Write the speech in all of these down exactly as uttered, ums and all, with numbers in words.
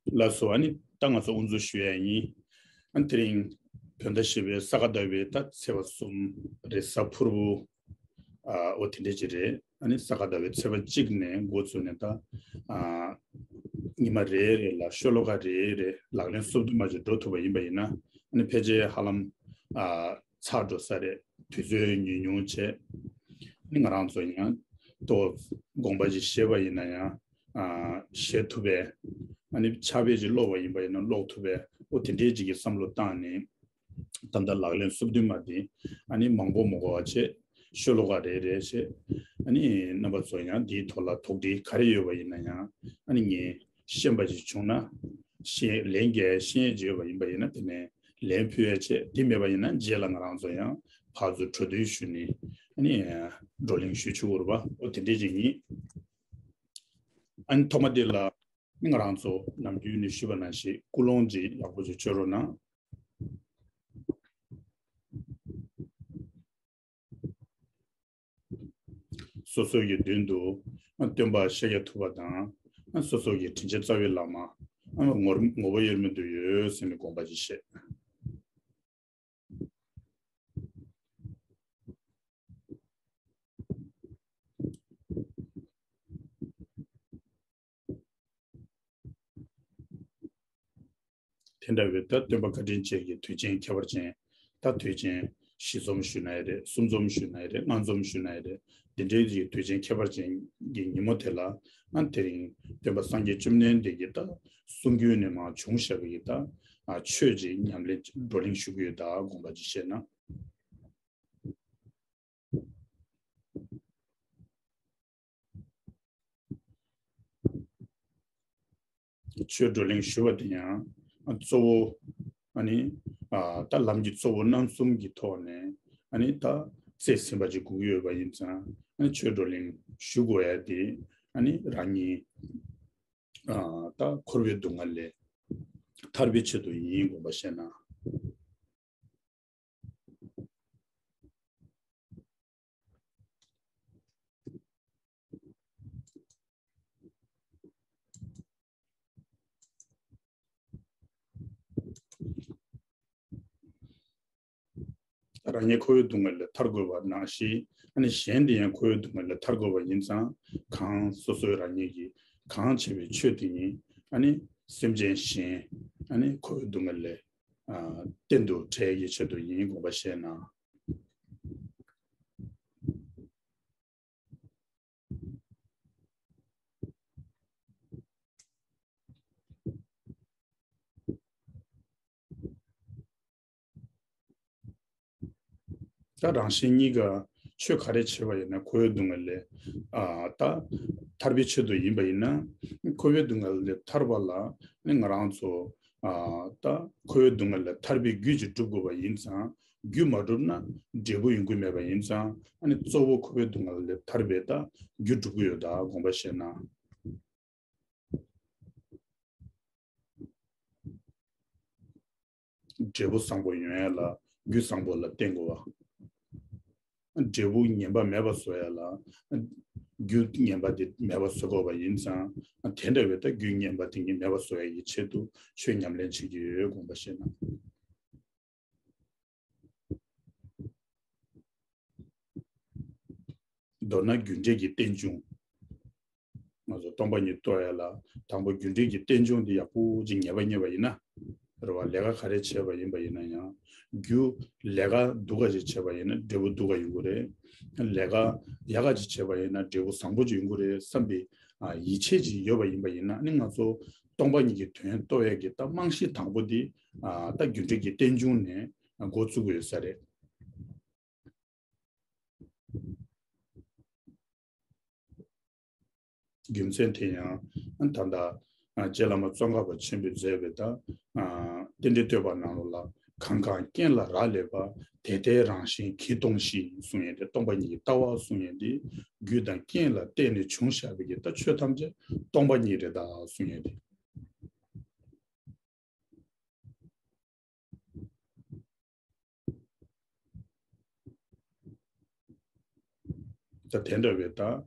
ལགས་སོ། ཨ་ནི་ད་ང་ཚོ་དབུ་འཛུགས་ཞུ་ཡ་ཡིན། ཨ་ནི་དེ་རིང་བོད་ཟླ་བཞི་པའི་ས་ག་ཟླ་བའི་ད་ཚེས་པ་གསུམ་རེད། གཟའ་ཕུར་བུ། ཨ་འོ་དེ་འདྲས་ཅིག་རེད། ཨ་ནི་ས་ག་ཟླ་བའི་ཚེས་པ་གཅིག་ནས་འགོ་བཙུགས་ནས་ད་ཨ་ཉི་མ་རེ་རེ་ལ་ཤོ་ལོ་ཀ་རེ་རེ་ལག་ལེན་སོ་བདུན་མ་ཅིག་འགྲོ་ཐུབ་པ་ཡིན་པ་ཡིན་ན། ཨ་ནི་ཕལ་ཆེར་ཧ་ལམ་ཨ་ཚར་འགྲོ་ས་རེད། དུས་ཚོད་ཉུང་ཉུང་བྱས། ཨ་ནི་ང་རང་ཚོ་ཡང་ཏོག་དགོངས་པ་ཅིག་བཞེས་པ་ཡིན་ན་ཡང་ཨ་བཞེས་ཐུབ་པས། ཨ་ནི་ཕྱག་དཔེ་ཅིག་ཀློག་པ་ཡིན་པ་ཡིན་ན་ཀློག་ཐུབ་པས། འོ་དེ་འདྲའི་ཅིག་གི་བསམ་བློ་བཏང་ནས། ད་ལྟ་ལག་ལེན་སོ་བདུན་མ་དེ་ཨ་ནི་མང་པོ་མ་དགོས་པ་བྱས། ཤོ་ལོ་ཀ་རེ་རེ་བྱས། ཨ་ནི་རྣམ་པ་ཚོ་ཡང་འདིའི་ཐོག་ལ་དོགས་འདྲི་ག་རེ་ཡོད་པ་ཡིན་ན་ཡང་ཨ་ནི་ངས་ཤེས་པ་ཅིག་བྱུང་ན། ཤེས་ལན་རྒྱག་ཤེས་ཡས་ཅིག་ཡོད་པ་ཡིན་པ་ཡིན་ན་དེ་ནས་ལན་ཕུལ་ཡས་བྱས། དེ་མེད་པ་ཡིན་ན་རྗེས་ལ་ང་རང་ཚོ་ཡང་ཕར་ཚུར་གྲོས་བསྡུར་ཞུས་ནས་ཨ་ནི་བགྲོ་གླེང་ཞུ་ཆོག་གི་རེད་པ། འོ་དེ་འདྲས་ཅིག་ཡིན། ཨ་ནི་ཐོག་མ་དེ་ལ་ང་རང་ཚོ་ནམ་རྒྱུན་ནས་ཞུས་པ་ནང་བཞིན་ཀུན་སློང་ཅིག་ཡག་པོ་ཅིག་བཅོས་རོགས་གནང་། སོ་སོ་ཡི་མདུན་དུ་སྟོན་པ་ཤཱཀྱ་ཐུབ་པ་དང་། སོ་སོ་ཡི་དྲིན་ཅན་རྩ་བའི་བླ་མ་ངོ་ངོ་བོ་དབྱེར་མེད་དུ་ཡོད་ཟེར་ནས་དགོངས་པ་ཅིག་བཞེས། དེ་འདྲ་བའི་ད་སྟོན་པ་བཀའ་དྲིན་ཅན་གྱི་དུས་ཆེན་ཁྱད་པར་ཅན། ད་དུས་ཆེན་བཞི་འཛོམས་ཞུ་ན་ཡང་རེད། གསུམ་འཛོམས་ཞུ་ན་ཡང་རེད། ལྔ་འཛོམས་ཞུ་ན་ཡང་རེད། འདི་འདྲའི་གི་དུས་ཆེན་ཁྱད་པར་ཅན་གྱི་ཉིན་མོ་དེ་ལ། ཨ་དེ་རིང་སྟོན་པ་སངས་རྒྱས་བཅོམ་ལྡན་འདས་ཀྱི་ད་གསུང་རྒྱུན་ནས་མར་བྱུང་བཞག་པའི་གི་ད་ཨ་ཆོས་ཅིག་ཉམས་ལེན་བགྲོ་གླེང་ཞུ་གི་ཡོད། ད་དགོངས་པ་ཅིག་བཞེས་ན། ཆོས་བགྲོ་གླེང་ཞུ་བ་དེ་ཡང་གཙོ་བོ་ཨ་ནི་ཨ་ད་ལམ་གྱི་གཙོ་བོ་རྣམ་གསུམ་གྱི་ཐོག་ནས་ཨ་ནི་ད་རྩིས་ཟིན་པ་ཅིག་དགོས་ཀྱི་ཡོད་པ་ཡིན་ཙང་། ཨ་ནི་ཆོས་བགྲོ་གླེང་ཞུ་དགོས་ཡ་དེ་ཨ་ནི་རང་ཉིད་ཨ་ད་འཁོར་བའི་སྡུག་བསྔལ་ལས་ཐར་པའི་ཆེད་དུ་ཡིན་དགོངས་པ་བཞེས་ན། རང་ཉིད་འཁོར་བའི་སྡུག་བསྔལ་ལས་ཐར་དགོས་པ་ནང་བཞིན། ཨ་ནི་གཞན་དེ་ཡང་འཁོར་བའི་སྡུག་བསྔལ་ལས་ཐར་དགོས་པ་ཡིན་ཙང་། གང་སོ་སོའི་རང་ཉིད་ཀྱིས་གང་བྱས་པའི་ཆོས་དེ་ཉིད་ཨ་ནི་སེམས་ཅན་གཞན་ཨ་ནི་འཁོར་བའི་སྡུག་བསྔལ་ལས་ཨ་གཏན་དུ་བྲལ་གྱི་ཆེད་དུ་ཡིན་དགོངས་པ་བཞེས་ན། ད་རང་གཞན་གཉིས་ཀ་ཆོས་ག་རེ་བྱས་པ་ཡིན་ན་འཁོར་བའི་སྡུག་བསྔལ་ལས་ཨ་ད་ཐར་པའི་ཆེད་དུ་ཡིན་པ་ཡིན་ན། འཁོར་བའི་སྡུག་བསྔལ་ལས་ཐར་བ་ལ་ནི་ང་རང་ཚོ་ཨ་ད་འཁོར་བའི་སྡུག་བསྔལ་ལས་ཐར་པའི་རྒྱུ་ཅིག་སྒྲུབ་དགོས་པ་ཡིན་ཙང་། རྒྱུ་མ་བསྒྲུབས་ན་འབྲས་བུ་ཡོང་གི་མེད་པ་ཡིན་ཙང་། ཨ་ནི་གཙོ་བོ་འཁོར་བའི་སྡུག་བསྔལ་ལས་ཐར་པའི་ད་རྒྱུ་སྒྲུབ་ཀྱི་ཡོད། ད་དགོངས་པ་བཞེས་ན། འབྲས་བུ་བཟང་པོ་ཡོང་ཡ་ལ་རྒྱུ་བཟང་པོ་ལ་བརྟེན་དགོས་པ། འབྲས་བུ་ངན་པ་མེད་པ་བཟོ་ཡ་ལ་རྒྱུ་ངན་པ་དེ་མེད་པ་བཟོ་དགོས་པ་ཡིན་ཙང་། དེ་འདྲ་བའི་ད་རྒྱུ་ངན་པ་དེ་ཉིད་མེད་པ་བཟོ་ཡ་གི་ཆེད་དུ་ཆོས་ཉམས་ལེན་བྱེད་ཀྱི་ཡོད་དགོངས་པ་བཞེས་ན། མདོར་ན་རྒྱུ་འབྲས་ཀྱི་རྟེན་འབྱུང་། ང་ཚོ་སྟོང་པ་ཉིད་རྟོགས་ཡ་ལ་དང་པོ་རྒྱུ་འབྲས་ཀྱི་རྟེན་འབྱུང་འདི་ཡག་པོ་ཅིག་ངེས་པ་རྙེད་པ་ཡིན་ན། རེད་བ། ལས་ཀ་ག་རེ་བྱས་པ་ཡིན་པ་ཡིན་ན་ཡང་རྒྱུ། ལས་ཀ་སྡུག་ག་ཅིག་བྱས་པ་ཡིན་ན་འབྲས་བུ་སྡུག་ག་ཡོང་གི་རེད། ལས་ཀ་ཡག་ག་ཅིག་བྱས་པ་ཡིན་ན་འབྲས་བུ་བཟང་པོ་ཅིག་ཡོང་གི་རེད་བསམ་པའི་ཨ་ཡིད་ཆེས་ཅིག་ཡོད་པ་ཡིན་པ་ཡིན་ན། ཨ་ནི་ང་ཚོ་སྟོང་པ་ཉིད་ཀྱི་དོན་རྟོགས་ཡས་ཀྱི་ད་རྨང་གཞི་དང་པོ་འདི་ཨ་ད་རྒྱུ་འབྲས་ཀྱི་རྟེན་འབྱུང་ནས་འགོ་བཙུགས་དགོས་ཡོད་ས་རེད། རྒྱུ་མཚན་དེ་ཡང་ད་ལྟ་རྗེ་བླ་མ་ཙོང་ཁ་པ་ཆེན་པོས་མཛད་པའི་ད་རྟེན་འབྲེལ་བསྟོད་པ་ནང་ལོགས་ལ། གང་གང་རྐྱེན་ལ་རག་ལས་པ། དེ་ལྟའི་རང་བཞིན་གྱིས་སྟོང་ཞིང་གསུང་ཡས་དེ། སྟོང་པ་ཉིད་ཀྱི་ལྟ་བ་གསུང་ཡས་དེ་རྒྱུ་དང་རྐྱེན་ལ་བརྟེན་ནས་བྱུང་བཞག་པའི་གི་ད་ཆོས་ཐམས་ཅད་སྟོང་པ་ཉིད་རེད་ད་གསུང་ཡས་དེ། ད་དེ་འདྲ་བའི་ད་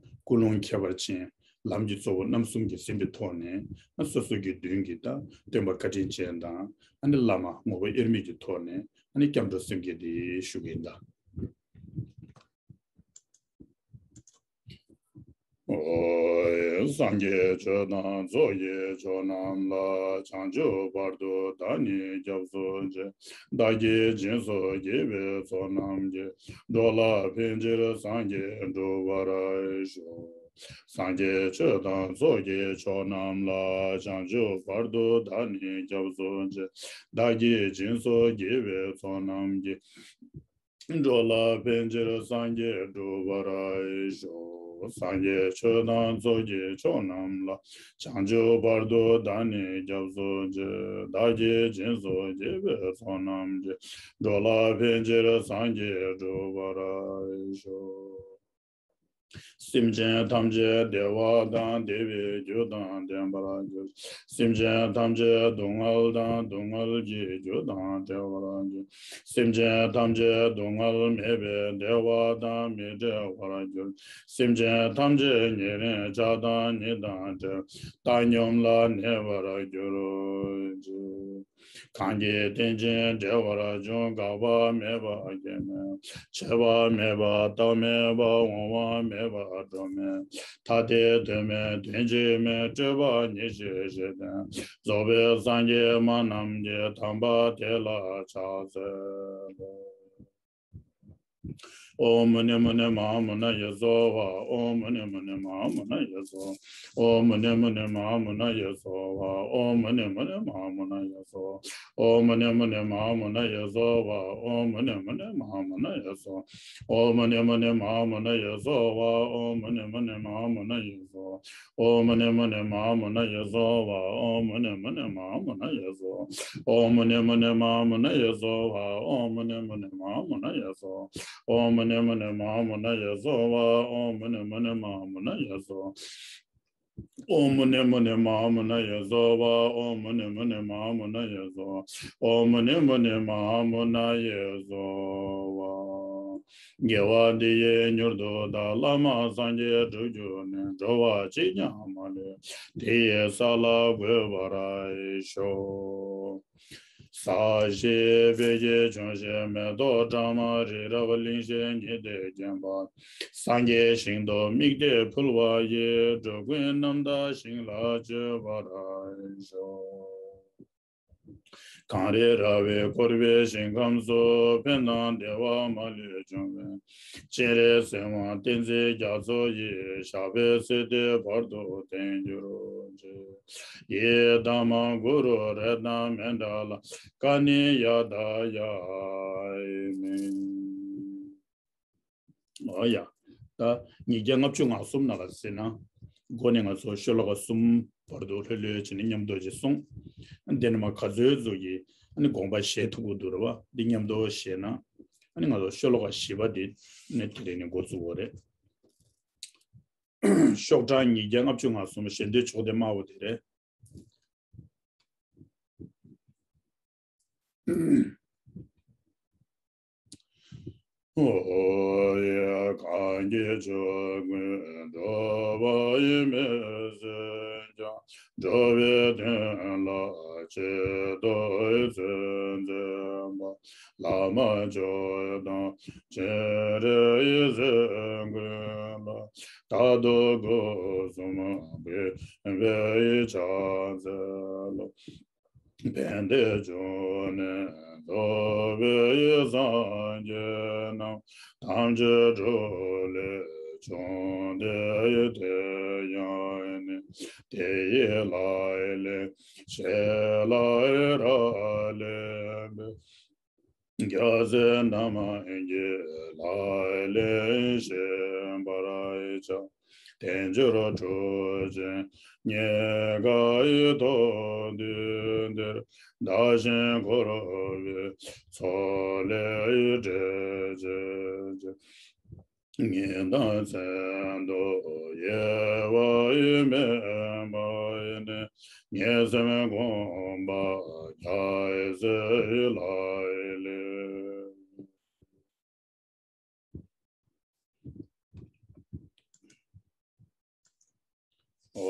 ཀུན་སློང་ཁྱད་པར་ཅན། ལམ་གྱི་གཙོ་བོ་རྣམ་གསུམ་གྱིས་ཟིན་པའི་ཐོག་ནས་ཨ་སོ་སོ་གི་མདུན་གྱི་ད་སྟོན་པ་བཀའ་དྲིན་ཅན་དང་ཨ་ནི་བླ་མ་ངོ་བོ་དབྱེར་མེད་ཀྱི་ཐོག་ནས་ཨ་ནི་སྐྱབས་འགྲོ་སེམས་བསྐྱེད་དེ་ཞུ་གི་ཡིན་ད། ཨོ། སངས་རྒྱས་ཆོས་དང་ཚོགས་ཀྱི་མཆོག་རྣམས་ལ། བྱང་ཆུབ་བར་དུ་བདག་ནི་སྐྱབས་སུ་མཆི། བདག་གིས་སྦྱིན་སོགས་བགྱིས་པའི་ཚོགས་རྣམས་ཀྱིས། འགྲོ་ལ་ཕན་ཕྱིར་སངས་རྒྱས་འགྲུབ་པར་ཤོག། སངས་རྒྱས་ཆོས་དང་ཚོགས་ཀྱི་མཆོག་རྣམས་ལ། བྱང་ཆུབ་བར་དུ་བདག་ནི་སྐྱབས་སུ་མཆི། བདག་གིས་སྦྱིན་སོགས་བགྱིས་པའི་ཚོགས་རྣམས་ཀྱིས། འགྲོ་ལ་ཕན་ཕྱིར་སངས་རྒྱས་འགྲུབ་པར་ཤོག། སངས་རྒྱས་ཆོས་དང་ཚོགས་ཀྱི་མཆོག་རྣམས་ལ། བྱང་ཆུབ་བར་དུ་བདག་ནི་སྐྱབས་སུ་མཆི། བདག་གིས་སྦྱིན་སོགས་བགྱིས་པའི་ཚོགས་རྣམས་ཀྱིས། འགྲོ་ལ་ཕན་ཕྱིར་སངས་རྒྱས་འགྲུབ་པར་ཤོག། སེམས་ཅན་ཐམས་ཅད་བདེ་བ་དང་བདེ་བའི་རྒྱུ་དང་ལྡན་པར་གྱུར། སེམས་ཅན་ཐམས་ཅད་སྡུག་བསྔལ་དང་སྡུག་བསྔལ་གྱི་རྒྱུ་དང་བྲལ་བར་གྱུར། སེམས་ཅན་ཐམས་ཅད་སྡུག་བསྔལ་མེད་པའི་བདེ་བ་དང་མི་འབྲལ་བར་གྱུར། སེམས་ཅན་ཐམས་ཅད་ཉེ་རིང་ཆགས་སྡང་གཉིས་དང་བྲལ་བའི་བཏང་སྙོམས་ལ་གནས་པར་གྱུར་ཅིག། གང་གིས་རྟེན་ཅིང་འབྲེལ་བར་འབྱུང་། འགག་པ་མེད་པ་སྐྱེ་མེད། འཆི་བ་མེད་པ་རྟག་མེད་པ། འོང་བ་མེད་པ་འགྲོ་མེད། ཐ་དད་དོན་མེད་དོན་གཅིག་མེད། སྤྲོས་པ་ཉེར་ཞི་ཞེས་བསྟན། རྫོགས་པའི་སངས་རྒྱས་མ་རྣམས་ཀྱིས། དམ་པ་དེ་ལ་ཕྱག་འཚལ་ལོ། ཨོཾ་མུ་ནེ་མུ་ནེ་མ་ཧཱ་མུ་ན་ཡེ་སྭཱ་ཧཱ། ཨོཾ་མུ་ནེ་མུ་ནེ་མ་ཧཱ་མུ་ན་ཡེ་སྭཱ་ཧཱ། ཨོཾ་མུ་ནེ་མུ་ནེ་མ་ཧཱ་མུ་ན་ཡེ་སྭཱ་ཧཱ། ཨོཾ་མུ་ནེ་མུ་ནེ་མ་ཧཱ་མུ་ན་ཡེ་སྭཱ་ཧཱ། ཨོཾ་མུ་ནེ་མུ་ནེ་མ་ཧཱ་མུ་ན་ཡེ་སྭཱ་ཧཱ། ཨོཾ་མུ་ནེ་མུ་ནེ་མ་ཧཱ་མུ་ན་ཡེ་སྭཱ་ཧཱ། ཨོཾ་མུ་ནེ་མུ་ནེ་མ་ཧཱ་མུ་ན་ཡེ་སྭཱ་ཧཱ། ཨོཾ་མུ་ནེ་མུ་ནེ་མ་ཧཱ་མུ་ན་ཡེ་སྭཱ་ཧཱ། ཨོཾ་མུ་ནེ་མུ་ནེ་མ་ཧཱ་མུ་ན་ཡེ་སྭཱ་ཧཱ། ཨོཾ་མུ་ནེ་མུ་ནེ་མ་ཧཱ་མུ་ན་ཡེ་སྭཱ་ཧཱ། ཨོཾ་མུ་ནེ་མུ་ནེ་མ་ཧཱ་མུ་ན་ཡེ་སྭཱ་ཧཱ། ཨོཾ་མུ་ནེ་མུ་ནེ་མ་ཧཱ་མུ་ན་ཡེ་སྭཱ་ཧཱ། ཨོཾ་མུ་ནེ་མུ་ནེ་མ་ཧཱ་མུ་ན་ཡེ་སྭཱ་ཧཱ། ཨོཾ་མུ་ནེ་མུ་ནེ་མ་ཧཱ་མུ་ན་ཡེ་སྭཱ་ཧཱ། ཨོཾ་མུ་ནེ་མུ་ནེ་མ་ཧཱ་མུ་ན་ཡེ་སྭཱ་ཧཱ། ཨོཾ་མུ་ནེ་མུ་ནེ་མ་ཧཱ་མུ་ན་ཡེ་སྭཱ་ཧཱ། ཨོཾ་མུ་ནེ་མུ་ནེ་མ་ཧཱ་མུ་ན་ཡེ་སྭཱ་ཧཱ། དགེ་བ་འདི་ཡིས་མྱུར་དུ་བདག། བླ་མ་སངས་རྒྱས་འགྲུབ་གྱུར་ནས། འགྲོ་བ་གཅིག་ཀྱང་མ་ལུས། དེ་ཡི་ས་ལ་འགོད་པར་ཤོག། ས་གཞི་དཔལ་གྱི་འབྱུང་བཞི། མེ་ཏོག་འབྲང་མ་རི་རབ་གླིང་བཞི་ཉི་ཟླས་བརྒྱན་པ། སངས་རྒྱས་ཞིང་དུ་དམིགས་ཏེ་ཕུལ་བ་ཡིས། འགྲོ་ཀུན་རྣམ་དག་ཞིང་ལ་སྤྱོད་པར་ཤོག། གངས་རི་ར་བས་བསྐོར་བའི་ཞིང་ཁམས་སུ། ཕན་དང་བདེ་བ་མ་ལུས་འབྱུང་བའི། སྤྱན་རས་གཟིགས་དབང་བསྟན་འཛིན་རྒྱ་མཚོ་ཡི། ཞབས་པད་སྲིད་མཐའི་བར་དུ་བརྟན་གྱུར་ཅིག། ཡི་དམ་གུ་རུ་རཏྣ་མཎྜལ། ཀ་ཎི་ཡ་ཏ་ཡ་མི། ཨོ་ཡ། ད་ཉིས་བརྒྱ་ལྔ་བཅུ་ང་གསུམ་ནང་ལ་ཟེར་ན། འགོ་ནས་ང་ཚོ་ཤོ་ལོ་ཀ་གསུམ་བར་དུ་ལྷོད་ལྷོད་བྱས་ནས་མཉམ་དུ་ཅིག་གསུངས། དེ་ནས་མར་ག་ཚོད་ཚོད་ཀྱི་ཨ་ནི་དགོངས་པ་བཞེས་ཐུབ་ཀྱི་འདུག་རེད་བ། འདི་མཉམ་དུ་བཞེས་ན། ཨ་ནི་ང་ཚོ་ཤོ་ལོ་ཀ་བཞི་པ་འདི་ནས་དེ་རིང་ནས་འགོ་བཙུགས་པ་རེད། ཤོག་གྲངས་ཉིས་བརྒྱ་ལྔ་བཅུ་ང་གསུམ། ཞལ་འདོན་ཕྱོགས་སྡེ་དམར་པོ་དེ་རེད། ཨོ་ཡ། གང་གིས་ཆོས་ཀུན་སྒྲུབ་པ་ཡིན་མིན་སེམས་ཀྱང་། འགྲོ་བའི་དོན་ལ་ཆེད་དུ་བརྩོན་མཛད་པ། བླ་མ་མཆོག་དང་སྤྱན་རས་གཟིགས་མགོན་ལ། བདག་སྟོབས་སྒོ་གསུམ་བརྒྱུད་པའི་ཕྱག་འཚལ་ལོ། ཕན་བདེའི་འབྱུང་གནས་ཐོབ་པའི་སངས་རྒྱས་རྣམས། ཐམས་ཅད་སྒྲུབ་ལས་བྱུང་སྟེ་དེ་ཡང་ནི། དེ་ཡི་ལག་ལེན་ཞི་ལ་རག་ལས་པའི། རྒྱལ་སྲས་རྣམས་ཀྱི་ལག་ལེན་ཤེས་པར་བྱ། དལ་འབྱོར་འཁྲུག་ཅན་རྙེད་དཀའི་དོན་དུ་འདིར། བདག་གཞན་འཁོར་བའི་མཚོ་ལས་བསྒྲལ་བྱེད་ཅིང་། ཉིན་དང་མཚན་དུ་དབྱེ་བ་མེད་པར་ནི། ཉེར་སེམས་སྒོམ་པ་རྒྱལ་སྲས་ལག་ལེན།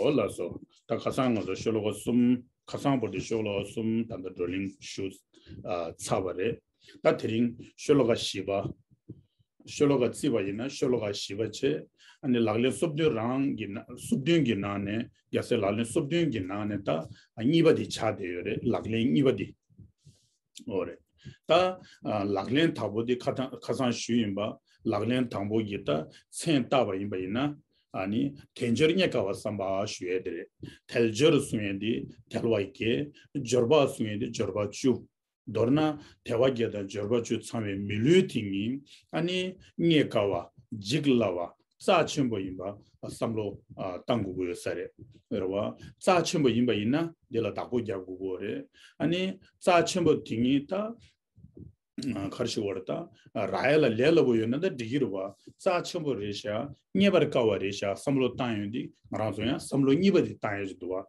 འོ་ལགས་སོ། ད་ཁ་སང་ང་ཚོ་ཤོ་ལོ་ཀ་གསུམ། ཁ་སང་བར་དུ་ཤོ་ལོ་ཀ་གསུམ་ད་ལྟ་བགྲོ་གླེང་ཞུ་ཨ་ཚར་བ་རེད། ད་དེ་རིང་ཤོ་ལོ་ཀ་བཞི་པ། ཤོ་ལོ་ཀ་བརྩིས་པ་ཡིན་ན་ཤོ་ལོ་ཀ་བཞི་པ་བྱས། ཨ་ནི་ལག་ལེན་སོ་བདུན་རང་གི་ནང་སོ་བདུན་གྱི་ནང་ནས། རྒྱལ་སྲས་ལག་ལེན་སོ་བདུན་གྱི་ནང་ནས་ད་གཉིས་པ་དེ་ཆགས་བསྡད་ཡོད་རེད། ལག་ལེན་གཉིས་པ་དེ། འོ་རེད། ད་ཨ་ལག་ལེན་དང་པོ་དེ་ཁ་ཐང་ཁ་སང་ཞུས་ཡིན་པ། ལག་ལེན་དང་པོ་གི་ད་མཚན་བཏགས་པ་ཡིན་པ་ཡིན་ན། ཨ་ནི་དལ་འབྱོར་རྙེད་དཀའ་བ་བསམ་པ་ཞུ་ཡས་དེ་རེད། དལ་འབྱོར་གསུང་ཡས་དེ་དལ་བ་བརྒྱད། འབྱོར་པ་གསུང་ཡས་དེ་འབྱོར་པ་བཅུ། མདོར་ན་དལ་བ་བརྒྱད་དང་འབྱོར་པ་བཅུ་ཚང་བའི་མི་ལུས་དེ་ཉིད་ཨ་ནི་རྙེད་དཀའ་བ། འཇིག་སླ་བ། རྩ་ཆེན་པོ་ཡིན་པ་བསམ་བློ་ཨ་བཏང་དགོས་ཀྱི་ཡོད་ས་རེད། རེད་བ། རྩ་ཆེན་པོ་ཡིན་པ་ཡིན་ན་འདི་ལ་བདག་པོ་རྒྱག་དགོས་ཀྱི་ཡོད་རེད། ཨ་ནི་རྩ་ཆེན་པོ་དེ་ཉིད་ད་ཨ་ག་རེ་ཞུ་དགོས་རེད། ད་རག་ཡ་ལ་ལས་སླ་པོ་ཡོད་ན་ད་འགྲིག་གི་རེད་བ། རྩ་ཆེན་པོ་རེད་ཤག་རྙེད་པར་དཀའ་བ་རེད་ཤག་བསམ་བློ་བཏང་ཡོང་དུས་ང་རང་ཚོ་ཡང་བསམ་བློ་གཉིས་པ་དེ་བཏང་ཡ་ཅིག་འདུག་བ།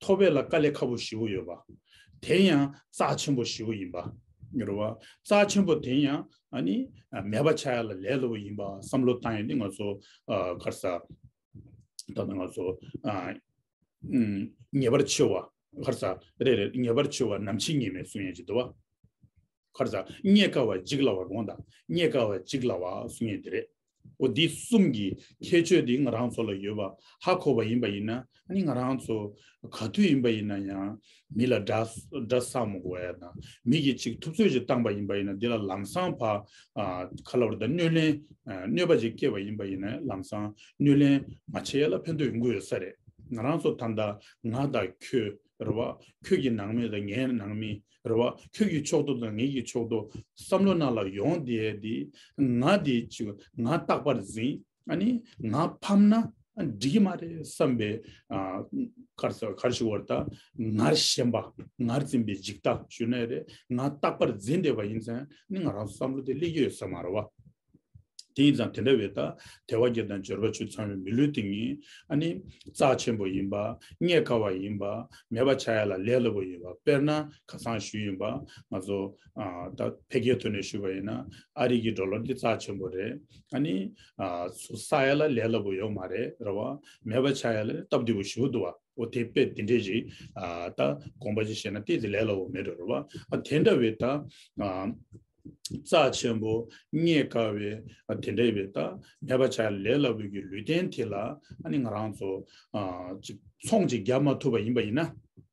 ཐོབ་པ་ལ་དཀའ་ལས་ཁག་པོ་ཞེ་པོ་ཡོད་པ། དེ་ཡང་རྩ་ཆེན་པོ་ཞེ་པོ་ཡིན་པ། རེད་བ། རྩ་ཆེན་པོ་དེ་ཡང་ཨ་ནི་མེད་པ་ཆགས་ཡ་ལ་ལས་སླ་པོ་ཡིན་པ་བསམ་བློ་བཏང་ཡོང་དུས་ང་ཚོ་ཨ་ག་རེ་ཟ། ད་ལྟ་ང་ཚོ་ཨ་ཨུམ་ཉེས་པར་འཆི་བ། ག་རེ་ཟ། རེད་རེད། ཉེས་པར་འཆི་བ་ནམ་འཆི་ངེས་མེད་གསུང་ཡས་ཅིག་འདུག་བ། ག་རེ་ཟ། རྙེད་དཀའ་བ་འཇིག་སླ་བ་དགོངས་དག་རྙེད་དཀའ་བ་འཇིག་སླ་བ་གསུང་ཡས་དེ་རེད། འོ་འདི་གསུམ་གྱི་ཁྱད་ཆོས་འདི་ང་རང་ཚོ་ལ་ཡོད་པ་ཧ་གོ་བ་ཡིན་པ་ཡིན་ན། ཨ་ནི་ང་རང་ཚོ་ག་དུས་ཡིན་པ་ཡིན་ན་ཡང་མི་ལ་དགྲ་དགྲ་བསགས་མ་དགོས་ཡ་དང་། མི་གིས་ཅིག་ཐུབ་ཚོད་ཅིག་བཏང་པ་ཡིན་པ་ཡིན་ན་འདི་ལ་ལམ་སང་ཕར་ཨ་ག་རེ་ལབ་དགོས་རེད། ད་གནོད་ལན་ཨ་གནོད་པ་ཅིག་བསྐྱལ་བ་ཡིན་པ་ཡིན་ན་ལམ་སང་གནོད་ལན་མ་བྱེད་ཡ་ལ་ཕན་ཐོགས་ཡོང་གི་ཡོད་ས་རེད། ང་རང་ཚོ་ད་ལྟ་ང་དང་ཁྱོད་རེད་བ། ཁྱོད་ཀྱི་ནང་མི་དང་ངའི་ནང་མི་རེད་བ། ཁྱོད་ཀྱི་ཕྱོགས་གཏོགས་དང་ངའི་གི་ཕྱོགས་གཏོགས་བསམ་བློ་ནང་ལ་ཡོང་བསྡད་དེ། ང་དེ་ཅིག་ང་རྟག་པར་འཛིན། ཨ་ནི་ང་ཕམ་ན་འགྲིག་གི་མ་རེད་བསམ་པའི་ཨ་ག་རེ་ཟ། ག་རེ་ཞུ་དགོས་རེད། ད་ངར་ཞེན་པ། ངར་འཛིན་པའི་འཇིག་ལྟ་ཞུ་ན་རེད། ང་རྟག་པར་འཛིན་བསྡད་པ་ཡིན་ཙང་ནི་ང་རང་ཚོ་བསམ་བློ་དེ་སླེབས་ཀྱི་ཡོད་ས་མ་རེད་བ། དེ་ཡིན་ཙང་དེ་འདྲ་བའི་ད་དལ་བ་བརྒྱད་དང་འབྱོར་པ་བཅུ་ཚང་བའི་མི་ལུས་དེ་ཉིད་ཨ་ནི་རྩ་ཆེན་པོ་ཡིན་པ། རྙེད་དཀའ་བ་ཡིན་པ། མེད་པ་ཆགས་ཡ་ལ་ལས་སླ་པོ་ཡིན་པ། དཔེར་ན་ཁ་སང་ཞུས་ཡིན་པ། ང་ཚོ་ཨ་ད་ཕལ་སྐད་ཐོག་ནས་ཞུས་པ་ཡིན་ན་ཨ་རི་གི་ཌོ་ལར་འདི་རྩ་ཆེན་པོ་རེད། ཨ་ནི་ཨ་ཚུར་བསགས་ཡ་ལ་ལས་སླ་པོ་ཡོད་མ་རེད། རེད་བ། མེད་པ་ཆགས་ཡ་ལ་སྟབས་བདེ་པོ་ཞེ་པོ་འདུག་བ། འོ་དེ་དཔེ་དེ་འདྲས་ཞིག་ཨ་ད་དགོངས་པ་ཅིག་བཞེས་ན་དེ་དེ་ལས་སླ་པོ་མེད་འགྲོ་རེད་བ། ཨ་དེ་འདྲ་བའི་ད་ཨ་རྩ་ཆེན་པོ་རྙེད་དཀའ་བའི་ཨ་དེ་འདྲ་བའི་ད་མེད་པ་ཆགས་ལས་སླ་པོའི་གི་ལུས་རྟེན་དེ་ལ་ཨ་ནི་ང་རང་ཚོ་ཨ་ཅིག་ཚོང་ཅིག་རྒྱག་མ་ཐུབ་པ་ཡིན་པ་ཡིན་ན།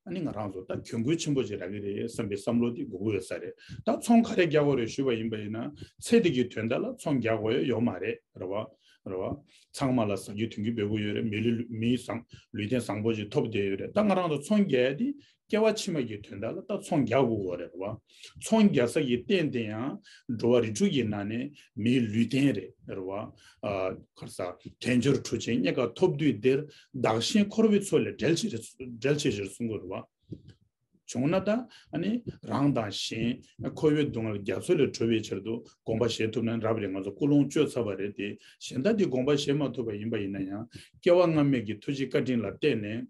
ཨ་ནི་ང་རང་ཚོ་ད་གྱོང་གུན་ཆེན་པོ་ཅིག་རག་གི་རེད་བསམ་པའི་བསམ་བློ་དེ་དགོས་ཀྱི་ཡོད་ས་རེད། ད་ཚོང་ག་རེ་རྒྱག་དགོས་རེད་ཞུས་པ་ཡིན་པ་ཡིན་ན་ཚེ་འདི་གི་དོན་དག་ལ་ཚོང་རྒྱག་དགོས་ཡ་ཡོད་མ་རེད། རེད་བ། རེད་བ། ཚང་མ་ལ་ཟ་རྒྱུ་འཐུང་རྒྱུ་འབེལ་པོ་ཡོད་རེད། མི་ལུས་མི་བཟང་ལུས་རྟེན་བཟང་པོ་ཅིག་ཐོབ་བསྡད་ཡོད་རེད། ད་ང་རང་ཚོ་ཚོང་རྒྱག་ཡ་དེ་སྐྱེ་བ་ཕྱི་མ་གི་དོན་དག་ལ་ད་ཚོང་རྒྱག་དགོས་ཀྱི་ཡོད་རེད་བ། ཚོང་རྒྱག་ས་གི་རྟེན་དེ་ཡང་འགྲོ་བ་རིགས་དྲུག་གི་ནང་ནས་མིའི་ལུས་རྟེན་རེད། རེད་བ། ཨ་ག་རེ་ཟ། དལ་འབྱོར་གྲུ་ཆེན་རྙེད་དཀའ་ཐོབ་དུས་འདིར། བདག་གཞན་འཁོར་བའི་མཚོ་ལས་བསྒྲལ་བྱེད་བསྒྲལ་བྱེད་ཕྱིར་གསུང་གི་རེད་བ། བྱུང་ན་ད་ཨ་ནི་རང་དང་གཞན་འཁོར་བའི་སྡུག་བསྔལ་རྒྱ་མཚོ་ལས་གྲོལ་བའི་ཕྱིར་དུ་དགོངས་པ་བཞེས་ཐུབ་ན་རབ་རེད། ང་ཚོ་ཀུན་སློང་བཅོས་ཚར་བ་རེད་དེ། གཞན་དག་འདི་དགོངས་པ་བཞེས་མ་ཐུབ་པ་ཡིན་པ་ཡིན་ན་ཡང་སྐྱེ་བ་སྔ་མའི་གི་ཐུགས་རྗེ་བཀའ་དྲིན་ལ་བརྟེན་ནས་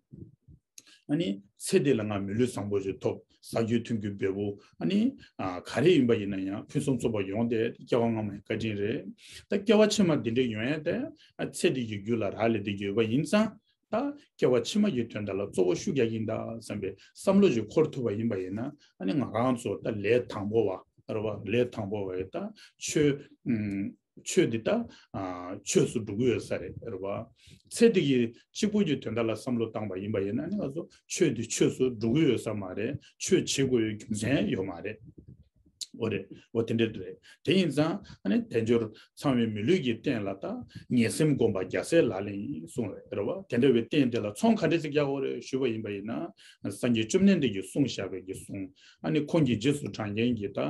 ཨ་ནི་ཚེ་འདི་ལ་ང་མི་ལུས་བཟང་པོ་ཞིག་ཐོབ། ཟ་རྒྱུ་འཐུང་རྒྱུ་འབེལ་པོ། ཨ་ནི་ཨ་ག་རེ་ཡིན་པ་ཡིན་ན་ཡང་ཕུན་སུམ་ཚོགས་པ་ཡོང་དེ་སྐྱེ་བ་སྔ་མའི་བཀའ་དྲིན་རེད། ད་སྐྱེ་བ་ཕྱི་མ་འདི་འདྲ་ཡོང་ཡ་དེ་ཨ་ཚེ་འདི་གི་རྒྱུ་ལ་རག་ལས་བསྡད་ཀྱི་ཡོད་པ་ཡིན་ཙང་། ད་སྐྱེ་བ་ཕྱི་མ་གི་དོན་དག་ལ་གཙོ་བོ་ཤུགས་རྒྱག་གི་ཡིན་ད་བསམ་པའི་བསམ་བློ་ཞིག་འཁོར་ཐུབ་པ་ཡིན་པ་ཡིན་ན། ཨ་ནི་ང་རང་ཚོ་ད་ལས་དང་པོ་བ་རེད་བ། ལས་དང་པོ་བ་ཡི་ད་ཆོས་ཨུམ་ཆོས་འདི་ད་ཨ་ཆོས་སུ་འགྲོ་གི་ཡོད་ས་རེད། རེད་བ། ཚེ་འདི་གི་གཅིག་པུ་གི་དོན་དག་ལ་བསམ་བློ་བཏང་པ་ཡིན་པ་ཡིན་ན། ཨ་ནི་ང་ཚོ་ཆོས་འདི་ཆོས་སུ་འགྲོ་གི་ཡོད་ས་མ་རེད། ཆོས་བྱེད་དགོས་ཡོད་རྒྱུ་མཚན་ཡོད་མ་རེད། འོ་རེད། འོ་དེ་འདྲ་རེད། དེ་ཡིན་ཙང་ཨ་ནི་དལ་འབྱོར་ཚང་བའི་མི་ལུས་ཀྱི་རྟེན་ལ་ད་ངན་སེམས་སྒོམ་པ་རྒྱལ་སྲས་ལག་ལེན་ཡིན་གསུངས་རེད། རེད་བ། དེ་འདྲ་བའི་རྟེན་དེ་ལ་ཚོང་ག་འདྲ་ཞིག་རྒྱག་དགོས་རེད་ཞུས་པ་ཡིན་པ་ཡིན་ན། སངས་རྒྱས་བཅོམ་ལྡན་འདས་ཀྱིས་གསུངས་བཞག་པའི་གི་གསུང་། ཨ་ནི་ཁོང་གི་རྗེས་སུ་འབྲང་མཁན་གྱི་ད་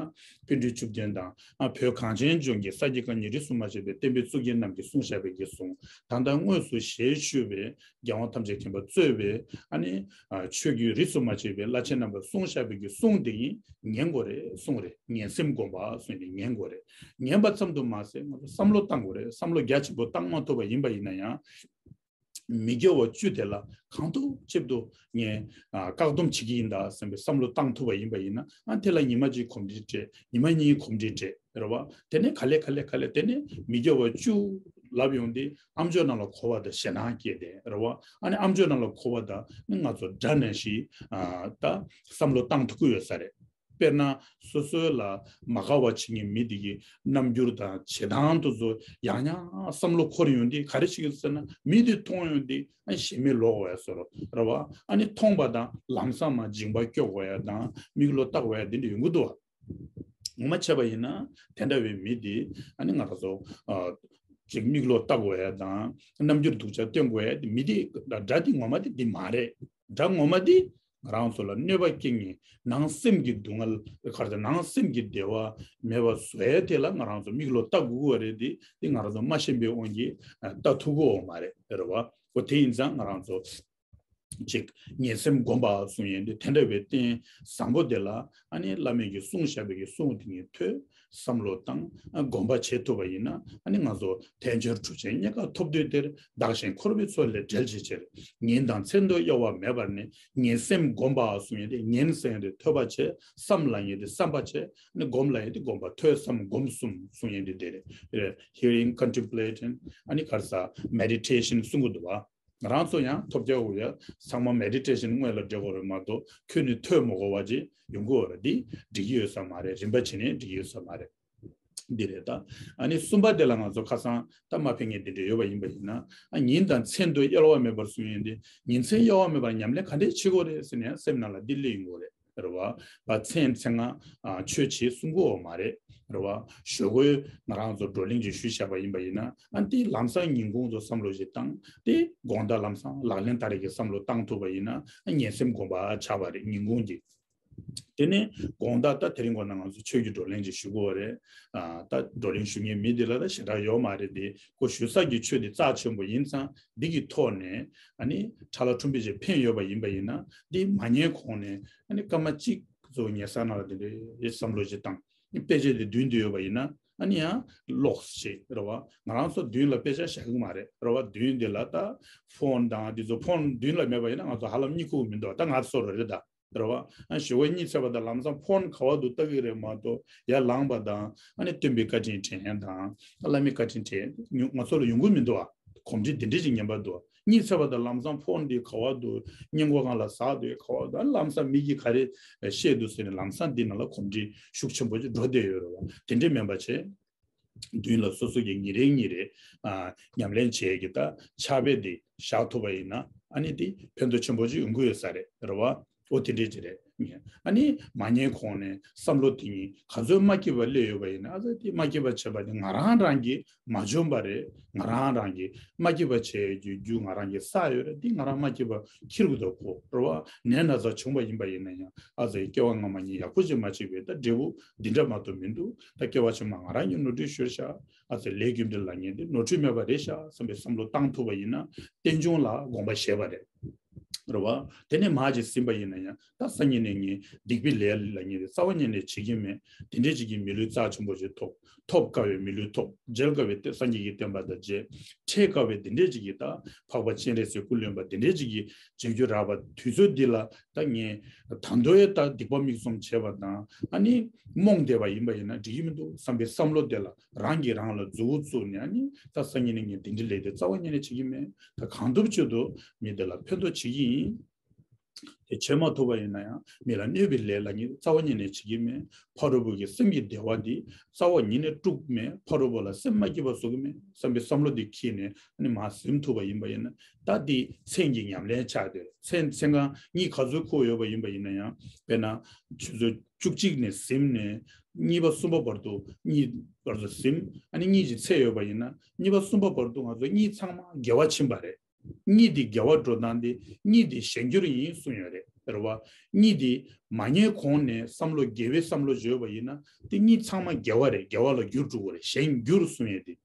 པཎ་གྲུབ་བཅུ་བདུན་དང་། ཨ་བོད་གངས་ཅན་ལྗོངས་ཀྱི་ས་དགེ་བཀའ་རྙིང་རིས་སུ་མ་ཆད་པའི་བསྟན་པའི་གཙུག་རྒྱན་རྣམས་ཀྱིས་གསུངས་བཞག་པའི་གི་གསུང་། ད་ལྟ་དངོས་སུ་ཞལ་བཞུགས་པའི་རྒྱལ་དབང་ཐམས་ཅད་མཁྱེན་པ་གཙོས་པའི་ཨ་ནི་ཨ་ཆོས་བརྒྱུད་རིས་སུ་མ་ཆད་པའི་བླ་ཆེན་རྣམ་པས་གསུངས་བཞག་པའི་གི་གསུང་དེ་ཡིན་ཉན་དགོས་རེད་གསུངས་རེད། ངན་སེམས་སྒོམ་པ་གསུངས་ཏེ་ཉན་དགོས་རེད། ཉན་པ་ཙམ་དུ་མ་ཟད་ང་ཚོ་བསམ་བློ་བཏང་དགོས་རེད། བསམ་བློ་རྒྱ་ཆེན་པོ་བཏང་མ་ཐུབ་པ་ཡིན་པ་ཡིན་ན་ཡང་། མི་དགེ་བ་བཅུ་དེ་ལ་གང་ཐུབ་ཅི་ཐུབ་ངས་ཨ་བཀག་སྡོམ་བྱེད་ཀྱི་ཡིན་ད་བསམ་པའི་བསམ་བློ་བཏང་ཐུབ་པ་ཡིན་པ་ཡིན་ན། ཨ་དེ་ལ་ཉི་མ་གཅིག་གོམས་འདྲིས་སྤྲད། ཉི་མ་གཉིས་གོམས་འདྲིས་སྤྲད། རེད་བ། དེ་ནས་ག་ལེ་ག་ལེ་ག་ལེ་དེ་ནས་མི་དགེ་བ་བཅུ་ ལབ་ཡོང་དུས་ཨམ་ཅོག་ནང་ལ་གོ་བ་དང་ཞེད་སྣང་སྐྱེས་ཏེ་རེད་བ། ཨ་ནི་ཨམ་ཅོག་ནང་ལ་གོ་བ་དང་ནི་ང་ཚོ་འདྲ་ནས་ཤིག་ཨ་ད་བསམ་བློ་བཏང་ཐུབ་ཀྱི་ཡོད་ས་རེད། དཔེར་ན་སོ་སོའི་ལ་མ་དགའ་བ་བྱེད་མཁན་མི་དེ་གི་རྣམ་འགྱུར་དང་བྱེད་སྟངས་དེ་ཚོ་ཡང་ཡང་བསམ་བློ་འཁོར་ཡོང་དུས་ག་རེ་བྱེད་ཀྱི་ཟེར་ན། མི་དེ་མཐོང་ཡོང་དུས་ཨ་ཞེ་མེར་ལོག་འོ་ཡ་བཟོ་འདྲ་རེད་བ། ཨ་ནི་མཐོང་བ་དང་ལམ་སང་མར་འཇིགས་པ་སྐྱོ་འོ་ཡ་དང་མིག་ལོག་ལྟ་འོ་ཡ་དེ་འདྲ་ཡོང་གི་འདུག་བ། ངོ་མ་བྱས་པ་ཡིན་ན་དེ་འདྲ་བའི་མི་དེ་ཨ་ནི་ང་རང་ཚོ་ཨ་ཅིག་མིག་ལོག་ལྟ་དགོས་ཡ་དང་རྣམ་འགྱུར་སྡུག་ཅག་སྟོན་དགོས་ཡ་དེ་མི་དེ་དགྲ་དེ་ངོ་མ་དེ་འདི་མ་རེད། དགྲ་ངོ་མ་དེ་ང་རང་ཚོ་ལ་གནོད་པ་སྐྱེལ་མཁན་ནང་སེམས་ཀྱི་སྡུག་བསྔལ་ག་རེ་ཟེར་ནང་སེམས་ཀྱི་བདེ་བ་མེད་པ་བཟོ་ཡ་དེ་ལ་ང་རང་ཚོ་མིག་ལོག་ལྟ་དགོས་ཀྱི་ཡོད་རེད། དེ་དེ་ང་རང་ཚོ་མ་ཤེས་པའི་དབང་གིས་ལྟ་ཐུབ་ཀྱི་ཡོད་མ་རེད། རེད་བ། འོ་དེ་ཡིན་ཙང་ང་རང་ཚོ་ཅིག་ངན་སེམས་སྒོམ་པ་གསུང་ཡས་འདི་དེ་འདྲ་བའི་རྟེན་བཟང་པོ་དེ་ལ་ཨ་ནི་བླ་མས་ཀྱིས་གསུངས་བཞག་པའི་གི་གསུང་དེ་ཉིད་ཐོས་བསམ་བློ་བཏང་སྒོམ་པ་བྱེད་ཐུབ་པ་ཡིན་ན་ཨ་ནི་ང་ཚོ་དལ་འབྱོར་གྲུབ་ཆེན་རྙེད་དཀའ་ཐོབ་འདོད་དེར། བདག་གཞན་འཁོར་བའི་མཚོ་ལས་བསྒྲལ་བྱའི་ཕྱིར། ཉིན་དང་མཚན་དུ་གཡོ་བ་མེད་པར་ནི། ངན་སེམས་སྒོམ་པ་གསུང་ཡས་འདི་ངན་ཟེར་ཡས་འདི་ཐོས་པ་བྱས། བསམ་ལབ་ཡས་འདི་བསམ་པ་བྱས། ཨ་ནི་སྒོམ་ལབ་ཡས་འདི་སྒོམ་པ། ཐོས་བསམ་སྒོམ་གསུམ་གསུང་ཡས་འདི་དེ་རེད། Hearing, contemplating, ཨ་ནི་ག་རེ་ཟེར་meditation གསུང་གི་འདུག་བ། ང་རང་ཚོ་ཡང་ཐོབ་རྒྱལ་འོ་ཡ་ཚང་མ་མེ་ཌི་ཊེ་ཤན་དངོས་ལ་འགྲོ་དགོས་རེད་མ་གཏོགས་ཁྱོན་ནས་ཐོས་མི་དགོས་པ་ཅིག་ཡོང་གི་ཡོད་རེད། འདི་འགྲིག་གི་ཡོད་ས་མ་རེད། རིམ་པ་བྱས་ནས་འགྲིག་གི་ཡོད་ས་མ་རེད། འདི་རེད་ད། ཨ་ནི་གསུམ་པ་དེ་ལ་ང་ཚོ་ཁ་སང་ད་མ་ཕན་ངེས་དེ་འདྲ་ཡོད་པ་ཡིན་པ་ཡིན་ན། ཨ་ཉིན་དང་མཚན་དུ་གཡེལ་བ་མེད་པར་གསུང་ཡས་འདི་ཉིན་མཚན་གཡེལ་བ་མེད་པར་ཉམས་ལེན་ག་འདྲས་བྱེད་དགོས་རེད་ཟེར་ནས་སེམས་ནང་ལ་འདི་སླེབས་ཡོང་གི་རེད། རེད་བ། བ་མཚན་མཚན་སྔ་ཨ་ཆོས་བྱེད་གསུང་གི་ཡོད་མ་རེད། རེད་བ། ཞོགས་ཀས་ང་རང་ཚོ་བགྲོ་གླེང་ཅིག་ཞུས་བཞག་པ་ཡིན་པ་ཡིན་ན། ཨ་འདི་ལམ་སང་ཉིན་གུང་ཚོ་བསམ་བློ་ཞིག་བཏང་། དེ་དགོང་དག་ལམ་སང་ལག་ལེན་བསྟར་ཡས་ཀྱི་བསམ་བློ་བཏང་ཐུབ་པ་ཡིན་ན་ཨ་ངན་སེམས་སྒོམ་པ་ཆགས་པ་རེད། ཉིན་གུང་གི། དེ་ནས་དགོང་དག་ད་དེ་རིང་གོ་ན་ང་ཚོ་ཆོས་ཀྱི་བགྲོ་གླེང་ཅིག་ཞུ་དགོས་རེད། ཨ་ད་བགྲོ་གླེང་ཞུ་མཁན་མི་དེ་ལ་ད་ཞེ་དྲག་ཡོད་མ་རེད་དེ། ཁོ་ཞུ་ས་ཀྱི་ཆོས་དེ་རྩ་ཆེན་པོ་ཡིན་ཙང་འདི་གི་ཐོག་ནས་ཨ་ནི་ཁྲ་ལ་ཁྲོམ་པའི་ཅིག་ཕན་ཡོད་པ་ཡིན་པ་ཡིན་ན། འདི་མ་ཉན་གོང་ནས་ཨ་ནི་སྐར་མ་གཅིག་ཚོ་ཉལ་ས་ནང་ལ་དེ་འདྲའི་བསམ་བློ་ཅིག་བཏང་། དཔེ་ཆ་དེ་མདུན་དུ་ཡོད་པ་ཡིན་ན་ཨ་ནི་ཡང་ཀློག་ཅིག་རེད་བ། ང་རང་ཚོ་མདུན་ལ་དཔེ་ཆ་བཞག་གི་མ་རེད། རེད་བ། མདུན་དེ་ལ་ད་ཕོན་དང་དེ་ཚོ་ཕོན་མདུན་ལ་མེད་པ་ཡིན་ན་ང་ཚོ་ཧ་ལམ་གཉིད་ཁུག་མི་འདུག་ད་ང་ཚོ་རེད་ད། རེད་བ། ཨ་ཞོགས་པ་གཉིད་སད་པ་དང་ལམ་སང་ཕོན་ག་བ་འདུག་ལྟ་གི་རེད་མ་གཏོགས། ཡར་ལངས་པ་དང་ཨ་ནི་སྟོན་པའི་བཀའ་དྲིན་དྲན་དང་བླ་མའི་བཀའ་དྲིན་དྲན། ང་ཚོ་ལ་ཡོང་གི་མི་འདུག་ཨ། གོམས་འདྲིས་འདི་འདྲས་ཅིག་ཉན་པ་འདུག་ཨ། གཉིད་སད་པ་དང་ལམ་སང་ཕོན་འདི་ག་བ་འདུག་སྔས་མགོ་སྒང་ལ་ཟག་འདུག་ག་བ་འདུག་ཨ་ལམ་སང་མི་གིས་ག་རེ་བཤད་འདུག་ཟེར་ནས་ལམ་སང་འདི་ནང་ལ་གོམས་འདྲིས་ཤུགས་ཆེན་པོ་ཅིག་འགྲོ་བསྡད་ཡོད་རེད་བ། དེ་འདྲས་མིན་པ་བྱས། མདུན་ལ་སོ་སོ་གིས་ཉིན་རེ་ཉིན་རེ་ཨ་ཉམས་ལེན་བྱེད་ཀྱི་ད་ཕྱག་དཔེ་འདི་བཞག་ཐུབ་པ་ཡིན་ན་ཨ་ནི་འདི་ཕན་ཐོགས་ཆེན་པོ་ཅིག་ཡོང་གི་ཡོད་ས་རེད། རེད་བ། འོ་དེ་འདྲས་ཅིག་རེད། ཨ་ནི་མ་ཉན་གོང་ནས་བསམ་བློ་དེ་ཉིད་ག་ཚོད་མ་སྐྱིད་པ་སླེབས་ཡོད་པ་ཡིན་ན། ཨ་ཙི་དེ་མ་སྐྱིད་པ་བྱས་པ་དེ་ང་རང་རང་གིས་མ་འཇོན་པ་རེད། ང་རང་རང་གིས་མ་སྐྱིད་པ་བྱས་ཡོད་རྒྱུ་རྒྱུ་ང་རང་གིས་བསགས་ཡོད་རེད། དེ་ང་རང་མ་སྐྱིད་པ་འཁྱེར་དགོས་འདུག་གོ། རེད་བ། ནད་ན་ཚ་བྱུང་བ་ཡིན་པ་ཡིན་ན་ཡང་ཨ་ཙི་སྐྱེ་བ་སྔ་མ་ཉིད་ཡག་པོ་ཅིག་མ་བྱས་པའི་ད་འབྲས་བུ་འདི་འདྲ་མ་གཏོགས་མི་འདུག་ད་སྐྱེ་བ་ཕྱི་མ་ང་རང་གིས་ནོར་འཁྲུལ་ཤོར་ཤག་ཨ་ཙི་ལས་རྒྱུ་འབྲས་ལབ་མཁན་དེ་ནོར་འཁྲུལ་མེད་པ་རེད་ཤག་བསམ་པའི་བསམ་བློ་བཏང་ཐུབ་པ་ཡིན་ན་རྟེན་འབྱུང་ལ་དགོངས་པ་བཞེས་པ་རེད། རེད་བ། དེ་ནས་མར་ཅིག་ཟིན་པ་ཡིན་ན་ཡང་ད་སང་ཉིན་ནས་ངས་སྡིག་པའི་ལས་ལབ་མཁན་དེ་རྩ་བ་ཉིད་ནས་བྱེད་ཀྱི་མེད། དེ་འདྲས་ཅིག་གིས་མི་ལུས་རྩ་ཆེན་པོ་ཅིག་ཐོབ། ཐོབ་དཀའ་བའི་མི་ལུས་ཐོབ། མཇལ་དཀའ་བའི་སངས་རྒྱས་ཀྱི་བསྟན་པ་དང་མཇལ། འཕྲད་དཀའ་བའི་དེ་འདྲས་ཅིག་གིས་ད་འཕགས་པ་སྤྱན་རས་གཟིགས་སྐུ་ལོན་པ་དེ་འདྲས་ཅིག་གིས་མཇལ་རྒྱུ་རག་པ་དུས་ཚོད་འདི་ལ་ད་ངས་ད་དུང་ཡང་ད་སྡིག་པ་མིག་བཙུམ་བྱས་པ་དང་ཨ་ནི་རྨོངས་བསྡད་པ་ཡིན་པ་ཡིན་ན་འགྲིག་གི་མི་འདུག་བསམ་པའི་བསམ་བློ་དེ་ལ་རང་གིས་རང་ལ་མཛུབ་མོ་བཙུགས་ནས་ཨ་ནི་ད་སང་ཉིན་ནས་ངས་འདི་འདྲའི་ལས་དེ་རྩ་བ་ཉིད་ནས་བྱེད་ཀྱི་མེད། ད་གང་ཐུབ་ཅི་ཐུབ་མི་དེ་ལ་ཕན་ཐོགས་བྱེད་ཀྱི་ཡིན། དེ་བྱེད་མ་ཐུབ་པ་ཡིན་ན་ཡང་མི་ལ་གནོད་པའི་ལས་ལབ་མཁན་རྩ་བ་ཉིད་ནས་བྱེད་ཀྱི་མེད། ཕ་རོལ་པོ་གི་སེམས་ཀྱི་བདེ་བ་འདི་རྩ་བ་ཉིད་ནས་དཀྲུག་མེད། ཕ་རོལ་པོ་ལ་སེམས་མ་སྐྱིད་པ་བཟོ་གི་མེད་བསམ་པའི་བསམ་བློ་འདི་འཁྱེར་ནས་ཨ་ནི་མར་ཟིན་ཐུབ་པ་ཡིན་པ་ཡིན་ན་ད་འདི་མཚན་གྱི་ཉམས་ལེན་ཆགས་བསྡད། མཚན་མཚན་གང་གཉིད་ག་ཚོད་ཁུག་ཡོད་པ་ཡིན་པ་ཡིན་ན་ཡང་དཔེར་ན་ཆུ་ཚོད་བཅུ་གཅིག་ནས་ཟིན་ནས་གཉིས་པ་གསུམ་པ་བར་དུ་གཉིད་བར་དུ་ཟིན། ཨ་ནི་གཉིད་ཀྱི་ཚད་ཡོད་པ་ཡིན་ན་གཉིས་པ་གསུམ་པ་བར་དུ་ང་ཚོ་གཉིད་ཚང་མ་བརྒྱལ་བ་ཕྱིན་པ་རེད། གཉིད་འདི་བརྒྱལ་བ་འགྲོ་སྟངས་འདི་གཉིད་འདི་གཞན་འགྱུར་ཡིན་གསུངས་ཡོད་རེད། རེད་བ། གཉིད་འདི་མ་ཉལ་གོང་ནས་བསམ་བློ་དགེ་བའི་བསམ་བློ་བརྗོད་པ་ཡིན་ན་དེ་གཉིད་ཚང་མ་བརྒྱལ་བ་རེད། བརྒྱལ་བ་ལ་འགྱུར་འགྲོ་གི་རེད། གཞན་འགྱུར་གསུངས་ཡོད་དེ།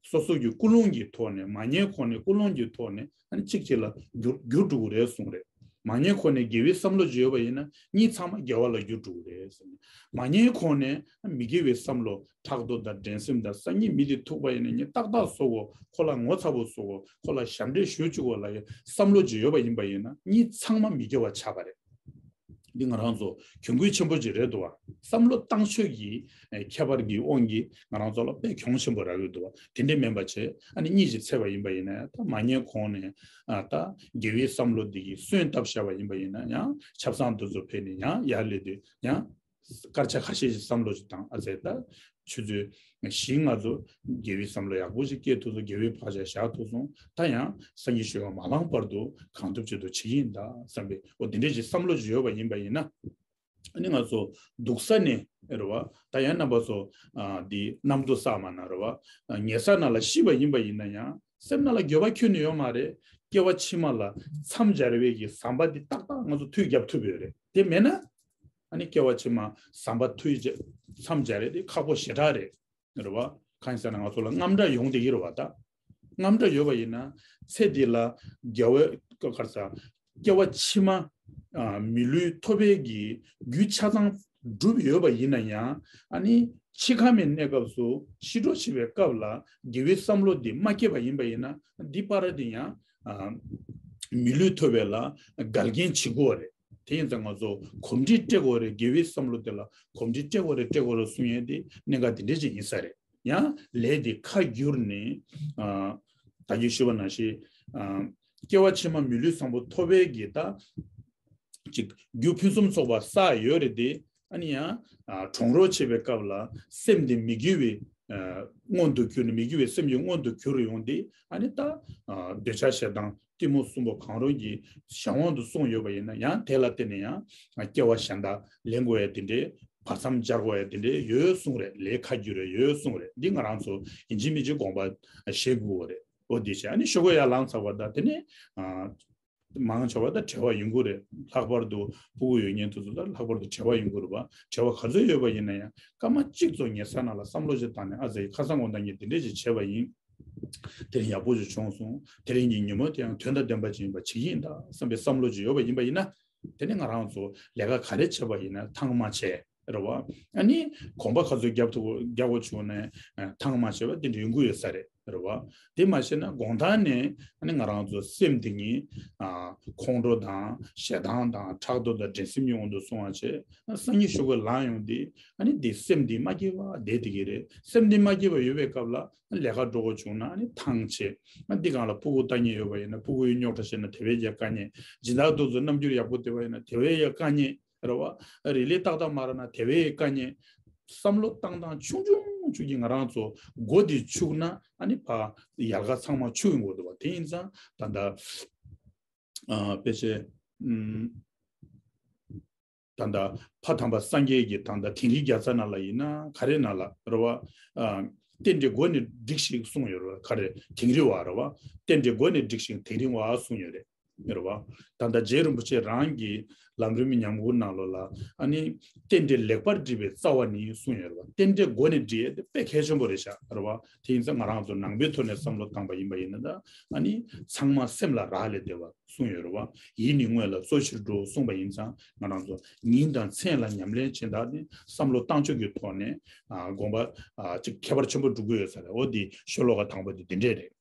སོ་སོ་གི་ཀུན་སློང་གི་ཐོག་ནས་མ་ཉལ་གོང་ནས་ཀུན་སློང་གི་ཐོག་ནས་ཨ་ནི་གཅིག་གཅིག་ལ་འགྱུར་འགྱུར་འགྲོ་གི་རེད་གསུངས་རེད། མ་ཉལ་གོང་ནས་དགེ་བའི་བསམ་བློ་བརྗོད་པ་ཡིན་ན་གཉིད་ཚང་མ་བརྒྱལ་བ་ལ་འགྱུར་འགྲོ་གི་རེད་གསུངས། མ་ཉལ་གོང་ནས་མི་དགེ་བའི་བསམ་བློ་ཕྲག་དོག་དང་འགྲན་སེམས་དང་སང་ཉིན་མི་དེ་ཐུག་པ་ཡིན་ན་ངས་ཏག་ཏག་བཟོ་དགོས། ཁོ་ལ་ངོ་ཚ་པོ་བཟོ་དགོས། ཁོ་ལ་ཞབས་འདྲེན་ཞུ་བཅུག་དགོས་ལབ་ཡ་བསམ་བློ་ཅིག་ཡོད་པ་ཡིན་པ་ཡིན་ན་གཉིད་ཚང་མ་མི་དགེ་བ་ཆགས་པ་རེད། འདི་ང་རང་ཚོ་གྱོང་གུད་ཆེན་པོ་ཅིག་རེད་འདུག་བ། བསམ་བློ་བཏང་ཕྱོགས་ཀྱི་ཨེ་ཁྱད་པར་གྱི་དབང་གིས་ང་རང་ཚོ་ལ་དཔེ་གྱོང་ཆེན་པོ་རག་གི་འདུག་བ། དེ་འདྲ་མིན་པ་བྱས། ཨ་ནི་གཉིས་ཀྱི་ཚད་པ་ཡིན་པ་ཡིན་ན་ཡང་། ད་མ་ཉེས་གོང་ནས་ཨ་ད་དགེ་བའི་བསམ་བློ་འདི་གིས་སོན་བཏབ་བཞག་པ་ཡིན་པ་ཡིན་ན་ཡང་། ཆབ་གསང་འདི་ཚོ་ཕེབས་ནས་ཡང་ཡར་སླེབས་དུས་ཡང་སྐར་ཆ་ཁ་ཤས་ཀྱི་བསམ་བློ་ཞིག་བཏང་། ཨ་ཙེ། ད་ཆུ་ཚོད་བཞི་ལྔ་ཚོ་དགེ་བའི་བསམ་བློ་ཡག་པོ་ཞིག་སྐྱེ་ཐུབ་སོང་། དགེ་བའི་བག་ཆགས་བཞག་ཐུབ་སོང་། ད་ཡང་སངས་རྒྱས་ཆོས་ཀྱི་མ་ལངས་བར་དུ་གང་ཐུབ་ཅི་ཐུབ་བྱེད་ཀྱི་ཡིན་ད་བསམ་པའི། འོ་དེ་འདྲས་ཀྱི་བསམ་བློ་ཞིག་ཡོད་པ་ཡིན་པ་ཡིན་ན། ཨ་ནི་ང་ཚོ་འདུག་ས་ནས་རེད་བ། ད་ཡང་རྣམ་པ་ཚོ་ཨ་འདི་གནམ་གྲུ་གསར་མ་ན་རེད་བ། ཨ་ཉལ་ས་ན་ལ་ཤི་བ་ཡིན་པ་ཡིན་ན་ཡང་། སེམས་ནང་ལ་འགྱོད་པ་ཁྱོན་ནས་ཡོད་མ་རེད། སྐྱེ་བ་ཕྱི་མ་ལ་མཚམས་སྦྱར་བའི་གི་ཟམ་པ་འདི་ཏག་ཏག་ང་ཚོ་མཐུད་རྒྱབ་ཐུབ་ཡོད་རེད། དེ་མེད་ན། ཨ་ནི་སྐྱེ་བ་ཕྱི་མ་ཟམ་པ་མཐུད་བྱས་མཚམས་སྦྱར་རེད། དེ་ཁག་པོ་ཞེ་དྲག་རེད། རེད་བ། གང་ཡིན་ཟེར་ན་ང་ཚོ་ལ་རྔམ་སྐྲག་ཡོང་བསྡད་ཀྱི་རེད་བ། ད་རྔམ་སྐྲག་ཡོད་པ་ཡིན་ན། ཚེ་འདི་ལ་དགེ་བའི་ག་རེ་ཟ། སྐྱེ་བ་ཕྱི་མ་ཨ་མི་ལུས་ཐོབ་པའི་གི་རྒྱུ་ཆ་ཚང་འགྲུབ་ཡོད་པ་ཡིན་ན་ཡང་། ཨ་ནི་འཆི་ཁ་མའི་གནས་སྐབས་སུ་ཤི་འགྲོ་བྱེད་པའི་སྐབས་ལ་དགེ་བའི་བསམ་བློ་འདི་མ་སྐྱེས་པ་ཡིན་པ་ཡིན་ན། འདི་པར་འདི་ཡང་ཨ་མི་ལུས་ཐོབ་པའི་ལ་འགལ་རྐྱེན་བྱེད་དགོས་རེད། དེ་ཡིན་ཙང་ང་ཚོ་གོམས་འདྲིས་སྤྲད་དགོས་རེད། དགེ་བའི་བསམ་བློ་དེ་ལ་གོམས་འདྲིས་སྤྲད་དགོས་རེད། སྤྲད་དགོས་རེད་གསུང་ཡས་དེ་གནད་འགག་དེ་འདྲ་ཅིག་ཡིན་ས་རེད། ཡང་ལས་དེ་ཁ་བསྒྱུར་ནས། ཨ་ད་གིན་ཞུས་པ་ནང་བཞིན། ཨ་སྐྱེ་བ་ཕྱི་མ་མི་ལུས་བཟང་པོ་ཐོབ་པའི་གི་ད་ཅིག་རྒྱུ་ཕུན་སུམ་ཚོགས་པ་བསགས་ཡོད་རེད་དེ། ཨ་ནི་ཡང་ཨ་གྲོངས་རོགས་བྱེད་པའི་སྐབས་ལ་སེམས་དེ་མི་དགེ་བའི་ཨ་མངོན་དུ་གྱུར་ནས། མི་དགེ་བའི་སེམས་ཀྱི་མངོན་དུ་གྱུར་ཡོང་དེ། ཨ་ནི་ད་ཨ་འདོད་ཆགས་ཞེ་སྡང་གཏི་མུག་གསུམ་པོ་གང་རུང་གི་གཞན་དབང་དུ་སོང་ཡོད་པ་ཡིན་ན། ཡང་དེ་ལ་བརྟེན་ནས་ཡང་སྐྱེ་བ་གཞན་དག་ལེན་དགོས་ཡ་དེ་འདྲའི། བར་མཚམས་སྦྱར་དགོས་ཡ་དེ་འདྲའི་ཡོད་གསུངས་རེད། ལས་ཁ་བསྒྱུར་རེ་ཡོད་གསུངས་རེད། འདི་ང་རང་ཚོ་ཡིན་གཅིག་མིན་གཅིག་དགོངས་པ་བཞེས་དགོས་རེད། འོ་དེ་བྱས། ཨ་ནི་ཤོག་གུ་ཡར་ལངས་ཚར་བ་དང་། དེ་ནས་ཨ་མང་ཆེ་བ་ད་བྲེལ་བ་ཡོང་གི་རེད། ལྷག་པར་དུ་ཕྲུ་གུ་ཡོད་མཁན་དེ་ཚོ་ད་ལྷག་པར་དུ་བྲེལ་བ་ཡོང་གི་རེད་པ། བྲེལ་བ་ག་ཚོད་ཡོད་པ་ཡིན་ན་ཡང་། སྐར་མ་གཅིག་ཙམ་ཉལ་ས་ནང་ལ་བསམ་བློ་ཞིག་བཏང་ནས། ཨ་ཙི། ཁ་སང་དགོང་དག་ངས་དེ་འདྲས་ཞིག་བྱས་པ་ཡིན། དེ་རིང་ཡག་པོ་ཞིག་བྱུང་སོང་། དེ་རིང་གི་ཉིན་མོ་དེ་ཡང་དོན་དང་ལྡན་པ་ཅིག་ཡིན་པ་བྱེད་ཀྱི་ཡིན་ད་བསམ་པའི་བསམ་བློ་ཅིག་ཡོད་པ་ཡིན་པ་ཡིན་ན། དེ་ནས་ང་རང་ཚོ་ལས་ཀ་ག་རེ་བྱས་པ་ཡིན་ན་ཐང་མ་བྱས། རེད་བ། ཨ་ནི་གོམ་པ་ག་ཚོད་རྒྱབ་ཐུབ། རྒྱག་དགོས་བྱུང་ན་ཐང་མ་བྱས་པ་དེ་འདྲ་ཡོང་གི་ཡོད་ས་རེད། རེད་བ། དེ་མ་བྱས་ན་དགོང་དག་ནས་ཨ་ནི་ང་རང་ཚོ་སེམས་དེ་ཉིད་ཨ་ཁོང་ཁྲོ་དང་ཞེ་སྡང་དང་ཕྲག་དོག་དང་འགྲན་སེམས་ཀྱི་དབང་དུ་སོང་བ་བྱས། སང་ཉིན་ཤོག་གུ་ལངས་ཡོང་དུས་ཨ་ནི་དེ་སེམས་དེ་མ་སྐྱིད་པ་བསྡད་བསྡད་ཀྱི་རེད། སེམས་དེ་མ་སྐྱིད་པ་ཡོད་པའི་སྐབས་ལ་ལས་ཀ་འགྲོ་དགོས་བྱུང་ན་ཨ་ནི་ཐང་ཆད། ཨ་འདི་སྒང་ལ་ཕྲུ་གུ་ལྟ་མཁན་ཡོད་པ་ཡིན་ན། ཕྲུ་གུ་ཡི་རྙོག་དྲ་བཤད་ན་དེ་བས་ཀྱང་དཀའ་ངལ། སྦྱིན་བདག་དེ་ཚོ་རྣམ་འགྱུར་ཡག་པོ་བསྡད་པ་ཡིན་ན་དེ་བས་ཀྱང་དཀའ་ངལ། རེད་བ། རིགས་ལས་ཏག་ཏག་མ་རག་ན་དེ་བས་དཀའ་ངལ། བསམ་བློ་བཏང་སྟངས་ཆུང་ཆུང་ཆུང་གིས་ང་རང་ཚོ་མགོ་དེ་འཁྱུག་ན་ཨ་ནི་ཕར་ཡལ་ག་ཚང་མ་འཁྱུག་ཡོང་གི་འདུག་བ། དེ་ཡིན་ཙང་ད་ལྟ་ཨ་ཕལ་ཆེར་ཨམ་ད་ལྟ་ཕ་དམ་པ་སངས་རྒྱས་ཀྱིས་ད་ལྟ་དིང་རི་རྒྱལ་ཚ་ནང་ལ་ཡིན་ན་ག་རེ་ནང་ལ་རེད་བ། ཨ་རྟེན་འབྲེལ་མགོ་ནས་སྒྲིགས་ཤིག་གསུངས་ཡོད་རེད་བ། ག་རེ་དིང་རི་བ་རེད་བ། རྟེན་འབྲེལ་མགོ་ནས་སྒྲིགས་ཤིག་དིང་རི་བ་གསུངས་ཡོད་རེད། རེད་བ། ད་ལྟ་རྗེ་རིན་པོ་ཆེ་རང་གི་ལམ་རིམ་ཉམས་མགུར་ནང་ལོགས་ལ་ཨ་ནི་རྟེན་འབྲེལ་ལེགས་པར་འགྲིག་པའི་རྩ་བ་ནི་གསུངས་ཡོད་རེད་བ། རྟེན་འབྲེལ་མགོ་ནས་སྒྲིག་ཡས་དེ་དཔེ་གལ་ཆེན་པོ་རེད་ཤག་རེད་བ། དེ་ཡིན་ཙང་ང་རང་ཚོ་ནང་པའི་ཐོག་ནས་བསམ་བློ་བཏང་པ་ཡིན་པ་ཡིན་ན། ད་ཨ་ནི་ཚང་མ་སེམས་ལ་རག་ལས་བསྡད་པ་གསུངས་ཡོད་རེད་བ། ཡིད་ནི་སྔོན་ལ་གཙོ་ཆེར་འགྲོ་གསུངས་པ་ཡིན་ཙང་། ང་རང་ཚོ་ཉིན་དང་མཚན་ལ་ཉམས་ལེན་བྱེད་ད་ནི་བསམ་བློ་བཏང་ཕྱོགས་ཀྱི་ཐོག་ནས་ཨ་དགོངས་པ་ཨ་ཅིག་ཁྱད་པར་ཆེན་པོ་འགྲོ་གི་ཡོད་ས་རེད། འོ་འདི་ཤོ་ལོ་ཀ་དང་པོ་འདི་འདི་འདྲས་རེད།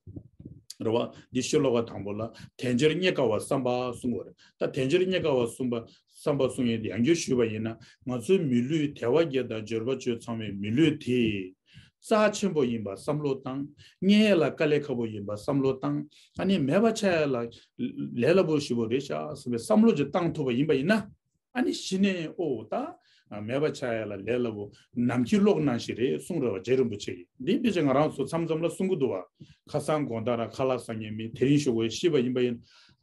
རེད་བ། འདི་ཤོ་ལོ་ཀ་དང་པོ་ལ་དལ་འབྱོར་རྙེད་དཀའ་བ་བསམ་པ་གསུངས་པ་རེད། ད་དལ་འབྱོར་རྙེད་དཀའ་བ་གསུངས་པ་བསམ་པ་གསུངས་ཡས་དེ་ཡང་བསྐྱར་ཞུས་པ་ཡིན་ན། ང་ཚོའི་མི་ལུས་དལ་བ་བརྒྱད་དང་འབྱོར་པ་བཅུ་ཚང་བའི་མི་ལུས་དེ་རྩ་ཆེན་པོ་ཡིན་པ་བསམ་བློ་བཏང་། རྙེད་ཡས་ལ་དཀའ་ལས་ཁག་པོ་ཡིན་པ་བསམ་བློ་བཏང་། ཨ་ནི་མེད་པ་ཆགས་ཡས་ལ་ལས་སླ་པོ་ཞེ་པོ་རེད་ཤག་བསམ་པའི་བསམ་བློ་ཅིག་བཏང་ཐུབ་པ་ཡིན་པ་ཡིན་ན། ཨ་ནི་གཞི་ནས་ཨོ་ད་མེད་པ་ཆགས་ཡས་ལ་ལས་སླ་པོ། ནམ་མཁའི་གློག་ནང་བཞིན་རེད་གསུངས་རེད་བ། རྗེ་རིན་པོ་ཆེ་གིས། འདི་ཕལ་ཆེར་ང་རང་ཚོ་མཚམས་མཚམས་ལ་གསུང་གི་འདུག་བ། ཁ་སང་དགོང་དག་རང་ཁ་ལག་ཟ་མཁན་མེད། དེ་རིང་ཞོགས་པ་ཤི་བ་ཡིན་པ་ཡིན།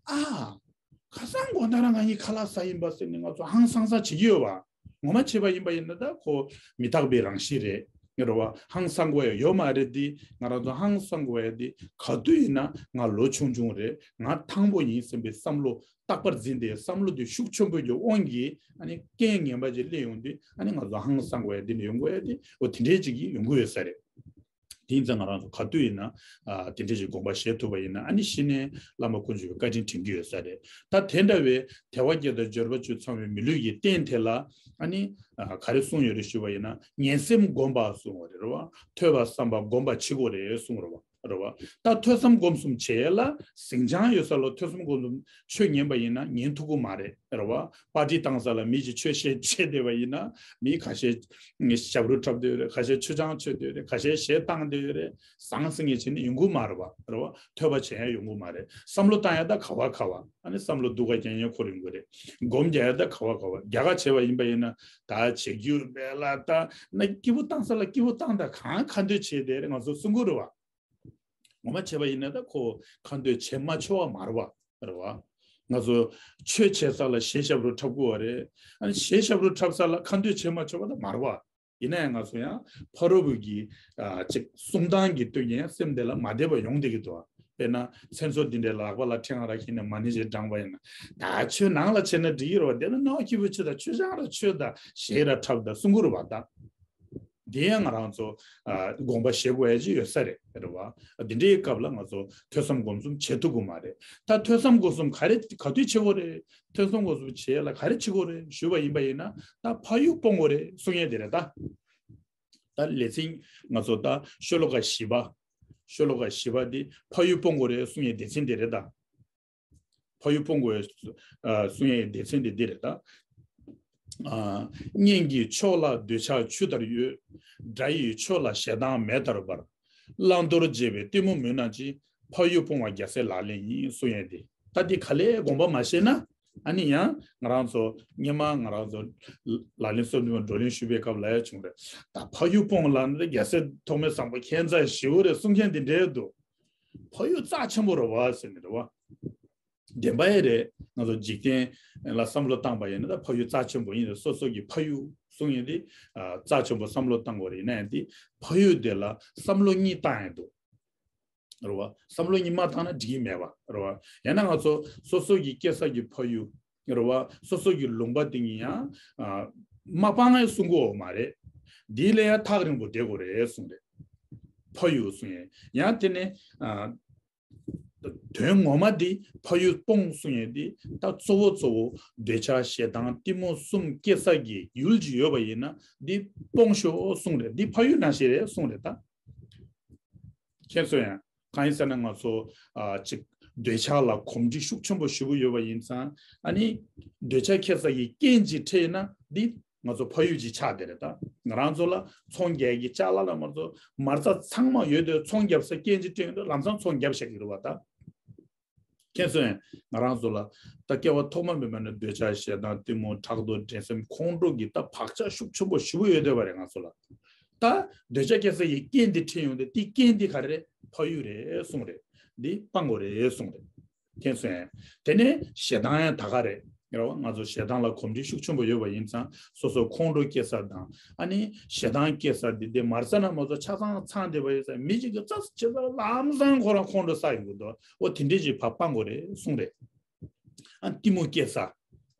ཨ། ཁ་སང་དགོང་དག་རང་ང་གཉིས་ཁ་ལག་ཟ་ཡིན་པ་ཟེར་ནས་ང་ཚོ་ཧང་སང་སང་བྱེད་ཀྱི་ཡོད་བ། ངོ་མ་བྱས་པ་ཡིན་པ་ཡིན་ན་ད་ཁོ་མི་རྟག་པའི་རང་བཞིན་རེད། རེད་བ། ཧང་སང་དགོས་ཡ་ཡོད་མ་རེད་དེ། ང་རང་ཚོ་ཧང་སང་དགོས་ཡ་དེ་ག་དུས་ཡིན་ན་ང་ལོ་ཆུང་ཆུང་རེད། ང་ཐང་པོ་ཡིན་བསམ་པའི་བསམ་བློ། རྟག་པར་འཛིན་ཏེ་བསམ་བློ་དེ་ཤུགས་ཆེན་པོ་གི་དབང་གིས་ཨ་ནི་རྐྱེན་ངན་པ་ཅིག་སླེབས་ཡོང་དུས་ཨ་ནི་ང་ཚོ་ཧང་སང་དགོས་ཡ་དེ་འདྲ་ཡོང་དགོས་ཡ་དེ། འོ་དེ་འདྲའི་ཅིག་གིས་ཡོང་གི་ཡོད་ས་རེད། དེ་ཡིན་ཙང་ང་རང་ཚོ་ག་དུས་ཡིན་ན་ཨ་དེ་འདྲའི་ཅིག་དགོངས་པ་བཞེས་ཐུབ་པ་ཡིན་ན། ཨ་ནི་གཞི་ནས་བླ་མ་དཀོན་མཆོག་གི་བཀའ་དྲིན་དྲན་གྱི་ཡོད་ས་རེད། ད་དེ་འདྲ་བའི་དལ་བ་བརྒྱད་དང་འབྱོར་པ་བཅུ་ཚང་བའི་མི་ལུས་ཀྱི་རྟེན་དེ་ལ་ཨ་ནི་ཨ་ག་རེ་གསུངས་ཡོད་རེད་ཞུས་པ་ཡིན་ན། ངན་སེམས་བསྒོམ་པ་གསུངས་པ་རེད་བ། ཐོས་པ་བསམ་པ་སྒོམ་པ་བྱེད་དགོས་རེད་གསུངས་རེད་བ། རེད་བ། ད་ཐོས་བསམ་སྒོམ་གསུམ་བྱེད་ཡས་ལ་ཟིང་ཆ་ཡོད་ས་ལ་ཐོས་བསམ་སྒོམ་གསུམ་ཆོས་ཉན་པ་ཡིན་ན་ཉན་ཐུབ་ཀྱི་མ་རེད། རེད་བ། པར་ཊི་བཏང་ས་ལ་མི་གཅིག་ཆོས་བཤད་བཤད་བསྡད་པ་ཡིན་ན་མི་ཁ་ཤས་ཞབས་བྲོ་འཁྲབ་བསྡད་ཡོད་རེད། ཁ་ཤས་མཆོད་ཆང་མཆོད་བསྡད་ཡོད་རེད། ཁ་ཤས་གཞས་བཏང་བསྡད་ཡོད་རེད། ཟང་ཟིང་ངེ་བྱས་ནས་ཡོང་གི་མ་རེད་བ། རེད་བ། ཐོས་པ་བྱེད་ཡ་ཡོང་གི་མ་རེད། བསམ་བློ་བཏང་ཡ་ད་ག་བ་ག་བ། ཨ་ནི་བསམ་བློ་སྡུག་ག་རྒྱག་ཡ་འཁོར་ཡོང་གི་རེད། སྒོམ་རྒྱག་ཡ་ད་ག་བ་ག་བ། རྒྱ་གར་བྱས་པ་ཡིན་པ་ཡིན་ན་ད་བྱེད་རྒྱུ་མེད་ལ། ད་ན་སྐྱིད་པོ་བཏང་ས་ལ་སྐྱིད་པོ་བཏང་། ད་གང་ཁ་འདོད་བྱས་བསྡད་རེད། ང་ཚོ་གསུང་གི་རེད་བ། ངོ་མ་བྱས་པ་ཡིན་ན་ད་ཁོ་ཁ་འདོད་བྱེད་མ་ཆོག་པ་མ་རེད་བ། རེད་བ། ང་ཚོ་ཆོས་བྱེད་ས་ལ་གཞས་ཞབས་བྲོ་འཁྲབ་དགོས་པ་རེད། ཨ་ནི་གཞས་ཞབས་བྲོ་འཁྲབ་ས་ལ་ཁ་འདོད་བྱེད་མ་ཆོག་པ་ད་མ་རེད་བ། ཡིན་ན་ཡང་ང་ཚོ་ཡང་ཕ་རོལ་པོ་གི་ཨ་ཅིག་གསུང་སྟངས་ཀྱི་སྟོན་གྱི་ཡང་སེམས་དེ་ལ་མ་བདེ་བ་ཡོང་བསྡད་ཀྱི་འདུག་བ། དཔེར་ན་མཚན་ཚོགས་འདི་འདྲའི་ལག་པ་ལ་ཕྲེང་བ་ར་ཁྱེར་ནས་མ་ཎི་ཞིག་བགྲངས་པ་ཡིན་ན། ད་ཆོས་ནང་ལ་བྱས་ན་འགྲིག་གི་རེད་བ། དེ་ལ་སྣང་བ་སྐྱིད་པོ་བྱེད་དང་། མཆོད་ཆང་ར་མཆོད་དང་། གཞས་ར་འཁྲབ་དང་། གསུང་གི་རེད་བ་ད། དེ་ཡང་ང་རང་ཚོ་ཨ་དགོངས་པ་བཞེས་དགོས་ཡ་ཅིག་ཡོད་ས་རེད། རེད་བ། འདི་འདྲའི་སྐབས་ལ་ང་ཚོ་ཐོས་བསམ་སྒོམ་གསུམ་བྱེད་ཐུབ་ཀྱི་མ་རེད། ད་ཐོས་བསམ་སྒོམ་གསུམ་ག་རེ་ག་དུས་བྱེད་དགོས་རེད། ཐོས་བསམ་སྒོམ་གསུམ་བྱེད་ཡ་ལ་ག་རེ་བྱེད་དགོས་རེད་ཞུས་པ་ཡིན་པ་ཡིན་ན། ད་ཕ་ཡུལ་སྤོང་དགོས་རེད་གསུང་ཡ་དེ་རེད་ད། ད་ལེ་ཚན་ང་ཚོ་ད་ཤོ་ལོ་ཀ་བཞི་པ། ཤོ་ལོ་ཀ་བཞི་པ་འདི་ཕ་ཡུལ་སྤོང་དགོས་རེད་གསུང་ཡ་སྡེ་ཚན་དེ་རེད་ད། ཕ་ཡུལ་སྤོང་དགོས་ཨ་གསུང་ཡའི་སྡེ་ཚན་དེ་འདི་རེད་ད། ཨ་གཉེན་གྱི་ཕྱོགས་ལ་འདོད་ཆགས་ཆུ་ལྟར་གཡོས། དགྲ་ཡི་ཕྱོགས་ལ་ཞེ་སྡང་མེ་ལྟར་འབར། བླང་དོར་བརྗེད་པའི་གཏི་མུག་མུན་ནག་ཅན། ཕ་ཡུལ་སྤོང་བ་རྒྱལ་སྲས་ལག་ལེན་ཡིན་གསུང་ཡས་དེ། ད་འདི་ག་ལེ་དགོངས་པ་མ་བཞེས་ན། ཨ་ནི་ཡང་ང་རང་ཚོ་སྔོན་མ་ང་རང་ཚོ་ལག་ལེན་སོ་བདུན་པ་བགྲོ་གླེང་ཞུ་བའི་སྐབས་ལ་ཡ་བྱུང་རེད། ད་ཕ་ཡུལ་སྤོང་ལ་ནི་རྒྱལ་སྲས་ཐོགས་མེད་བཟང་པོ་ཁྱད་མཚར་ཞེ་པོ་རེད་གསུང་མཁན་དེ་འདྲས་འདུག་ཕ་ཡུལ་རྩ་ཆེན་པོ་རེད་བ་ཟེར་ནས་རེད་བ། བདེན་པ་ཡང་རེད། ང་ཚོ་འཇིག་རྟེན་ལ་བསམ་བློ་བཏང་པ་ཡིན་ན་ད་ཕ་ཡུལ་རྩ་ཆེན་པོ་ཡིན་རེད། སོ་སོ་གི་ཕ་ཡུལ་གསུང་ཡིན་དེ་ཨ་རྩ་ཆེན་པོ་བསམ་བློ་བཏང་དགོས་རེད། ཡིན་ན་ཡང་དེ་ཕ་ཡུལ་དེ་ལ་བསམ་བློ་གཉིས་བཏང་ཡང་འདུག་རེད་བ། བསམ་བློ་གཉིས་མ་བཏང་ན་འགྲིག་གི་མེད་པ་རེད་བ། ཡང་ན་ང་ཚོ་སོ་སོ་གི་སྐྱེས་ས་གི་ཕ་ཡུལ་རེད་བ། སོ་སོ་གི་ལུང་པ་དེ་གཉིས་ཡང་ཨ་མ་སྤང་ཡང་གསུང་གི་ཡོད་མ་རེད། དེ་ལ་ཡང་ཐག་རིང་པོ་བསྡད་དགོས་རེད་གསུངས་རེད། ཕ་ཡུལ་གསུང་ཡས་ཡང་དེ་ནས་ཨ། དོན་ངོ་མ་འདི་ཕ་ཡུལ་སྤོང་གསུང་ཡས་འདི་ད་གཙོ་བོ་གཙོ་བོ་འདོད་ཆགས་ཞེ་སྡང་གཏི་མུག་གསུམ་སྐྱེ་ས་གི་ཡུལ་ཅིག་ཡོད་པ་ཡིན་ན་འདི་སྤོང་ཤོག་གསུང་རེད། འདི་ཕ་ཡུལ་ནང་བཞིན་རེད་གསུང་རེད་ད། ཁྱེད་ཚོ་ཡང་གང་ཡིན་ཟེར་ན་ང་ཚོ་ཨ་ཅིག་འདོད་ཆགས་ལ་གོམས་འདྲིས་ཤུགས་ཆེན་པོ་ཞེ་པོ་ཡོད་པ་ཡིན་ཙང་ཨ་ནི་འདོད་ཆགས་སྐྱེ་ས་ཀྱི་རྐྱེན་ཅིག་འཕྲད་ན་འདི་ང་ཚོ་ཕ་ཡུལ་ཅིག་ཆགས་བསྡད་རེད་ད། ང་རང་ཚོ་ལ་ཚོང་རྒྱག་གི་ཅ་ལག་ལ་ང་ཚོ་མ་རྩ་ཚང་མ་ཡོད་དུས་ཚོང་རྒྱབ་ས་རྐྱེན་ཅིག་སྤྲད་ཡོང་དུས་ལམ་སང་ཚོང་རྒྱབ་བཞག་གི་རེད་བ་ད། ཁྱེད་ཚོ་ཡང་ང་རང་ཚོ་ལ་ད་སྐྱེ་བ་ཐོག་མ་མེད་པ་ནས་འདོད་ཆགས་ཞེ་སྡང་གཏི་མུག་ཕྲག་དོག་འགྲན་སེམས་ཁོང་ཁྲོ་གི་ད་བག་ཆགས་ཤུགས་ཆེན་པོ་ཞེ་པོ་ཡོད་བསྡད་པ་རེད་ང་ཚོ་ལ། ད་འདོད་ཆགས་སྐྱེ་ས་ཡི་རྐྱེན་འདི་འཕྲད་ཡོང་དུས་དེ་རྐྱེན་འདི་ག་རེ་རེད། ཕ་ཡུལ་རེད་གསུངས་རེད། འདི་སྤང་དགོས་རེད་གསུངས་རེད། ཁྱེད་ཚོ་ཡང་དེ་ནས་ཞེ་སྡང་ཡང་ད་ག་རེད། ཡོད་རེད་བ། ང་ཚོ་ཞེ་སྡང་ལ་གོམས་འདྲིས་ཤུགས་ཆེན་པོ་ཡོད་པ་ཡིན་ཙང་སོ་སོ་ཁོང་ཁྲོ་སྐྱེ་ས་དང་ཨ་ནི་ཞེ་སྡང་སྐྱེ་ས་འདི་དེ་མ་རྩ་ན་མ་ཚོ་ཆ་ཚང་ཚང་བསྡད་པ་ཡིན་ཙང་མི་གཅིག་གི་རྩ་ཆེ་ས་ལམ་སང་ཁོ་རང་ཁོང་ཁྲོ་ཟ་ཡོང་གི་འདུག་འོ་དེ་འདྲས་ཅིག་ཕར་སྤང་དགོས་རེད་གསུངས་རེད། ཨ་གཏི་མུག་སྐྱེ་ས་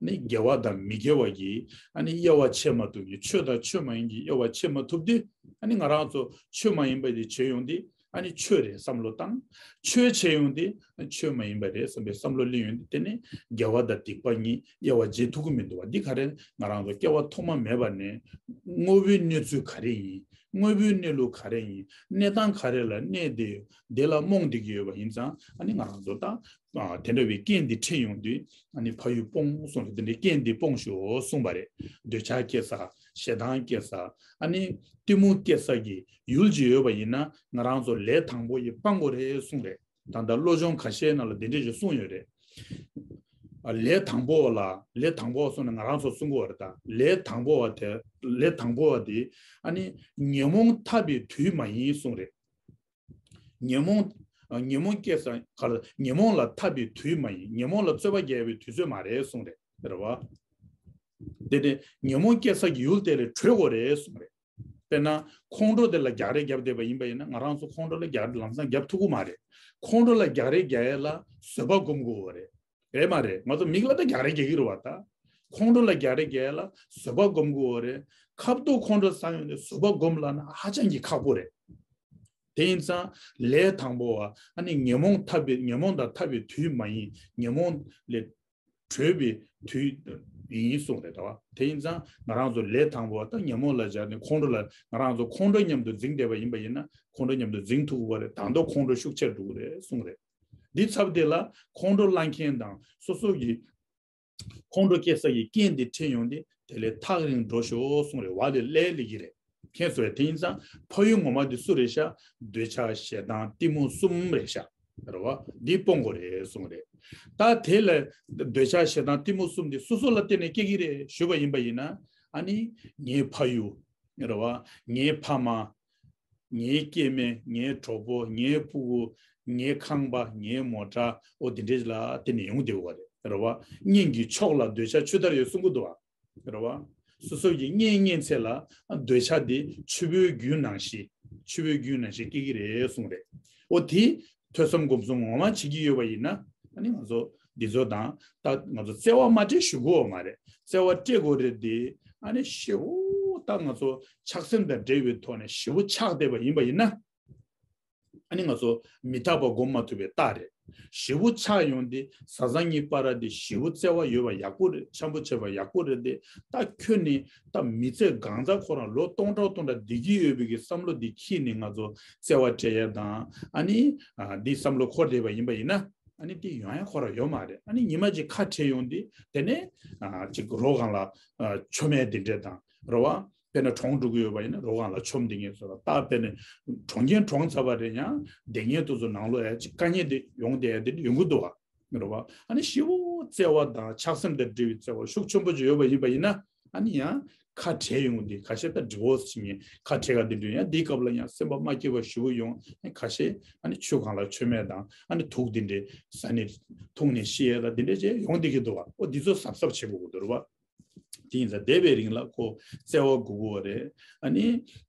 ནི་དགེ་བ་དང་མི་དགེ་བ་གི་ཨ་ནི་དབྱེ་བ་ཕྱེ་མ་ཐུབ་ཀྱི་ཆོས་དང་ཆོས་མ་ཡིན་གྱི་དབྱེ་བ་ཕྱེ་མ་ཐུབ་དུས་ཨ་ནི་ང་རང་ཚོ་ཆོས་མ་ཡིན་པ་དེ་བྱེད་ཡོང་དུས། ཨ་ནི་ཆོས་རེད་བསམ་བློ་བཏང་། ཆོས་བྱེད་ཡོང་དུས་ཆོས་མ་ཡིན་པ་རེད་བསམ་པའི་བསམ་བློ་སླེབས་ཡོང་དུས་དེ་ནི་དགེ་བ་དང་སྡིག་པ་གཉིས་དབྱེ་བ་འབྱེད་ཐུབ་ཀྱི་མི་འདུག་བ། འདི་ག་རེ་ང་རང་ཚོ་སྐྱེ་བ་ཐོག་མ་མེད་པ་ནས་དངོས་པོའི་གནས་ཚུལ་ག་རེ་ཡིན། དངོས་པོའི་གནས་ལུགས་ག་རེ་ཡིན། གནས་སྟངས་ག་རེ་ལ་གནས་ཏེ་དེ་ལ་རྨོངས་བསྡད་ཀྱི་ཡོད་པ་ཡིན་ཙང་ཨ་ནི་ང་རང་ཚོ་ད་དེ་འདྲ་བའི་རྐྱེན་འདི་འཕྲད་ཡོང་དུས་ཨ་ནི་ཕ་ཡུལ་སྤོང་གསུངས་རེད། དེ་འདྲའི་རྐྱེན་འདི་སྤོང་ཤོག་གསུངས་པ་རེད། འདོད་ཆགས་སྐྱེ་ས་ཞེ་སྡང་སྐྱེ་ས་ཨ་ནི་གཏི་མུག་སྐྱེ་ས་གི་ཡུལ་ཅིག་ཡོད་པ་ཡིན་ན་ང་རང་ཚོ་ལས་དང་པོ་ཡི་སྤང་དགོས་རེད་གསུངས་རེད། ད་ལྟ་བློ་སྦྱོང་ཁ་ཤས་ནང་ལ་འདི་འདྲས་ཞིག་གསུངས་ཡོད་རེད། ཨ་ལས་དང་པོ་བ་ལ་ལས་དང་པོ་བ་གསུངས་ནས་ང་རང་ཚོ་གསུང་གི་ཡོད་རེད་ད། ལས་དང་པོ་བ་དེ་ལས་དང་པོ་བ་དེ་ཨ་ནི་ཉོན་མོངས་ཐར་པའི་དུས་མ་ཡིན་གསུངས་རེད། ཉོན་མོངས་ཨ་ཉོན་མོངས་སྐྱེ་ས་ག་ལ་ཉོན་མོངས་ལ་ཐར་པའི་དུས་མ་ཡིན། ཉོན་མོངས་ལ་རྩོད་པ་རྒྱག་པའི་དུས་ཚོད་མ་རེད་གསུངས་རེད། རེད་བ། དེ་ནས་ཉོན་མོངས་སྐྱེ་ས་ཀྱི་ཡུལ་དེ་ལས་གྲོལ་དགོས་རེད་གསུངས་རེད། དཔེར་ན་ཁོང་ཁྲོ་དེ་ལ་རྒྱག་རེས་བརྒྱབ་བསྡད་པ་ཡིན་པ་ཡིན་ན་ང་རང་ཚོ་ཁོང་ཁྲོ་ལ་རྒྱག་རེས་ལམ་སང་བརྒྱབ་ཐུབ་ཀྱི་མ་རེད། ཁོང་ཁྲོ་ལ་རྒྱག་རེས་རྒྱག་ཡས་ལ་བཟོད་པ་སྒོམ་དགོས་པ་རེད། རེད་མ་རེད། ང་ཚོ་མིག་ལ་ད་རྒྱག་རེས་རྒྱག་གི་རེད་བ་ད། ཁོང་ཁྲོ་ལ་རྒྱག་རེས་རྒྱག་ཡས་ལ་བཟོད་པ་སྒོམ་དགོས་པ་རེད། ཁ་ཐུག་ཁོང་ཁྲོ་ཟ་ཡོང་དུས་བཟོད་པ་སྒོམ་ལབ་ན་ཧ་ཅང་གི་ཁག་པོ་རེད། དེ་ཡིན་ཙང་ལས་དང་པོ་བ་ཨ་ནི་ཉོན་མོངས་ཐར་པའི་ཉོན་མོངས་དང་ཐར་པའི་དུས་མ་ཡིན། ཉོན་མོངས་ལས་གྲོལ་བའི་དུས་ ཡིན་གསུངས་རེད། ད་བ་དེ་ཡིན་ཙང་ང་རང་ཚོ་ལས་དང་པོ་ད་ཉོན་མོངས་ལ་སྦྱར་ནས་ཁོང་ཁྲོ་ལ་ང་རང་ཚོ་ཁོང་ཁྲོ་མཉམ་དུ་འཛིང་བསྡད་པ་ཡིན་པ་ཡིན་ན་ཁོང་ཁྲོ་མཉམ་དུ་འཛིང་ཐུབ་པ་རེད། ད་དུང་ཁོང་ཁྲོ་ཤུགས་ཆེར་འགྲོ་གི་རེད་གསུངས་རེད། འདི་ཚབ་དེ་ལ་ཁོང་ཁྲོ་ལངས་མཁན་དང་སོ་སོ་གི་ཁོང་ཁྲོ་སྐྱེ་ས་ཀྱི་རྐྱེན་འདི་འཕྲད་ཡོང་དུས་དེ་ལས་ཐག་རིང་འགྲོ་ཤོག་གསུངས་རེད། བ་ལས་ལས་ལི་གི་རེད། མཁྱེན་སོང་ངས། དེ་ཡིན་ཙང་ཕ་ཡུལ་ངོ་མ་འདི་སུ་རེད་ཤག་འདོད་ཆགས་ཞེ་སྡང་གཏི་མུག་གསུམ་རེད་ཤག་རེད་བ། འདི་སྤོང་དགོས་རེད་གསུངས་རེད། ད་དེ་ལ་འདོད་ཆགས་ཞེ་སྡང་གཏི་མུག་གསུམ་འདི་སོ་སོ་ལ་བརྟེན་ནས་སྐྱེ་གི་རེད་ཞུས་པ་ཡིན་པ་ཡིན་ན། ཨ་ནི་ངའི་ཕ་ཡུལ་རེད་བ། ངའི་ཕ་མ། ངའི་སྐྱེ་དམན། ངའི་གྲོགས་པོ། ངའི་ཕྲུ་གུ། ངའི་ཁང་པ། ངའི་མོ་ཊ། ཨོ་དེ་འདྲས་ལ་བརྟེན་ནས་ཡོང་བསྡད་ཡོད་རེད། རེད་བ། གཉེན་གྱི་ཕྱོགས་ལ་འདོད་ཆགས་ཆུ་ལྟར་ཡོད་གསུང་གི་འདུག་བ། རེད་བ། སོ་སོ་ཡི་གཉེན་ཉེ་ཚེ་ལ་འདོད་ཆགས་དེ་ཆུ་བོའི་རྒྱུན་ནང་བཞིན། ཆུ་བོའི་རྒྱུན་ནང་བཞིན་སྐྱེ་གི་རེད་གསུངས་རེད། ཨོ་དེ་ཐོས་བསམ་སྒོམ་གསུམ་ངོ་མ་བྱེད་ཀྱི་ཡོད་པ་ཡིན་ན། ཨ་ནི་ང་ཚོ་འདི་ཚོ་དང་ད་ང་ཚོ་བརྩེ་བ་མ་སྤྲད་ཞུ་གི་ཡོད་མ་རེད། བརྩེ་བ་སྤྲད་དགོས་རེད་དེ། ཨ་ནི་ཞེ་པོ་ད་ང་ཚོ་ཆགས་སེམས་དང་འབྲེལ་བའི་ཐོག་ནས་ཞེ་པོ་ཆགས་བསྡད་པ་ཡིན་པ་ཡིན་ན། ཨ་ནི་ང་ཚོ་མི་རྟག་པ་སྒོམ་མ་ཐུབ་པའི་རྟགས་རེད། ཞེ་པོ་ཆགས་ཡོང་དུས་བཟའ་ཚང་གཉིས་བར་དེ་ཞེ་པོ་བརྩེ་བ་ཡོད་པ་ཡག་པོ་རེད། འཆམ་པོ་བྱེད་པ་ཡག་པོ་རེད་དེ། ད་ཁྱོད་ནི་ད་མི་ཚེ་གང་ཚ་ཁོ་རང་ལོ་སྟོང་ཕྲག་སྟོང་ཕྲག་བསྡད་ཀྱི་ཡོད་པའི་གི་བསམ་བློ་འདི་འཁྱེར་ནས་ང་ཚོ་བརྩེ་བ་སྤྲད་ཡ་དང་། ཨ་ནི་ཨ་འདི་བསམ་བློ་འཁོར་བསྡད་པ་ཡིན་པ་ཡིན་ན། ཨ་ནི་དེ་ཡོང་ཡ་ཁོ་རང་ཡོད་མ་རེད། ཨ་ནི་ཉི་མ་གཅིག་ཁ་བྲལ་ཡོང་དུས་དེ་ནས་ཨ་ཅིག་རོ་སྒང་ལ་ཨ་མཆོད་མེ་དེ་འདྲས་དང་རེད་བ། དཔེར་ན་གྲོངས་འགྲོ་གི་ཡོད་པ་ཡིན་ན་རོ་སྒང་ལ་མཆོད་མེ་དེ་ངས་བཟོས་ལ་ད་དཔེར་ན་གྲོངས་མཁན་གྲོངས་ཚར་བ་རེད། ཡང་བསྡད་མཁན་དེ་ཚོ་ནང་ལོགས་ཡ་ཅིག་དཀའ་ངལ་དེ་ཡོང་བསྡད་ཡ་དེ་འདྲ་ཡོང་གི་འདུག་བ། རེད་བ། ཨ་ནི་ཞེ་པོ་བརྩེ་བ་དང་ཆགས་སེམས་དང་འབྲེལ་བའི་བརྩེ་བ་ཤུགས་ཆེན་པོ་ཅིག་ཡོད་པ་ཡིན་པ་ཡིན་ན། ཨ་ནི་ཡང་ཁ་བྲལ་ཡོང་དུས་ཁ་ཤས་ད་ཌི་བོ་སི་བྱེད་མཁན་ཁ་བྲལ་ག་དེ་འདྲ་ཡང་འདིའི་སྐབས་ལ་ཡང་སེམས་པ་མ་སྐྱིད་པ་ཞེ་པོ་ཡོང་། ཁ་ཤས་ཨ་ནི་ཆུ་སྒང་ལ་མཆོད་མེ་དང་ཨ་ནི་དུག་དེ་འདྲས་ཟ་ནས་འཐུང་ནས་ཤི་ཡས་ལ་དེ་འདྲས་བྱས་ཡོང་བསྡད་ཀྱི་འདུག་བ། ཨོ་འདི་ཚོ་གཟབ་གཟབ་བྱེད་དགོས་ཀྱི་འདུག་རེད་བ། དེ་ཡིན་ཙང་བསྡད་པའི་རིང་ལ་ཁོ་བརྩེ་བ་དགོས་ཀྱི་ཡོད་རེད། ཨ་ནི་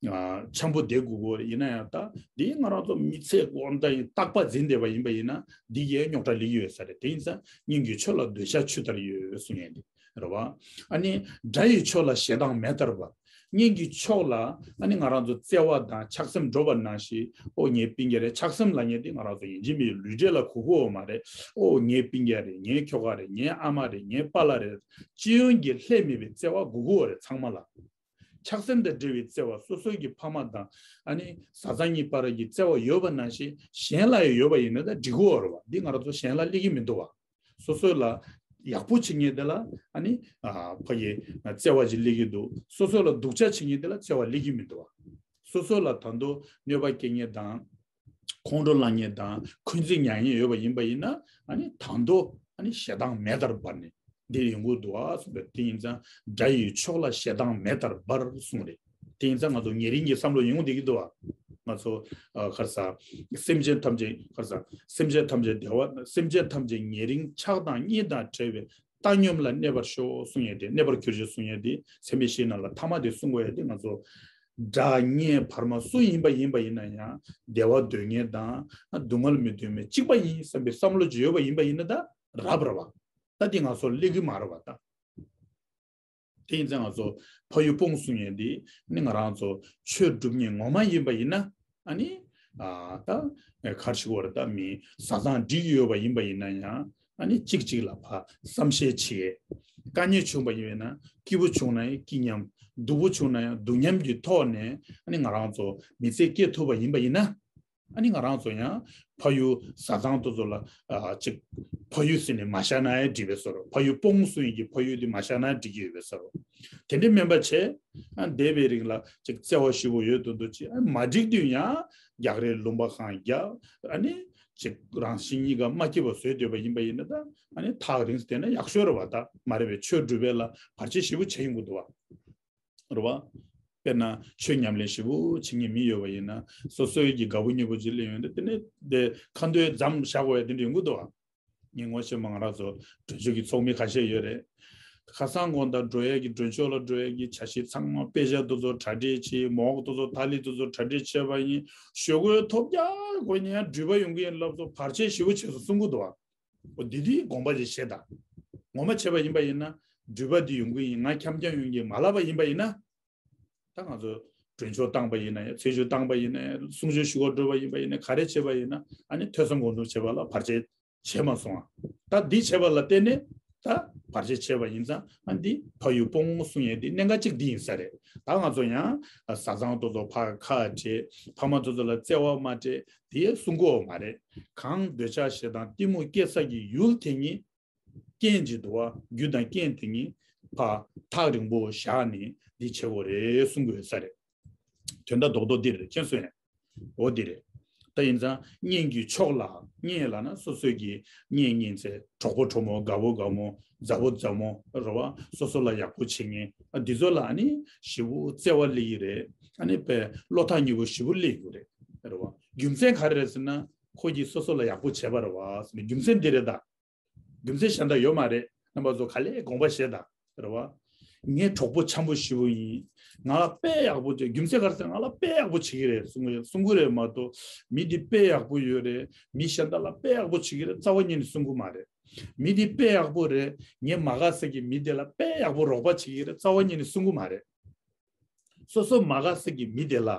ཨ་འཆམ་པོ་བསྡད་དགོས་ཀྱི་ཡོད་རེད། ཡིན་ན་ཡང་ད་འདི་ང་རང་ཚོ་མི་ཚེ་གང་ལྟར་ཡིན་རྟག་པ་འཛིན་བསྡད་པ་ཡིན་པ་ཡིན་ན་འདི་ཡའི་རྙོག་དྲ་སླེབས་ཀྱི་ཡོད་ས་རེད། དེ་ཡིན་ཙང་གཉེན་གྱི་ཕྱོགས་ལ་འདོད་ཆགས་ཆུ་ལྟར་ཡོད་གསུང་ཡས་འདི་རེད་བ། ཨ་ནི་དགྲ་ཡི་ཕྱོགས་ལ་ཞེ་སྡང་མེ་ལྟར་འབར། གཉེན་གྱི་ཕྱོགས་ལ་ཨ་ནི་ང་རང་ཚོ་བརྩེ་བ་དང་ཆགས་སེམས་འགྲོ་བ་ནང་བཞིན། ཨོ་ངའི་སྤུན་ཀྱག་རེད། ཆགས་སེམས་ལབ་མཁན་དེ་ང་རང་ཚོ་ཡིན་གཅིག་མིན་གཅིག་ལུས་འབྲེལ་ལ་གོ་གི་ཡོད་མ་རེད། ཨོ་ངའི་སྤུན་ཀྱག་རེད། ངའི་ཁྱོ་ག་རེད། ངའི་ཨ་མ་རེད། ངའི་པཱ་ལགས་རེད། སྤྱི་ཡོངས་ཀྱི་ལྷད་མེད་པའི་བརྩེ་བ་དགོས་ཀྱི་ཡོད་རེད་ཚང་མ་ལ། ཆགས་སེམས་དང་འབྲེལ་བའི་བརྩེ་བ་སོ་སོའི་གི་ཕ་མ་དང་ཨ་ནི་བཟའ་ཚང་གཉིས་བར་གྱི་བརྩེ་བ་ཡོད་པ་ནང་བཞིན་གཞན་ལ་ཡང་ཡོད་པ་ཡིན་ན་ད་འགྲིག་གི་ཡོད་རེད་བ། འདི་ང་རང་ཚོ་གཞན་ལ་སླེབས་ཀྱི་མི་འདུག་བ། སོ་སོ་ལ་ཡག་པོ་བྱེད་མཁན་དེ་ལ་ཨ་ནི་ཨ་ཕ་གི་བརྩེ་བ་ཅིག་སླེབས་ཀྱི་འདུག་སོ་སོ་ལ་སྡུག་ཅག་བྱེད་མཁན་དེ་ལ་བརྩེ་བ་སླེབས་ཀྱི་མི་འདུག་བ། སོ་སོ་ལ་ད་དུང་གནོད་པ་སྐྱེལ་མཁན་དང་ཁོང་ཁྲོ་ལངས་མཁན་དང་འཁོན་འཛིན་ཉར་མཁན་ཡོད་པ་ཡིན་པ་ཡིན་ན། ཨ་ནི་ད་དུང་ཨ་ནི་ཞེ་སྡང་མེ་ལྟར་འབར་ནས་འདིར་ཡོང་གི་འདུག་བ་གསུངས་པས། དེ་ཡིན་ཙང་དགྲ་ཡི་ཕྱོགས་ལ་ཞེ་སྡང་མེ་ལྟར་འབར་གསུངས་རེད། དེ་ཡིན་ཙང་ང་ཚོ་ཉེ་རིང་གི་བསམ་བློ་ཡོང་བསྡད་ཀྱི་འདུག་བ། ང་ཚོ་ཨ་ག་རེ་ཟ། སེམས་ཅན་ཐམས་ཅད་ག་རེ་ཟ། སེམས་ཅན་ཐམས་ཅད་བདེ་བ། སེམས་ཅན་ཐམས་ཅད་ཉེ་རིང་ཆགས་སྡང་གཉིས་དང་བྲལ་བའི་བཏང་སྙོམས་ལ་གནས་པར་ཤོག་གསུང་ཡས་དེ། གནས་པར་གྱུར་ཅིག་གསུང་ཡས་དེ་ཚད་མེད་བཞིའི་ནང་ལ་ཐ་མ་དེ་གསུང་དགོས་ཡས་དེ། ང་ཚོ་དགྲ་གཉེན་བར་མ་སུ་ཡིན་པ་ཡིན་པ་ཡིན་ན་ཡང་བདེ་བ་འདོད་མཁན་དང་སྡུག་བསྔལ་མི་འདོད་མཁན་གཅིག་པ་ཡིན་བསམ་པའི་བསམ་བློ་ཅིག་ཡོད་པ་ཡིན་པ་ཡིན་ན་ད་རབ་ར་བ། ད་དེ་ང་ཚོ་སླེབས་ཀྱི་མ་རེད་བ་ད། དེ་ཡིན་ཙང་ང་ཚོ་ཕ་ཡུལ་སྤོང་གསུང་ཡས་འདི་ནི་ང་རང་ཚོ་ཆོས་སྒྲུབ་མཁན་ངོ་མ་ཡིན་པ་ཡིན་ན། ཨ་ནི་ཨ་ད་ག་རེ་ཞུ་དགོས་རེད། ད་མི་བཟའ་ཚང་འགྲིག་ཡོད་པ་ཡིན་པ་ཡིན་ན་ཡང་། ཨ་ནི་གཅིག་གཅིག་ལ་ཕར་བསམ་ཤེས་བྱེད། དཀའ་ངལ་བྱུང་བ་ཡིན་པ་ཡིན་ན་སྐྱིད་པོ་བྱུང་ན་ཡང་སྐྱིད་མཉམ། སྡུག་པོ་བྱུང་ན་ཡང་སྡུག་མཉམ་གྱི་ཐོག་ནས་ཨ་ནི་ང་རང་ཚོ་མི་ཚེ་སྐྱེལ་ཐུབ་པ་ཡིན་པ་ཡིན་ན། ཨ་ནི་ང་རང་ཚོ་ཡང་ཕ་ཡུལ་བཟའ་ཚང་དེ་ཚོ་ལ་ཨ་ཅིག་ཕ་ཡུལ་ཟེར་ནས་མ་བཞག་ན་ཡང་འགྲིག་པའི་བཟོ་འདྲ། ཕ་ཡུལ་སྤོང་གསུང་ཡས་ཀྱི་ཕ་ཡུལ་དེ་མ་བཞག་ན་འགྲིག་གི་ཡོད་པའི་བཟོ་འདྲ། དེ་འདྲ་མིན་པ་བྱས། ཨ་འདས་པའི་རིང་ལ་ཅིག་བརྩེ་བ་ཞེ་པོ་ཡོད་དོ་འདུག་ཅིག་ཨ་མ་འགྲིག་དུས་ཡང་རྒྱག་རེས་ལུང་པ་གང་རྒྱག་ཨ་ནི་ཅིག་རང་བཞིན་གཉིས་ཀ་མ་སྐྱིད་པ་བཟོས་སྡོད་པ་ཡིན་པ་ཡིན་ན། ད་ཨ་ནི་ཐག་རིང་བསྡད་ན་ཡག་ཤོས་རེད་བ། ད་མ་རེད་པས། ཆོས་སྒྲུབ་པའི་ལ་བར་ཆད་ཞེ་པོ་བྱེད་ཡོང་གི་འདུག་བ། རེད་བ། དཔེར་ན་ཆོས་ཉམས་ལེན་ཞེ་པོ་བྱེད་མཁན་མི་ཡོད་པ་ཡིན་ན། སོ་སོའི་གི་དགའ་པོ་སྙིང་པོ་ཅིག་སླེབས་ཡོང་དུས་དེ་ནས་དེ་ཁ་འདོན་མཚམས་བཞག་དགོས་ཡ་དེ་འདྲ་ཡོང་གི་འདུག་བ། ངས་ངོ་ཤེས་པ་ང་རང་ཚོ་གྲོས་ཆོད་ཀྱི་ཚོགས་མི་ཁ་ཤས་ཡོད་རེད། ཁ་སང་དགོང་དག་འགྲོ་ཡས་ཀྱི་གྲོས་ཆོད་ལ་འགྲོ་ཡས་ཀྱི་ཆ་ཤས་ཚང་མ་དཔེ་ཆ་དེ་ཚོ་གྲ་སྒྲིག་བྱས། མོག་དེ་ཚོ་ཐ་ལི་དེ་ཚོ་གྲ་སྒྲིག་བྱས་པ་ཡིན། ཞོགས་ཀས་ཐོབ་རྒྱག་དགོས་ནས་ཡང་འགྲུལ་པ་ཡོང་གི་ཡིན་ལབ་སོང་། བར་ཆད་ཞེ་པོ་བྱས་སོང་གསུང་གི་འདུག་བ། འོ་འདི་དེའི་དགོངས་པ་ཅིག་བཞེས་དང་། ངོ་མ་བྱས་པ་ཡིན་པ་ཡིན་ན། འགྲུལ་པ་འདི་ཡོང་གི་ཡིན། ང་འཁྱམ་འཁྱམ་ཡོང་གི་མ་ལབ་པ་ཡིན་པ་ཡིན་ན། ད་ང་ཚོ་མགྲོན་ཆོག་བཏང་པ་ཡིན་ན་ཡང་། ཚེས་བཅུ་བཏང་པ་ཡིན་ན་ཡང་། གསུང་ཆོས་ཞུ་བར་འགྲོ་བ་ཡིན་པ་ཡིན་ན། ག་རེ་བྱས་པ་ཡིན་ན། ཨ་ནི་ཐོས་བསམ་སྒོམ་གསུམ་བྱས་པ་ལ་བར་ཆད་བྱས་མ་སོང་ཨ། ད་འདི་བྱས་པ་ལ་བརྟེན་ནས་ད་ བར་ཆད་བྱས་པ་ཡིན་ཙང་ཨ་འདི་ཕ་ཡུལ་སྤོང་གསུང་ཡས་འདི་གནད་འགག་གཅིག་འདི་ཡིན་ས་རེད། ད་ང་ཚོ་ཡང་བཟའ་ཚང་དེ་ཚོ་ཕར་ཁ་བྲལ། ཕ་མ་དེ་ཚོ་ལ་བརྩེ་བ་མ་སྤྲད་དེ་གསུང་གི་ཡོད་མ་རེད། གང་འདོད་ཆགས་ཞེ་སྡང་གཏི་མུག་སྐྱེ་ས་གི་ཡུལ་དེ་ཉིད། རྐྱེན་གྱི་འདུ་བ་རྒྱུ་དང་རྐྱེན་དེ་ཉིད་ཕར་ཐག་རིང་པོ་བཞག་ནས་འདི་བྱེད་དགོས་རེད་གསུང་གི་ཡོད་ས་རེད། དོན་དག་རྡོག་རྡོག་འདི་རེད། མཁྱེན་སོང་ངས། འོ་འདི་རེད། ད་ཡིན་ཙང་གཉེན་གྱི་ཕྱོགས་ལ། གཉེན་ལབ་ན་སོ་སོའི་གི་གཉེན་གཉེན་ཚན། གྲོགས་པོ་གྲོགས་མོ། དགའ་བོ་དགའ་མོ། མཛའ་བོ་མཛའ་མོ་རེད་བ། སོ་སོ་ལ་ཡག་པོ་བྱེད་མཁན་ཨ་འདི་ཚོ་ལ་ཨ་ནི་ཞེ་པོ་བརྩེ་བ་སླེབས་ཀྱི་རེད། ཨ་ནི་དཔེ་བློ་ཐག་ཉེ་པོ་ཞེ་པོ་སླེབས་ཀྱི་རེད། རེད་བ། རྒྱུ་མཚན་ག་རེ་རེད་ཟེར་ན། ཁོ་གིས་སོ་སོ་ལ་ཡག་པོ་བྱས་པ་རེད་བ་ཟེར་ནས་རྒྱུ་མཚན་འདི་རེད་ད། རྒྱུ་མཚན་གཞན་དག་ཡོད་མ་རེད། རྣམ་པ་ཚོ་ག་ལེར་དགོངས་པ་བཞེས་དང་། རེད་བ། ངའི་གྲོགས་པོ་འཆམ་པོ་ཞེ་པོ་ཡིན། ང་ལ་དཔེ་ཡག་པོ་བྱེད། རྒྱུ་མཚན་ག་རེ་ཟེར། ང་ལ་དཔེ་ཡག་པོ་བྱེད་ཀྱི་རེད་གསུང་གི་གསུང་གི་རེད་མ་གཏོགས། མི་འདི་དཔེ་ཡག་པོ་ཡོད་རེད། མི་གཞན་དག་ལ་དཔེ་ཡག་པོ་བྱེད་ཀྱི་རེད་རྩ་བ་ཉིད་ནས་གསུང་གི་མ་རེད། མི་འདི་དཔེ་ཡག་པོ་རེད། ངའི་མ་དགའ་ས་གི་མི་དེ་ལ་དཔེ་ཡག་པོ་རོགས་པ་བྱེད་ཀྱི་རེད་རྩ་བ་ཉིད་ནས་གསུང་གི་མ་རེད། སོ་སོ་མ་དགའ་ས་གི་མི་དེ་ལ།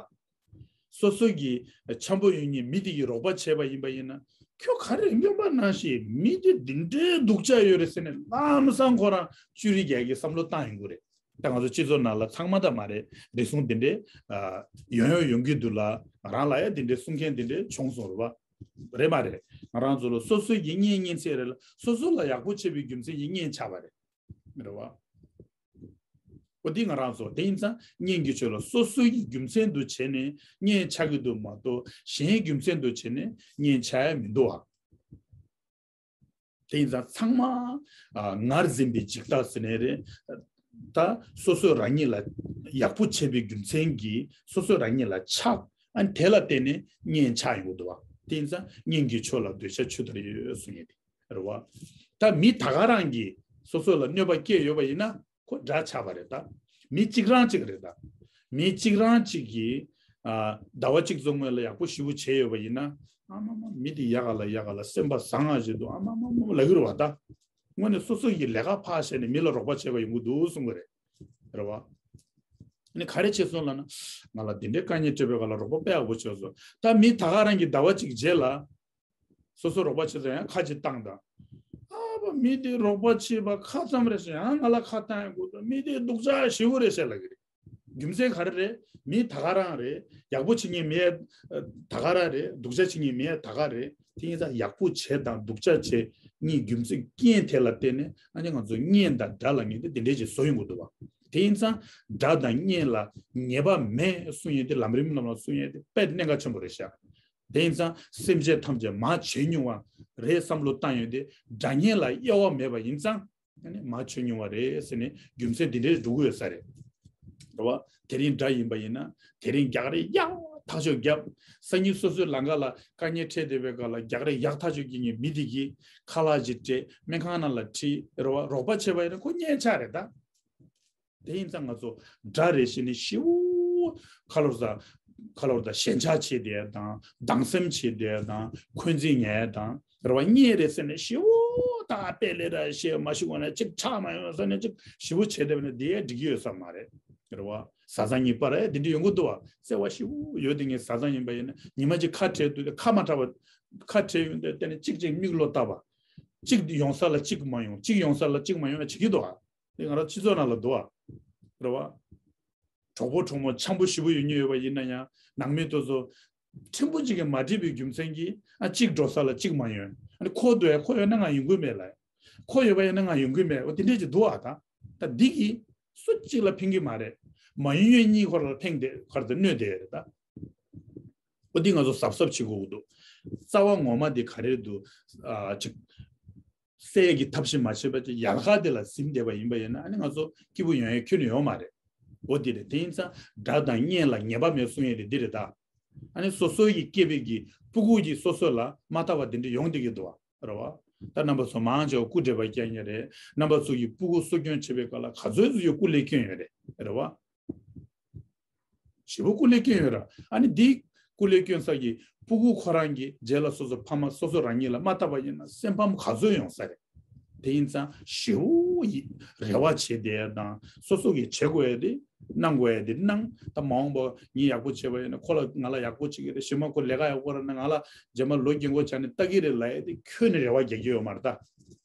སོ་སོ་གི་འཆམ་པོ་ཡོད་མཁན་མི་དེ་གི་རོགས་པ་བྱས་པ་ཡིན་པ་ཡིན་ན། ཁྱོད་ག་རེ་སྨྱོན་པ་ནང་བཞིན་མི་དེ་འདི་འདྲའི་སྡུག་ཅག་ཡོད་རེད་ཟེར་ནས་ལམ་སང་ཁོ་རང་ཅོ་རི་རྒྱག་གི་བསམ་བློ་བཏང་ཡོང་གི་རེད། ད་ང་ཚོ་སྤྱི་ཚོགས་ནང་ལ་ཚང་མ་ད་མ་རེད། རེ་ཟུང་འདི་འདྲའི་ཨ་ཡོང་ཡོང་ཡོང་གི་འདུག་ལ། ང་རང་ལ་ཡང་འདི་འདྲའི་གསུང་མཁན་འདི་འདྲའི་བྱུང་སོང་རེད་བ། རེད་མ་རེད། ང་རང་ཚོ་ལ་སོ་སོའི་གི་གཉེན་གཉེན་ཚན་རེད་ལ། སོ་སོ་ལ་ཡག་པོ་བྱས་པའི་རྒྱུ་མཚན་གྱིས་གཉེན་ཆགས་པ་རེད། རེད་བ། འོ་འདི་ང་རང་ཚོ་དེ་ཡིན་ཙང་གཉེན་གྱི་ཆོས་ལ་སོ་སོའི་གི་རྒྱུ་མཚན་དུ་བྱས་ནས་གཉེན་ཆགས་ཀྱི་འདུག་མ་གཏོགས་གཞན་རྒྱུ་མཚན་དུ་བྱས་ནས་གཉེན་ཆགས་ཡ་མི་འདུག་ཨ། དེ་ཡིན་ཙང་ཚང་མ་ཨ་ངར་འཛིན་པའི་འཇིགས་སྐྲག་ཟེར་ནའི་རེད། ད་སོ་སོས་རང་ཉིད་ལ་ཡག་པོ་བྱས་པའི་རྒྱུ་མཚན་གྱིས་སོ་སོས་རང་ཉིད་ལ་ཆགས། ཨ་ནི་དེ་ལ་བརྟེན་ནས་གཉེན་ཆགས་ཡོང་གི་འདུག་བ། དེ་ཡིན་ཙང་གཉེན་གྱི་ཆོས་ལ་འདོད་ཆགས་ཆུ་ལྟར་ཡོད་གསུང་ཡས་དེ་རེད་བ། ད་མི་ད་ག་རང་གིས་སོ་སོ་ལ་གནོད་པ་བསྐྱལ་ཡོད་པ་ཡིན་ན་ཁོ་དགྲ་ཆགས་པ་རེད་ད། མི་གཅིག་རང་གཅིག་རེད་ད། མི་གཅིག་རང་གཅིག་གིས་ཨ་ཟླ་བ་གཅིག་རྫོགས་སྔོན་ལ་ཡག་པོ་ཞེ་པོ་བྱས་ཡོད་པ་ཡིན་ན། ཨ་མ་མ་མི་དེ་ཡག་ག་ལ་ཡག་ག་ལ་སེམས་པ་བཟང་ང་ཞིག་འདུག་ཨ་མ་མ་མ་ལབ་ཀྱི་རེད་བ་ད། དངོས་གནས་སོ་སོ་ཡི་ལས་ཀ་ཕར་བྱས་ནས་མི་ལ་རོགས་པ་བྱས་པ་ཡོང་གི་འདུག་གསུང་གི་རེད། རེད་བ། ཨ་ནི་ག་རེ་བྱས་སོང་ལབ་ན། ང་ལ་འདི་འདྲའི་དཀའ་ངལ་འཕྲད་པའི་སྐབས་ལ་རོགས་པ་དཔེ་ཡག་པོ་བྱས་སོང་། ད་མི་ད་ག་རང་གིས་ཟླ་བ་གཅིག་རྗེས་ལ། སོ་སོ་རོགས་པ་བྱེད་ས་ཡང་ཁ་ཅིག་བཏང་དང་། ཨ་ཕ་མི་དེ་རོགས་པ་བྱེད་པ་ཁ་ཙམ་རེད་ཟེར་ཡང་ང་ལ་ཁ་བཏང་ཡོང་གི་འདུག་མི་དེ་སྡུག་ཅག་ཞེ་པོ་རེད་ཟེར་ལབ་ཀྱི་རེད། རྒྱུ་མཚན་ག་རེ་རེད། མི་ད་ག་རང་རེད། ཡག་པོ་བྱེད་མཁན་མི་ཡ་ད་ག་རང་རེད། སྡུག་ཅག་བྱེད་མཁན་མི་ཡ་ད་ག་རེད། དེ་ཡིན་ཙང་ཡག་པོ་བྱེད་དང་སྡུག་ཅག་བྱེད་གཉིས་རྒྱུ་མཚན་རྐྱེན་དེ་ལ་བརྟེན་ནས་ཨ་ནི་ང་ཚོ་གཉེན་དང་དགྲ་ལབ་མཁན་དེ་དེ་འདྲས་ཅིག་བཟོ་ཡོང་གི་འདུག་བ། དེ་ཡིན་ཙང་དགྲ་དང་གཉེན་ལ་ངེས་པ་མེད་གསུང་ཡས་དེ་ལམ་རིམ་རྣམས་ལ་གསུང་ཡས་དེ་དཔེ་གནད་འགག་ཆེན་པོ་རེད་ཤག་དེ་ཡིན་ཙང་སེམས་ཅན་ཐམས་ཅད་མར་བྱས་མྱོང་བ་རེད་བསམ་བློ་བཏང་ཡོད་དེ། དགྲ་གཉེན་ལ་དབྱེ་བ་མེད་པ་ཡིན་ཙང་ཨ་ནི་མར་བྱས་མྱོང་བ་རེད་ཟེར་ནས་རྒྱུ་མཚན་འདི་འདྲའི་འགྲོ་གི་ཡོད་ས་རེད། རེད་བ། དེ་རིང་དགྲ་ཡིན་པ་ཡིན་ན་དེ་རིང་རྒྱག་རེས་ཡག་ཐག་ཆོད་རྒྱབ། སང་ཉིན་སོ་སོའི་ལམ་ཁ་ལ་དཀའ་ངལ་འཕྲད་བསྡད་པའི་སྐབས་ལ་རྒྱག་རེས་ཡག་ཐག་ཆོད་རྒྱག་མཁན་མི་དེ་གིས་ཁ་ལག་ཅིག་སྤྲད། སྨན་ཁང་ནང་ལ་ཁྲིད། རེད་བ། རོགས་པ་བྱས་པ་ཡིན་ན་ཁོ་གཉེན་ཆགས་རེད་ད། དེ་ཡིན་ཙང་ང་ཚོ་དགྲ་རེད་ཟེར་ནས་ཞེ་པོ་ཁ་ལོ་ཟ་ཁ་ལོ་ཟ་ཞེན་ཆགས་བྱེད་བསྡད་དང་སྡང་སེམས་བྱེད་བསྡད་དང་འཁོན་འཛིན་ཉར་དང་རེད་བ། གཉེན་རེད་ཟེར་ནས་ཞེ་པོ་ད་དཔེ་ལས་ར་ཞེ་མ་ཞུ་གོ་ན་ཅིག་ཆགས་མ་ཡོང་ཟེར་ནས་ཅིག་ཞེ་པོ་བྱེད་བསྡད་པ་ན་དེ་ཡང་འགྲིག་གི་ཡོད་ས་མ་རེད། རེད་བ། བཟའ་ཚང་གཉིས་བར་ཡང་དེ་འདྲ་ཡོང་གི་འདུག་བ། བརྩེ་བ་ཞེ་པོ་ཡོད་དེ་ངས་བཟའ་ཚང་ཡིན་པ་ཡིན་ན་ཉི་མ་གཅིག་ཁ་བྲལ་དུས་ཁ་མ་གྲགས་པ། ཁ་བྲལ་ཡོང་དུས་དེ་ནས་གཅིག་གཅིག་མིག་བློ་བཏབ་པ། གཅིག་ཡོང་ས་ལ་གཅིག་མ་ཡོང་། གཅིག་ཡོང་ས་ལ་གཅིག་མ་ཡོང་བ་བྱེད་ཀྱི་འདུག་བ། དེ་ང་རང་སྤྱི་ཚོགས་ནང་ལ་འདུག་བ། རེད་བ། གྲོགས་པོ་གྲོགས་མོ་འཆམ་པོ་ཞེ་པོ་ཡོད་མཁན་ཡོད་པ་ཡིན་ན་ཡང་ནང་མི་དེ་ཚོ་ཕྲན་བུ་ཅིག་གིས་མ་འགྲིག་པའི་རྒྱུ་མཚན་གྱིས་ཨ་གཅིག་འགྲོ་ས་ལ་གཅིག་མ་ཡོང་། ཨ་ནི་ཁོ་འདུག་ཡ། ཁོ་ཡོད་ན་ང་ཡོང་གི་མེད་ལ། ཁོ་ཡོད་པ་ཡིན་ན་ང་ཡོང་གི་མེད། འོ་དེ་འདྲས་ཅིག་འདུག་བ། ད་ད་འདི་གིས་སུ་གཅིག་ལ་ཕན་གྱི་མ་རེད། མ་ཡོང་ཡོང་གཉིས་ཁོ་རང་ལ་ཕན་བསྡད་ཁར་དུ་གནོད་བསྡད་ཡོད་རེད་ད། འོ་འདི་ང་ཚོ་གཟབ་གཟབ་བྱེད་དགོས་ཀྱི་འདུག་རྩ་བ་ངོ་མ་འདི་ག་རེ་འདུག་ཨ་ཅིག་སེལ་གྱི་ཐབས་ཤེས་མ་བྱས་པ་ཅིག་ཡལ་ག་དེ་ལ་ཟིན་བསྡད་པ་ཡིན་པ་ཡིན་ན་ཨ་ནི་ང་ཚོ་སྐྱིད་པོ་ཡོང་ཡ་ཁྱོན་ནས་ཡོད་མ་རེད། འོ་དེ་རེད། དེ་ཡིན་ཙང་དགྲ་དང་གཉེན་ལ་ངེས་པ་མེད་གསུང་ཡས་དེ་འདི་རེད་ད། ཨ་ནི་སོ་སོ་ཡི་སྐྱེས་པའི་གི་སྤུ་གུ་གིས་སོ་སོ་ལ་མ་ལྟ་བ་དེ་འདྲ་ཡོང་བསྡད་ཀྱི་འདུག་བ། རེད་བ། ད་རྣམ་པ་ཚོ་མང་ཆེ་བ་སྐུ་བགྲེས་པ་སྐྱེ་མཁན་རེད། རྣམ་པ་ཚོ་གི་སྤུ་གུ་གསོ་སྐྱོང་བྱེད་པའི་སྐབས་ལ་ག་ཚོད་ཚོད་ཡོད་སྐུ་ལས་སྐྱོན་ཡོད་རེད། རེད་བ། ཞེ་པོ་སྐུ་ལས་སྐྱོན་ཡོད་ར། ཨ་ནི་འདི་སྐུ་ལས་སྐྱོན་ས་གི་སྤུ་གུ་ཁོ་རང་གི་རྗེས་ལ་སོ་སོ་ཕ་མ་སོ་སོ་རང་ཉིད་ལ་མ་ལྟ་བ་ཡིན་ན་སེམས་ཕམ་ག་ཚོད་ཡོང་ས་རེད། དེ་ཡིན་ཙང་ཞེ་པོ་ཡི་རེ་བ་བྱེད་བསྡད་ཡ་དང་སོ་སོ་གིས་བྱེད་དགོས་ཡ་དེ་གནང་དགོས་ཡ་དེ་གནང་། ད་མ་འོངས་པ་ངས་ཡག་པོ་བྱས་པ་ཡིན་ན་ཁོ་ལ་ང་ལ་ཡག་པོ་བྱེད་ཀྱི་རེད། གཞན་མ་ཁོ་ལས་ཀ་ཡག་པོ་རག་ན་ང་ལ་རྗེས་མ་ལོ་རྒན་གོག་ཆགས་ནས་ལྟ་གི་རེད་ལབ་ཡ་དེ་ཁྱོན་ནས་རེ་བ་རྒྱག་གི་ཡོད་མ་རེད་ད།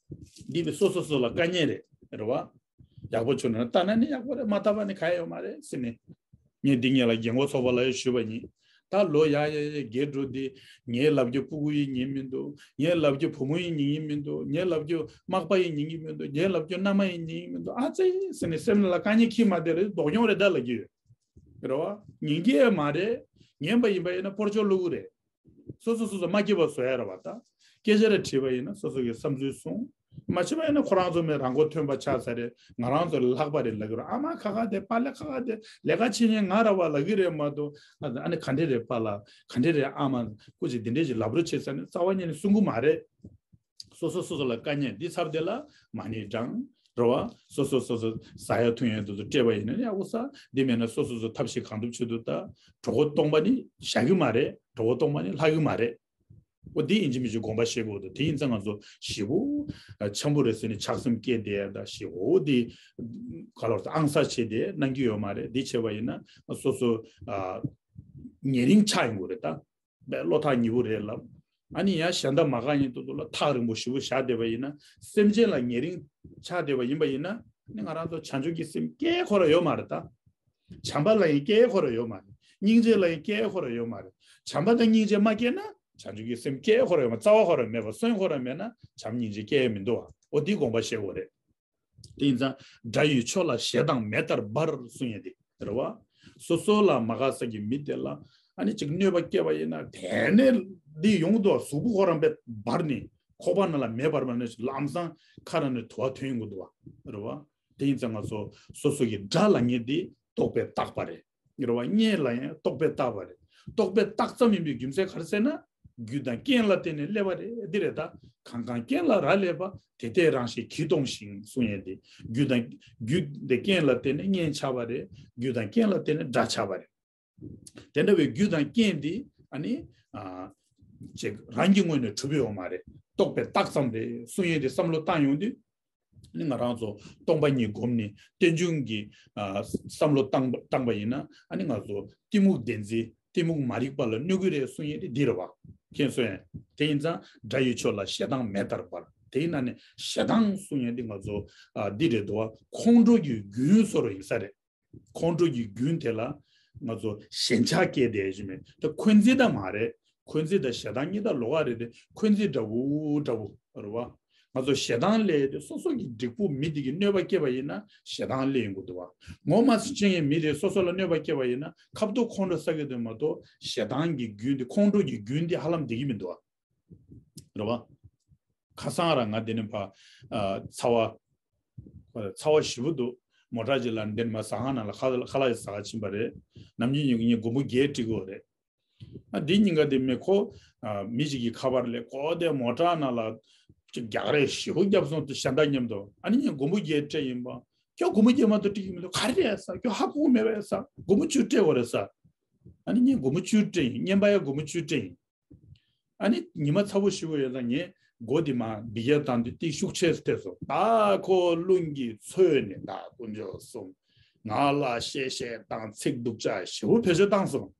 འདི་དེ་སོ་སོ་སོ་ལ་དཀའ་ངལ་རེད། རེད་བ། ཡག་པོ་བྱུང་ན་ལྟ་ན་ནི་ཡག་པོ་རེད། མ་ལྟ་བ་ནི་ག་ཡ་ཡོད་མ་རེད་ཟེར་ནས། ངས་འདི་ངེད་ལ་རྒན་གོག་ཚོགས་པ་ལ་ཡང་ཞུས་པ་ཡིན། ད་ལོ་ཡར་ཡར་ཡར་རྒས་འགྲོ་དུས་ངའི་ལབ་རྒྱུ་སྤུ་གུ་ཡིས་ཉན་མི་འདུག་ངའི་ལབ་རྒྱུ་བུ་མོ་ཡིས་ཉན་གྱི་མི་འདུག་ངའི་ལབ་རྒྱུ་མག་པ་ཡིས་ཉན་གྱི་མི་འདུག་ངའི་ལབ་རྒྱུ་མནའ་མ་ཡིས་ཉན་གྱི་མི་འདུག་ཨ་ཙི་ཟེར་ནས་སེམས་ལ་དཀའ་ངལ་འཁྱེར་མ་བསྡད་རེད། ལྡོག་མྱོང་རེད་ད་ལབ་ཀྱི་ཡོད། རེད་བ། ཉན་གྱི་ཡོད་མ་རེད། ཉན་པ་ཡིན་པ་ཡིན་ན་ཕོར་ཅོག་བླུག་གི་རེད། སོ་སོ་སོ་སོ་མ་སྐྱིད་པ་བཟོ་ཡ་རེད་བ་ད། སྐད་ཆ་རེ་དྲིས་པ་ཡིན་ན་སོ་སོ་གི་བསམ་ཚུལ་གསུངས། མ་བྱས་པ་ཡིན་ན་ཁོ་རང་ཚོ་མི་རང་མགོ་ཐོན་པ་ཆགས་ཚར་རེད། ང་རང་ཚོ་ལ་ལྷག་པ་རེད་ལབ་ཀྱི་རེད། ཨ་མ་ཁ་ཁ་དེ་པཱ་ལགས་ཁ་ཁ་དེ་ལས་ཀ་བྱེད་མཁན་ང་ར་བ་ལབ་ཀྱི་རེད་མ་གཏོགས། ཨ་ནི་ག་འདྲས་རེད་པཱ་ལགས། ག་འདྲས་རེད་ཨ་མ། སྐུ་མཁྱེན་འདི་འདྲས་ཞིག་ལབ་རོགས་བྱེད་ཟེར་ནས་རྩ་བ་ཉིད་ནས་གསུང་གི་མ་རེད། སོ་སོ་སོ་སོ་ལ་དཀའ་ངལ་འདི་ཚབ་དེ་ལ་མ་ཎི་བགྲང་། རེད་བ། སོ་སོ་སོ་སོ་ཟ་ཡ་འཐུང་ཡ་དེ་ཚོ་སྤྲད་པ་ཡིན་ན་ཡག་པོ་ཟ། འདི་མེད་ན་སོ་སོ་སོ་ཐབས་ཤེས་གང་ཐུབ་བྱེད་དུ་ལྟ། གྲོད་ཁོག་སྟོང་པ་ནི་བཞག་གི་མ་རེད། གྲོད་ཁོག་སྟོང་པ་ནི་ལྷག་གི་མ་རེད། འོ་འདི་ཡིན་གཅིག་མིན་གཅིག་དགོངས་པ་བཞེས་དགོས་འདུག་དེ་ཡིན་ཙང་ང་ཚོ་ཞེ་པོ་འཆམ་པོ་རེད་ཟེར་ནས་ཆགས་སེམས་སྐྱེས་བསྡད་ཡ་ད་ཞེ་པོ་འདི་ག་ལོར་ཨང་གསར་བྱས་ཏེ་གནང་གི་ཡོད་མ་རེད། འདི་བྱས་པ་ཡིན་ན་སོ་སོ་ཉེ་རིང་ཆགས་ཡོང་གི་རེད་ད། བློ་ཐག་ཉེ་པོ་རེད་ལབ། ཨ་ནི་ཡང་གཞན་དག་མ་དགའ་ཡིན་དུ་དུ་ལ་ཐག་རིང་པོ་ཞེ་པོ་བཞག་བསྡད་པ་ཡིན་ན། སེམས་ཅན་ལ་ཉེ་རིང་ཆགས་བསྡད་པ་ཡིན་པ་ཡིན་ན་ནི་ང་རང་ཚོ་བྱང་ཆུབ་ཀྱི་སེམས་སྐྱེ་ཁོ་ར་ཡོད་མ་རེད་ད། བྱམས་པ་ལ་ཡང་སྐྱེ་ཁོ་ར་ཡོད་མ་རེད། སྙིང་རྗེ་ལ་ཡང་སྐྱེ་ཁོ་ར་ཡོད་མ་རེད། བྱམས་པ་དང་སྙིང་རྗེ་མ་སྐྱེས་ན་བྱང་ཆུབ་ཀྱི་སེམས་སྐྱེ་ཁོ་ར་ཡོད་མ་རེད། རྩ་བ་ཁོ་ར་མེད་པ་སོན་ཁོ་ར་མེད་ན་བྱམས་སྙིང་རྗེ་སྐྱེ་ཡ་མི་འདུག་བ། འོ་འདི་དགོངས་པ་བཞེས་དགོས་རེད། དེ་ཡིན་ཙང་དགྲ་ཡི་ཕྱོགས་ལ་ཞེ་སྡང་མེ་ལྟར་འབར་གསུང་ཡས་དེ་རེད་བ། སོ་སོ་ལ་མ་དགའ་ས་ཀྱི་མི་དེ་ལ་ཨ་ནི་ཅིག་གནོད་པ་སྐྱེལ་བ་ཡིན་ན་དེ་ནས་འདི་ཡོང་དུ་གཟུགས་པོ་ཁོ་རང་པས་འབར་ནས་ཁོག་པ་ནང་ལ་མེ་འབར་བ་ནས་ལམ་སང་ཁ་རང་ནས་དུ་བ་ཐོན་ཡོང་གི་འདུག་བ་རེད་བ། དེ་ཡིན་ཙང་ང་ཚོ་སོ་སོ་གི་དགྲ་ལ་ངེས་དེ་རྟོག་པས་བཏགས་པ་རེད། རེད་བ། གཉེན་ལ་ཡང་རྟོག་པས་བཏགས་པ་རེད། རྟོག་པས་བཏགས་ཙམ་ཡིན་པའི་རྒྱུ་མཚན་ག་རེ་ཟེར་ན། རྒྱུ་དང་རྐྱེན་ལ་བརྟེན་ནས་སླེབས་པ་རེད། འདི་རེད་ད། གང་གང་རྐྱེན་ལ་རག་ལས་པ། དེ་དེ་རང་བཞིན་གྱིས་སྟོང་ཞིང་གསུང་ཡས་དེ། རྒྱུ་དང་། རྒྱུ་དེ་རྐྱེན་ལ་བརྟེན་ནས་གཉེན་ཆགས་པ་རེད། རྒྱུ་དང་རྐྱེན་ལ་བརྟེན་ནས་དགྲ་ཆགས་པ་རེད། དེ་འདྲ་བའི་རྒྱུ་དང་རྐྱེན་དེ་ཨ་ནི། ཨ། ཅིག་རང་གི་ངོས་ནས་གྲུབ་ཡོད་མ་རེད། རྟོག་པས་བཏགས་ཙམ་རེད་གསུང་ཡས་དེ་བསམ་བློ་བཏང་ཡོང་དུས། ཨ་ནི་ང་རང་ཚོ་སྟོང་པ་ཉིད་བསྒོམས་ནས་རྟེན་འབྱུང་གི་ཨ་བསམ་བློ་བཏང་བ་བཏང་བ་ཡིན་ན་ཨ་ནི་ང་ཚོ་གཏི་མུག་བདེན་འཛིན་གཏི་མུག་མ་རིག་པ་ལ་གནོད་ཀྱི་རེད་གསུང་ཡས་དེ་འདི་རེད་བ། མཁྱེན་སོང་ངས། དེ་ཡིན་ཙང་དགྲ་ཡི་ཕྱོགས་ལ་ཞེ་སྡང་མེ་ལྟར་འབར། དེ་ཡིན་ན་ནི་ཞེ་སྡང་གསུང་ཡས་འདི་ང་ཚོ་ཨ་འདི་རེད་དོ། ཁོང་ཁྲོ་གི་རྒྱུན་བཟོ་རོགས་ཡིན་ས་རེད། ཁོང་ཁྲོ་གི་རྒྱུན་དེ་ལ་ང་ཚོ་ཞེན་ཆགས་སྐྱེས་བསྡད་ཡོད་ཅིག་མེད་དེ། འཁོན་འཛིན་དང་མ་རེད། འཁོན་འཛིན་དང་ཞེ་སྡང་གཉིས་དང་ལོགས་ཀ་རེད་དེ། འཁོན་འཛིན་འདྲ་བོ་འདྲ་བོ་རེད་བ། ང་ཚོ་ཞེ་སྡང་སླེབས་ཏེ་སོ་སོ་གི་འགྲིག་པོ་མི་དེ་གི་གནོད་པ་སྐྱེལ་བ་ཡིན་ན་ཞེ་སྡང་སླེབས་ཡོང་གི་འདུག་བ། ངོ་མ་ཤེས་མཁན་མི་དེ་སོ་སོ་ལ་གནོད་པ་སྐྱེལ་བ་ཡིན་ན་ཁ་ཐུག་ཁོང་ཁྲོ་ཟ་གི་འདུག་མ་གཏོགས་ཞེ་སྡང་གི་རྒྱུན་དེ་ཁོང་ཁྲོ་གི་རྒྱུན་དེ་ཧ་ལམ་བསྡད་ཀྱི་མི་འདུག་བ། རེད་བ། ཁ་སང་ར་ང་དེ་ནས་ཕ། ཨ། ཚ་བ། ཚ་བ་ཞེ་པོ་འདུག་མོ་ཊ་ཅིག་ལ་འདེན་མ་ཟ་ཁང་ནང་ལ་ཁ་ཁ་ལག་ཅིག་ཟ་ག་ཕྱིན་པ་རེད། ནམ་རྒྱུན་ཉིན་ཉིན་མགོན་པོ་བརྒྱད་སྤྲད་གི་ཡོད་རེད། ཨ། འདི་ཉིན་ག་དེ་མེ་ཁོ། ཨ། མི་ཅིག་གི་ཁ་པར་ལས་ཁོ་དེ་མོ་ཊ་ནང་ལ་ཅིག་རྒྱག་རེས་ཞེ་པོ་བརྒྱབ་སོང་དུ་ཞེ་སྡང་མཉམ་དུ། ཨ་ནི་ངས་མགོན་པོ་བརྒྱད་སྤྲད་ཡིན་པ། ཁྱོད་མགོན་པོ་བརྒྱད་མ་གཏོགས་སྤྲད་ཀྱི་མི་འདུག་ག་རེ་རེད་ཟེར། ཁྱོད་ཧ་གོ་མེད་པས་ཟེར། མགོན་པོ་བཅུ་སྤྲད་དགོས་རེད་ཟེར། ཨ་ནི་ངས་མགོན་པོ་བཅུ་སྤྲད་ཡིན། བརྙན་པ་ཡང་མགོན་པོ་བཅུ་སྤྲད་ཡིན། ཨ་ནི་ཉི་མ་ཚ་པོ་ཞེ་པོ་ཡོད་ཙང་ངས་སྒོ་དེ་མར་འབུད་རྒྱག་བཏང་དུས་ཏིག་ཤུགས་ཆེ་སུ་ཐེབས་སོང་། ད་ཁོ་རླུང་གིས་ཚོས་ནས། ད་དཀོན་མཆོག་གསུམ། ང་ལ་གཤེ་གཤེ་དང་ཚིག་སྡུག་ཅག་ཞེ་པོ་བེད་སྤྱོད་བཏང་སོང་།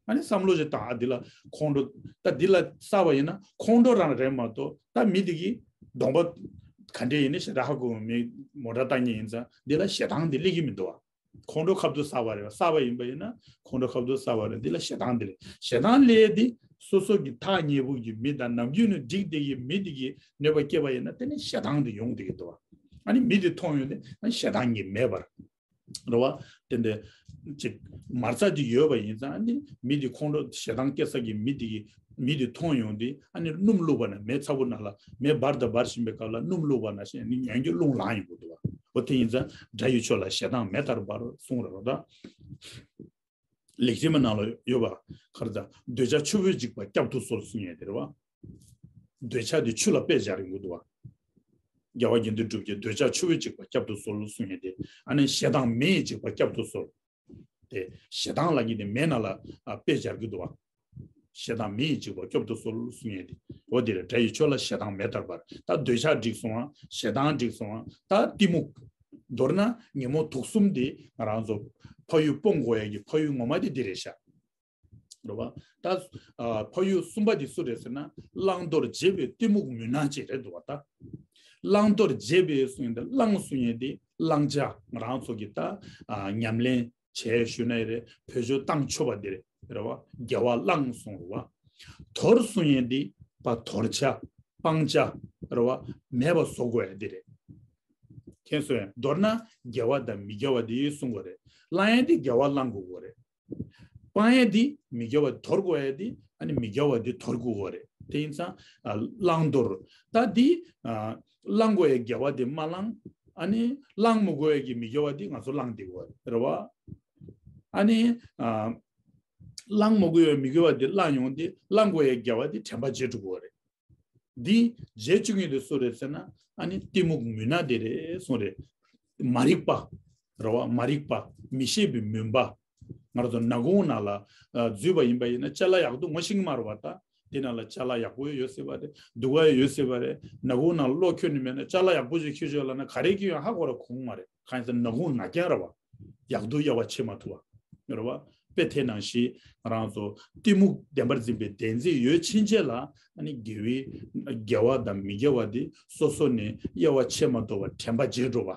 ཨ་ནི་བསམ་བློ་ཞིག་བཏང་། ཨ། འདི་ལ་ཁོང་ཁྲོ། ད་འདི་ལ་བསགས་པ་ཡིན་ན་ཁོང་ཁྲོ་རང་རེད་མ་གཏོགས་ད་མི་དེ་གི་གདོང་པ་ག་འདྲས་ཡིན་ནི་ཞེ་དྲག་ཧ་གོ་མི། མོ་ཊ་བཏང་མཁན་ཡིན་ཙང་འདི་ལ་ཞེ་སྡང་འདི་སླེབས་ཀྱི་མི་འདུག་བ། ཁོང་ཁྲོ་ཁ་ཐུག་བསགས་པ་རེད་བ། བསགས་པ་ཡིན་པ་ཡིན་ན་ཁོང་ཁྲོ་ཁ་ཐུག་བསགས་པ་རེད། འདི་ལ་ཞེ་སྡང་འདི་རེད། ཞེ་སྡང་སླེབས་དེ་སོ་སོ་གི་ཐག་ཉེ་པོ་གི་མི་དང་ནམ་རྒྱུན་ནས་འགྲིག་བསྡད་ཀྱི་མི་དེ་གི་གནོད་པ་སྐྱེལ་བ་ཡིན་ན་དེ་ནི་ཞེ་སྡང་འདི་ཡོང་བསྡད་ཀྱི་འདུག་བ། ཨ་ནི་མི་དེ་མཐོང་ཡོང་དུས་ཨ་ནི་ཞེ་སྡང་གི་མེད་པར། རེད་བ། དེ་འདྲ་ཅིག་མ་རྩ་དེ་ཡོད་པ་ཡིན་ཙང་ཨ་ནི་མི་དེ་ཁོང་ཁྲོ་ཞེ་སྡང་སྐྱེ་ས་གི་མི་དེ་གི་མི་དེ་མཐོང་ཡོང་དུས་ཨ་ནི་སྣུམ་བླུགས་པ་ན་མེ་ཚ་པོ་ནང་ལ་མེ་འབར་དང་འབར་བཞིན་པའི་སྐབས་ལ་སྣུམ་བླུགས་པ་ནང་བཞིན་ཨ་ནི་ཉན་རྒྱུ་རླུང་ལངས་ཡོང་གི་འདུག་བ། འོ་དེ་ཡིན་ཙང་དགྲ་ཡི་ཕྱོགས་ལ་ཞེ་སྡང་མེ་ལྟར་འབར་གསུངས་རེད་བ་ད། ལེགས་བྱས་མའི་ནང་ལ་ཡོད་པ། ག་རེ་ད། འདོད་ཆགས་ཆུ་བོའི་འཇིགས་པ་བསྐྱབ་ཏུ་གསོལ་གསུང་ཡས་དེ་རེད་བ། འདོད་ཆགས་དེ་ཆུ་ལ་དཔེ་སྦྱར་ཡོང་གི་འདུག་བ། རྒྱལ་བ་དགེ་འདུན་གྲུབ་ཀྱིས་འདོད་ཆགས་ཆུ་བོའི་འཇིགས་པ་བསྐྱབ་ཏུ་གསོལ་གསུང་ཡས་དེ། ཨ་ནི་ཞེ་སྡང་མེ་ཡི་འཇིགས་པ་བསྐྱབ་ཏུ་གསོལ། དེ་ཞེ་སྡང་ལབ་མཁན་དེ་མེ་ནང་ལ་ཨ་དཔེ་སྦྱར་གྱི་འདུག་བ། ཞེ་སྡང་མེ་ཡི་འཇིགས་པ་བསྐྱབ་ཏུ་གསོལ་གསུང་ཡས་དེ། འོ་དེ་རེད། དགྲ་ཡི་ཕྱོགས་ལ་ཞེ་སྡང་མེ་ལྟར་འབར། ད་འདོད་ཆགས་འགྲིག་སོང་ཨ། ཞེ་སྡང་འགྲིག་སོང་ཨ། ད་གཏི་མུག་མདོར་ན་ཉོན་མོངས་དུག་གསུམ་དེ་ང་རང་ཚོ་ཕ་ཡུལ་སྤོང་དགོས་ཡས་ཀྱི་ཕ་ཡུལ་ངོ་མ་དེ་འདི་རེད་ཤག་རེད་བ། ད་ཨ་ཕ་ཡུལ་གསུམ་པ་དེ་སུ་རེད་ཟེར་ན་བླང་དོར་བརྗེད་པའི་གཏི་མུག་མུན་ནག་ཅིག་རེད་འདུག་བ་ད། བླང་དོར་བྱེད་པའི་གསུང་ཡིན་ཏེ། བླང་གསུང་ཡིན་ཏེ་བླང་བྱ། ང་རང་ཚོ་གི་ད་ཨ་ཉམས་ལེན་བྱས་ཞུ་ན་ཡི་རེད། བེད་སྤྱོད་བཏང་ཆོག་པ་འདི་རེད། རེད་བ། དགེ་བ་བླང་གསུང་རེད་བ། དོར་གསུང་ཡིན་ཏེ་པ་དོར་བྱ། སྤང་བྱ། རེད་བ། མེད་པ་བཟོ་དགོས་ཡ་འདི་རེད། མཁྱེན་སོང་ངས། མདོར་ན་དགེ་བ་དང་མི་དགེ་བ་འདི་གསུང་དགོས་རེད། བླང་ཡ་འདི་དགེ་བ་བླང་དགོས་རེད། སྤང་ཡ་འདི་མི་དགེ་བ་དོར་དགོས་ཡ་འདི་ཨ་ནི་མི་དགེ་བ་འདི་དོར་དགོས་རེད། དེ་ཡིན་ཙང་ཨ་བླང་དོར། ད་འདི་ཨ་བླང་དགོས་ཡ་དགེ་བ་འདི་མ་བླང་། ཨ་ནི་བླང་མི་དགོས་ཡ་གི་མི་དགེ་བ་འདི་ང་ཚོ་བླང་བསྡད་དགོས་རེད་བ། ཨ་ནི་ཨ་བླང་མི་དགོས་ཡ་མི་དགེ་བ་འདི་བླང་ཡོང་སྟེ། བླང་དགོས་ཡ་དགེ་བ་འདི་དྲན་པ་བརྗེད་འགྲོ་གི་རེད། འདི་བརྗེད་བཅུག་མཁན་དེ་སུ་རེད་ཟེར་ན། ཨ་ནི་གཏི་མུག་མུན་ནག་དེ་རེད་གསུངས་རེད། མ་རིག་པ། རེད་བ། མ་རིག་པ། མི་ཤེས་པའི་མུན་པ། ང་རང་ཚོ་ནག་ཁུང་ནང་ལ་ཨ་འཛུལ་བ་ཡིན་པ་ཡིན་ན་ཅ་ལག་ཡག་སྡུག་ངོ་ཤེས་ཀྱི་མ་རེད་བ། ད་དེ་ནང་ལ་ཅ་ལག་ཡག་པོ་ཡོད་སྲིད་པ་རེད། སྡུག་པ་ཡོད་སྲིད་པ་རེད། ནག་ཁུང་ནང་གློག་ཁྱེར་ནས་མེད་ན། ཅ་ལག་ཡག་པོ་ཞིག་ཁྱེར་ཤོག་ལབ་ན་ག་རེ་ཁྱེར་ཡོང་ཧ་གོ་ར་གོ་གི་མ་རེད། གང་ཡིན་ཟེར་ན་ནག་ཁུང་ནག་རྐྱང་རེད་བ། ཡག་སྡུག་དབྱེ་བ་ཕྱེ་མ་ཐུབ་པ། རེད་བ། དཔེ་དེ་ནང་བཞིན་ང་རང་ཚོ་གཏི་མུག་བདེན་པར་འཛིན་པའི་བདེན་འཛིན་ཡོད་ཕྱིན་ཆད་ལ། ཨ་ནི་དགེ་བའི་དགེ་བ་དང་མི་དགེ་བ་དེ་སོ་སོ་ནས་དབྱེ་བ་ཕྱེ་མ་ཐུབ་པར་དྲན་པ་བརྗེད་འགྲོ་བ།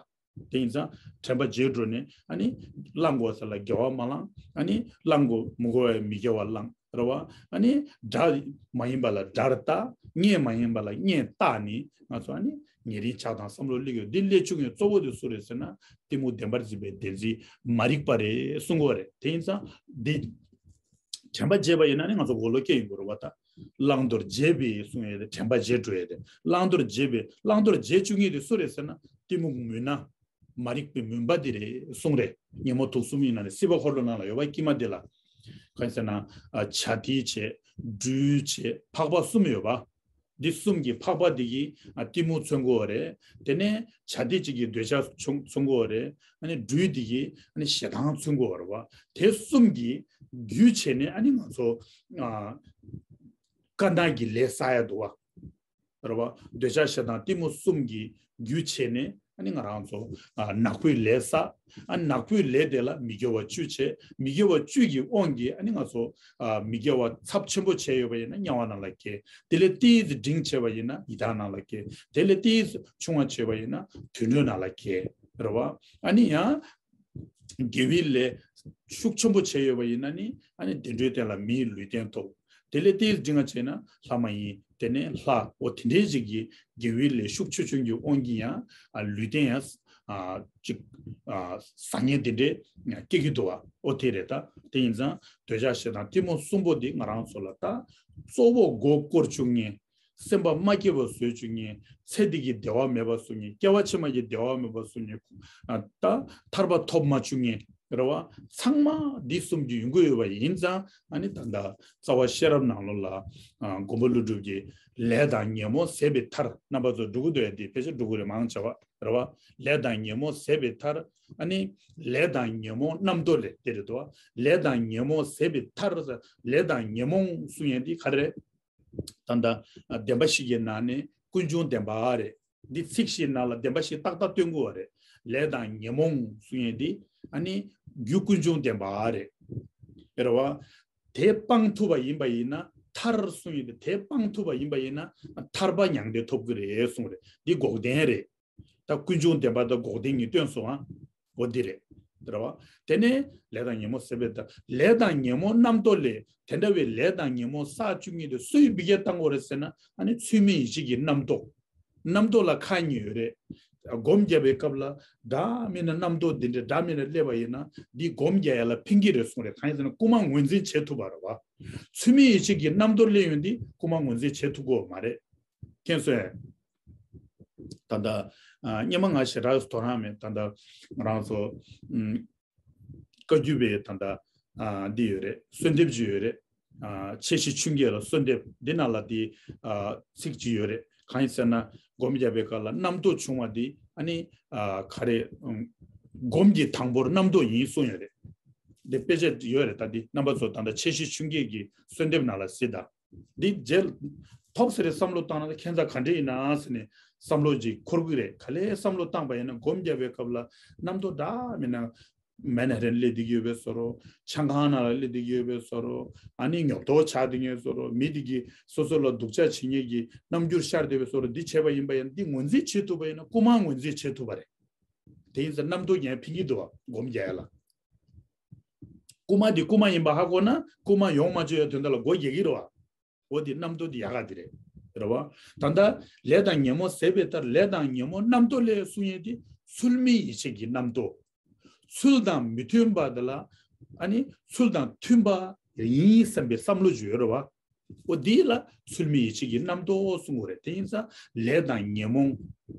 དེ་ཡིན་ཙང་དྲན་པ་བརྗེད་འགྲོ་ནས། ཨ་ནི་བླང་དགོས་ས་ལ་དགེ་བ་མ་བླང་། ཨ་ནི་བླང་དགོས་མི་དགེ་བ་བླང་། རེད་བ། ཨ་ནི་དགྲ་མ་ཡིན་པ་ལ་དགྲར་བལྟ། གཉེན་མ་ཡིན་པ་ལ་གཉེན་བལྟ་ནས་ང་ཚོ་ཨ་ནི་ཉེ་རིང་ཆགས་སྡང་བསམ་བློ་སླེབས་ཡོད། འདི་སླེབས་བཅུག་མཁན་གཙོ་བོ་དེ་སུ་རེད་ཟེར་ན། གཏི་མུག་བདེན་པར་འཛིན་པའི་བདེན་འཛིན་མ་རིག་པ་རེད་གསུང་གི་ཡོད་རེད། དེ་ཡིན་ཙང་འདི་དྲན་པ་བརྗེད་པ་ཡིན་ན་ནི་ང་ཚོ་གོ་ལོག་སྐྱེ་ཡོང་གི་རེད་བ། ད་བླང་དོར་བརྗེད་པའི་གསུང་ཡོད་རེད། དྲན་པ་བརྗེད་འགྲོ་ཡོད་རེད། བླང་དོར་བརྗེད་པའི། བླང་དོར་བརྗེད་བཅུག་མཁན་དེ་སུ་རེད་ཟེར་ན། གཏི་མུག་མུན་ནག་མ་རིག་པའི་མུན་པ་འདི་རེད་གསུང་རེད། ཉོན་མོངས་དུག་གསུམ་ཡིན་ན་ནི་སྲིད་པ་འཁོར་ལོ་ནང་ལ་ཡོད་པ། དཀྱིལ་མ་འདི་ལ་གང་ཡིན་ཟེར་ན། ཨ་བྱ་དེའི་བྱེད། སྦྲུལ་བྱེད། ཕག་པ་གསུམ་ཡོད་པ། འདི་གསུམ་གྱི་ཕག་པ་འདི་གིས་ཨ་གཏི་མུག་མཚོན་གྱི་ཡོད་རེད། དེ་ནས་བྱ་དེ་གཅིག་གིས་འདོད་ཆགས་མཚོན་མཚོན་གྱི་ཡོད་རེད། ཨ་ནི་སྦྲུལ་འདི་གིས་ཨ་ནི་ཞེ་སྡང་མཚོན་གྱི་ཡོད་རེད་བ། དེ་གསུམ་གྱི་རྒྱུ་བྱས་ནས་ཨ་ནི་ང་ཚོ་ཨ་དཀར་ནག་གི་ལས་བསགས་ཡ་འདུག་བ། རེད་བ། འདོད་ཆགས་ཞེ་སྡང་གཏི་མུག་གསུམ་གྱི་རྒྱུ་བྱས་ནས་ཨ་ནི་ང་རང་ཚོ་ཨ་ནག་པོའི་ལས་བསགས། ཨ་ནག་པོའི་ལས་དེ་ལ་མི་དགེ་བ་བཅུ་བྱས། མི་དགེ་བ་བཅུ་གི་དབང་གིས་ཨ་ནི་ང་ཚོ་ཨ་མི་དགེ་བ་ཚབས་ཆེན་པོ་བྱས་ཡོད་པ་ཡིན་ན་དམྱལ་བ་ནང་ལ་སྐྱེ། དེ་ལས་ཏོག་ཙམ་འབྲིང་བྱས་པ་ཡིན་ན་ཡི་དྭགས་ནང་ལ་སྐྱེ། དེ་ལས་ཏོག་ཙམ་ཆུང་བ་བྱས་པ་ཡིན་ན་དུད་འགྲོའི་ནང་ལ་སྐྱེ། རེད་བ། ཨ་ནི་ཡང་དགེ་བའི་ལས་ཤུགས་ཆེན་པོ་བྱས་ཡོད་པ་ཡིན་ན་ནི་ཨ་ནི་བདེ་འགྲོའི་སྟེང་ལ་མིའི་ལུས་རྟེན་ཐོབ། དེ་ལས་ཏོག་ཙམ་འབྲིང་བ་བྱས་ན་ལྷ་མ་ཡིན། དེ་ནས་ལྷ། འོ་དེ་འདྲའི་ཅིག་གི་དགེ་བའི་ལས་ཤུགས་ཆེ་ཆུང་གི་དབང་གིས་ཡང་ཨ་ལུས་རྟེན་ཡང་ཨ་ཅིག་ཨ་བཟང་ངན་དེ་འདྲའི་སྐྱེ་གི་འདུག་བ། འོ་དེ་རེད། ད་དེ་ཡིན་ཙང་འདོད་ཆགས་ཞེ་སྡང་གཏི་མུག་གསུམ་པོ་འདི་ང་རང་ཚོ་ལ་ད་གཙོ་བོ་མགོ་བསྐོར་བཅུག་མཁན། སེམས་པ་མ་སྐྱིད་པ་བཟོ་བཅུག་མཁན། ཚེ་འདི་གི་བདེ་བ་མེད་པ་བཟོ་མཁན། སྐྱེ་བ་ཕྱི་མ་གི་བདེ་བ་མེད་པ་བཟོ་མཁན། ཨ་ད་ཐར་པ་ཐོབ་མ་བཅུག་མཁན། རེད་བ། ཚང་མ་འདི་གསུམ་གྱི་ཡོང་གི་ཡོད་པ་ཡིན་ཙང་། ཨ་ནི་ད་ལྟ་རྩ་བ་ཤེས་རབ་ནང་ལོགས་ལ་ཨ་མགོན་པོ་ཀླུ་སྒྲུབ་ཀྱིས་ལས་དང་ཉོན་མོངས་ཟད་པའི་མཐར། རྣམ་པ་ཚོ་འགྲོ་གི་འདུག་ཡ། འདི་ཕལ་ཆེར་འགྲོ་གི་རེད། མང་ཆེ་བ། རེད་བ། ལས་དང་ཉོན་མོངས་ཟད་པའི་མཐར། ཨ་ནི་ལས་དང་ཉོན་མོངས་རྣམ་རྟོག་ལས། དེ་རེད་དོ། ལས་དང་ཉོན་མོངས་ཟད་པའི་མཐར། ལས་དང་ཉོན་མོངས་གསུང་ཡ་འདི་ག་རེ་རེད། ད་ལྟ་བདེན་པ་བཞི་གི་ནང་ནས་ཀུན་འབྱུང་བདེན་པ་རེད། འདི་ཚིག་བཞིའི་ནང་ལ་བདེན་པ་བཞི་ཏག་ཏག་སྟོན་དགོས་པ་རེད། ལས་དང་ཉོན་མོངས་གསུང་ཡས་འདི་ཨ་ནི་རྒྱུ་ཀུན་འབྱུང་བདེན་པ་རེད། རེད་བ། དེ་སྤང་ཐུབ་པ་ཡིན་པ་ཡིན་ན་ཐར་གསུང་ཡས་འདི། དེ་སྤང་ཐུབ་པ་ཡིན་པ་ཡིན་ན་ཐར་པ་མྱང་འདས་ཐོབ་ཀྱི་རེད་གསུངས་རེད། འདི་འགོག་བདེན་རེད། ད་ཀུན་འབྱུང་བདེན་པ་དང་འགོག་བདེན་གཉིས་སྟོན་སོང་ཨ། འོ་འདི་རེད། རེད་བ། དེ་ནས་ལས་དང་ཉོན་མོངས་ཟད་པའི་མཐར། ལས་དང་ཉོན་མོངས་རྣམ་རྟོག་ལས། དེ་འདྲ་བའི་ལས་དང་ཉོན་མོངས་བསགས་བཅུག་མཁན་དེ་སུས་འབུད་རྒྱག་བཏང་དགོས་རེད་ཟེར་ན། ཨ་ནི་ཚུལ་མིན་ཡིད་བྱེད་ཀྱི་རྣམ་རྟོག། རྣམ་རྟོག་ལ་ཁག་གཉིས་ཡོད་རེད། སྒོམ་རྒྱབ་པའི་སྐབས་ལ་འདྲ་མིན་ན་རྣམ་རྟོག་འདི་འདྲ་འདྲ་མིན་ན་སླེབས་པ་ཡིན་ན་འདི་སྒོམ་རྒྱག་ཡ་ལ་ཕན་གྱི་རེད་གསུངས་རེད། གང་ཡིན་ཟེར་ན་རྐུན་མ་ངོས་འཛིན་བྱེད་ཐུབ་པ་རེད་བ། ཚུལ་མིན་ཡིད་བྱེད་ཀྱི་རྣམ་རྟོག་སླེབས་ཡོང་དུས་རྐུན་མ་ངོས་འཛིན་བྱེད་ཐུབ་ཀྱི་ཡོད་མ་རེད། མཁྱེན་སོང་ངས། ད་ལྟ་ཨ་སྔོན་མ་ང་ཞེ་དྲག་དོ་སྣང་མེད། ད་ལྟ་ང་རང་ཚོ་ཨམ་བཀའ་བརྒྱུད་པའི་ད་ལྟ་ཨ་འདི་ཡོད་རེད། གསོལ་འདེབས་ཅིག་ཡོད་རེད། ཨ་འཆད་ཁྲིད་ཆུང་བརྒྱད་ལ་གསོལ་འདེབས། འདི་ནང་ལ་འདི་ཨ་ཚིག་ཅིག་ཡོད་རེད། གང་ཡིན་ཟེར་ན་སྒོམ་རྒྱབ་པའི་སྐབས་ལ་རྣམ་རྟོག་བྱུང་བ་འདི་ཨ་ནི་ཨ་ག་རེ་ཨམ་སྒོམ་གྱི་དང་པོར་རྣམ་རྟོག་ཡིན་གསུངས་ཡོད་རེད། འདི་དཔེ་ཆ་ཡོད་རེད། ད་འདི་རྣམ་པ་ཚོ་ད་ལྟ་འཆད་ཁྲིད་ཆུང་བརྒྱད་ཀྱི་གསོལ་འདེབས་ནང་ལ་གཟིགས་དང་། འདི་རྗེས་ཐོབ་ཟེར་རེ་བསམ་བློ་བཏང་ན་ཁྱད་མཚར་ག་འདྲ་ཡིན་ན་ཟེར་ནས་བསམ་བློ་ཅིག་འཁོར་གི་རེད། ག་ལེར་བསམ་བློ་བཏང་པ་ཡིན་ན་སྒོམ་རྒྱབ་པའི་སྐབས་ལ་རྣམ་རྟོག་འདྲ་མིན་ན་ མན་ཧ་ཊན་སླེབས་བསྡད་ཀྱི་ཡོད་པའི་བཟོ་འདྲ། ཆང་ཁང་ནང་ལ་སླེབས་བསྡད་ཀྱི་ཡོད་པའི་བཟོ་འདྲ། ཨ་ནི་ཉོབ་ཏོ་ཆགས་བསྡད་མཁན་བཟོ་འདྲ། མི་དེ་གིས་སོ་སོ་ལ་སྡུག་ཅག་བྱེད་མཁན་གྱི་རྣམ་འགྱུར་ཤར་བསྡད་པའི་བཟོ་འདྲ། འདི་བྱས་པ་ཡིན་པ་ཡིན་ན། འདི་ངོས་འཛིན་བྱེད་ཐུབ་པ་ཡིན་ན། རྐུ་མ་ངོས་འཛིན་བྱེད་ཐུབ་པ་རེད། དེ་ཡིན་ཙང་རྣམ་རྟོག་ངས་ཕན་གྱི་འདུག་བ། སྒོམ་རྒྱག་ཡ་ལ། རྐུ་མ་འདི་རྐུ་མ་ཡིན་པ་ཧ་གོ་ན། རྐུ་མ་ཡོང་མ་བཅུག་ཡ་དོན་དག་ལ་སྒོ་རྒྱག་གི་རེད་བ། འོ་དེ་རྣམ་རྟོག་དེ་ཡག་ག་དེ་རེད། རེད་བ། ད་ལྟ་ལས་དང་ཉོན་མོངས་ཟད་པའི་མཐར། ལས་དང་ཉོན་མོངས་རྣམ་རྟོག་ལས་གསུང་ཡས་དེ་ཚུལ་མིན་ཡིད་བྱེད་ཀྱི་རྣམ་རྟོག། ཚུལ་དང་མི་མཐུན་པ་དེ་ལ། ཨ་ནི་ཚུལ་དང་མཐུན་པ་ཡིན་བསམ་པའི་བསམ་བློ་ཅིག་ཡོད་རེད་བ། འོ་དེ་ལ་ཚུལ་མིན་ཡིད་བྱེད་ཀྱི་རྣམ་རྟོག་གསུང་གི་རེད། དེ་ཡིན་ཙང་ལས་དང་ཉོན་མོངས་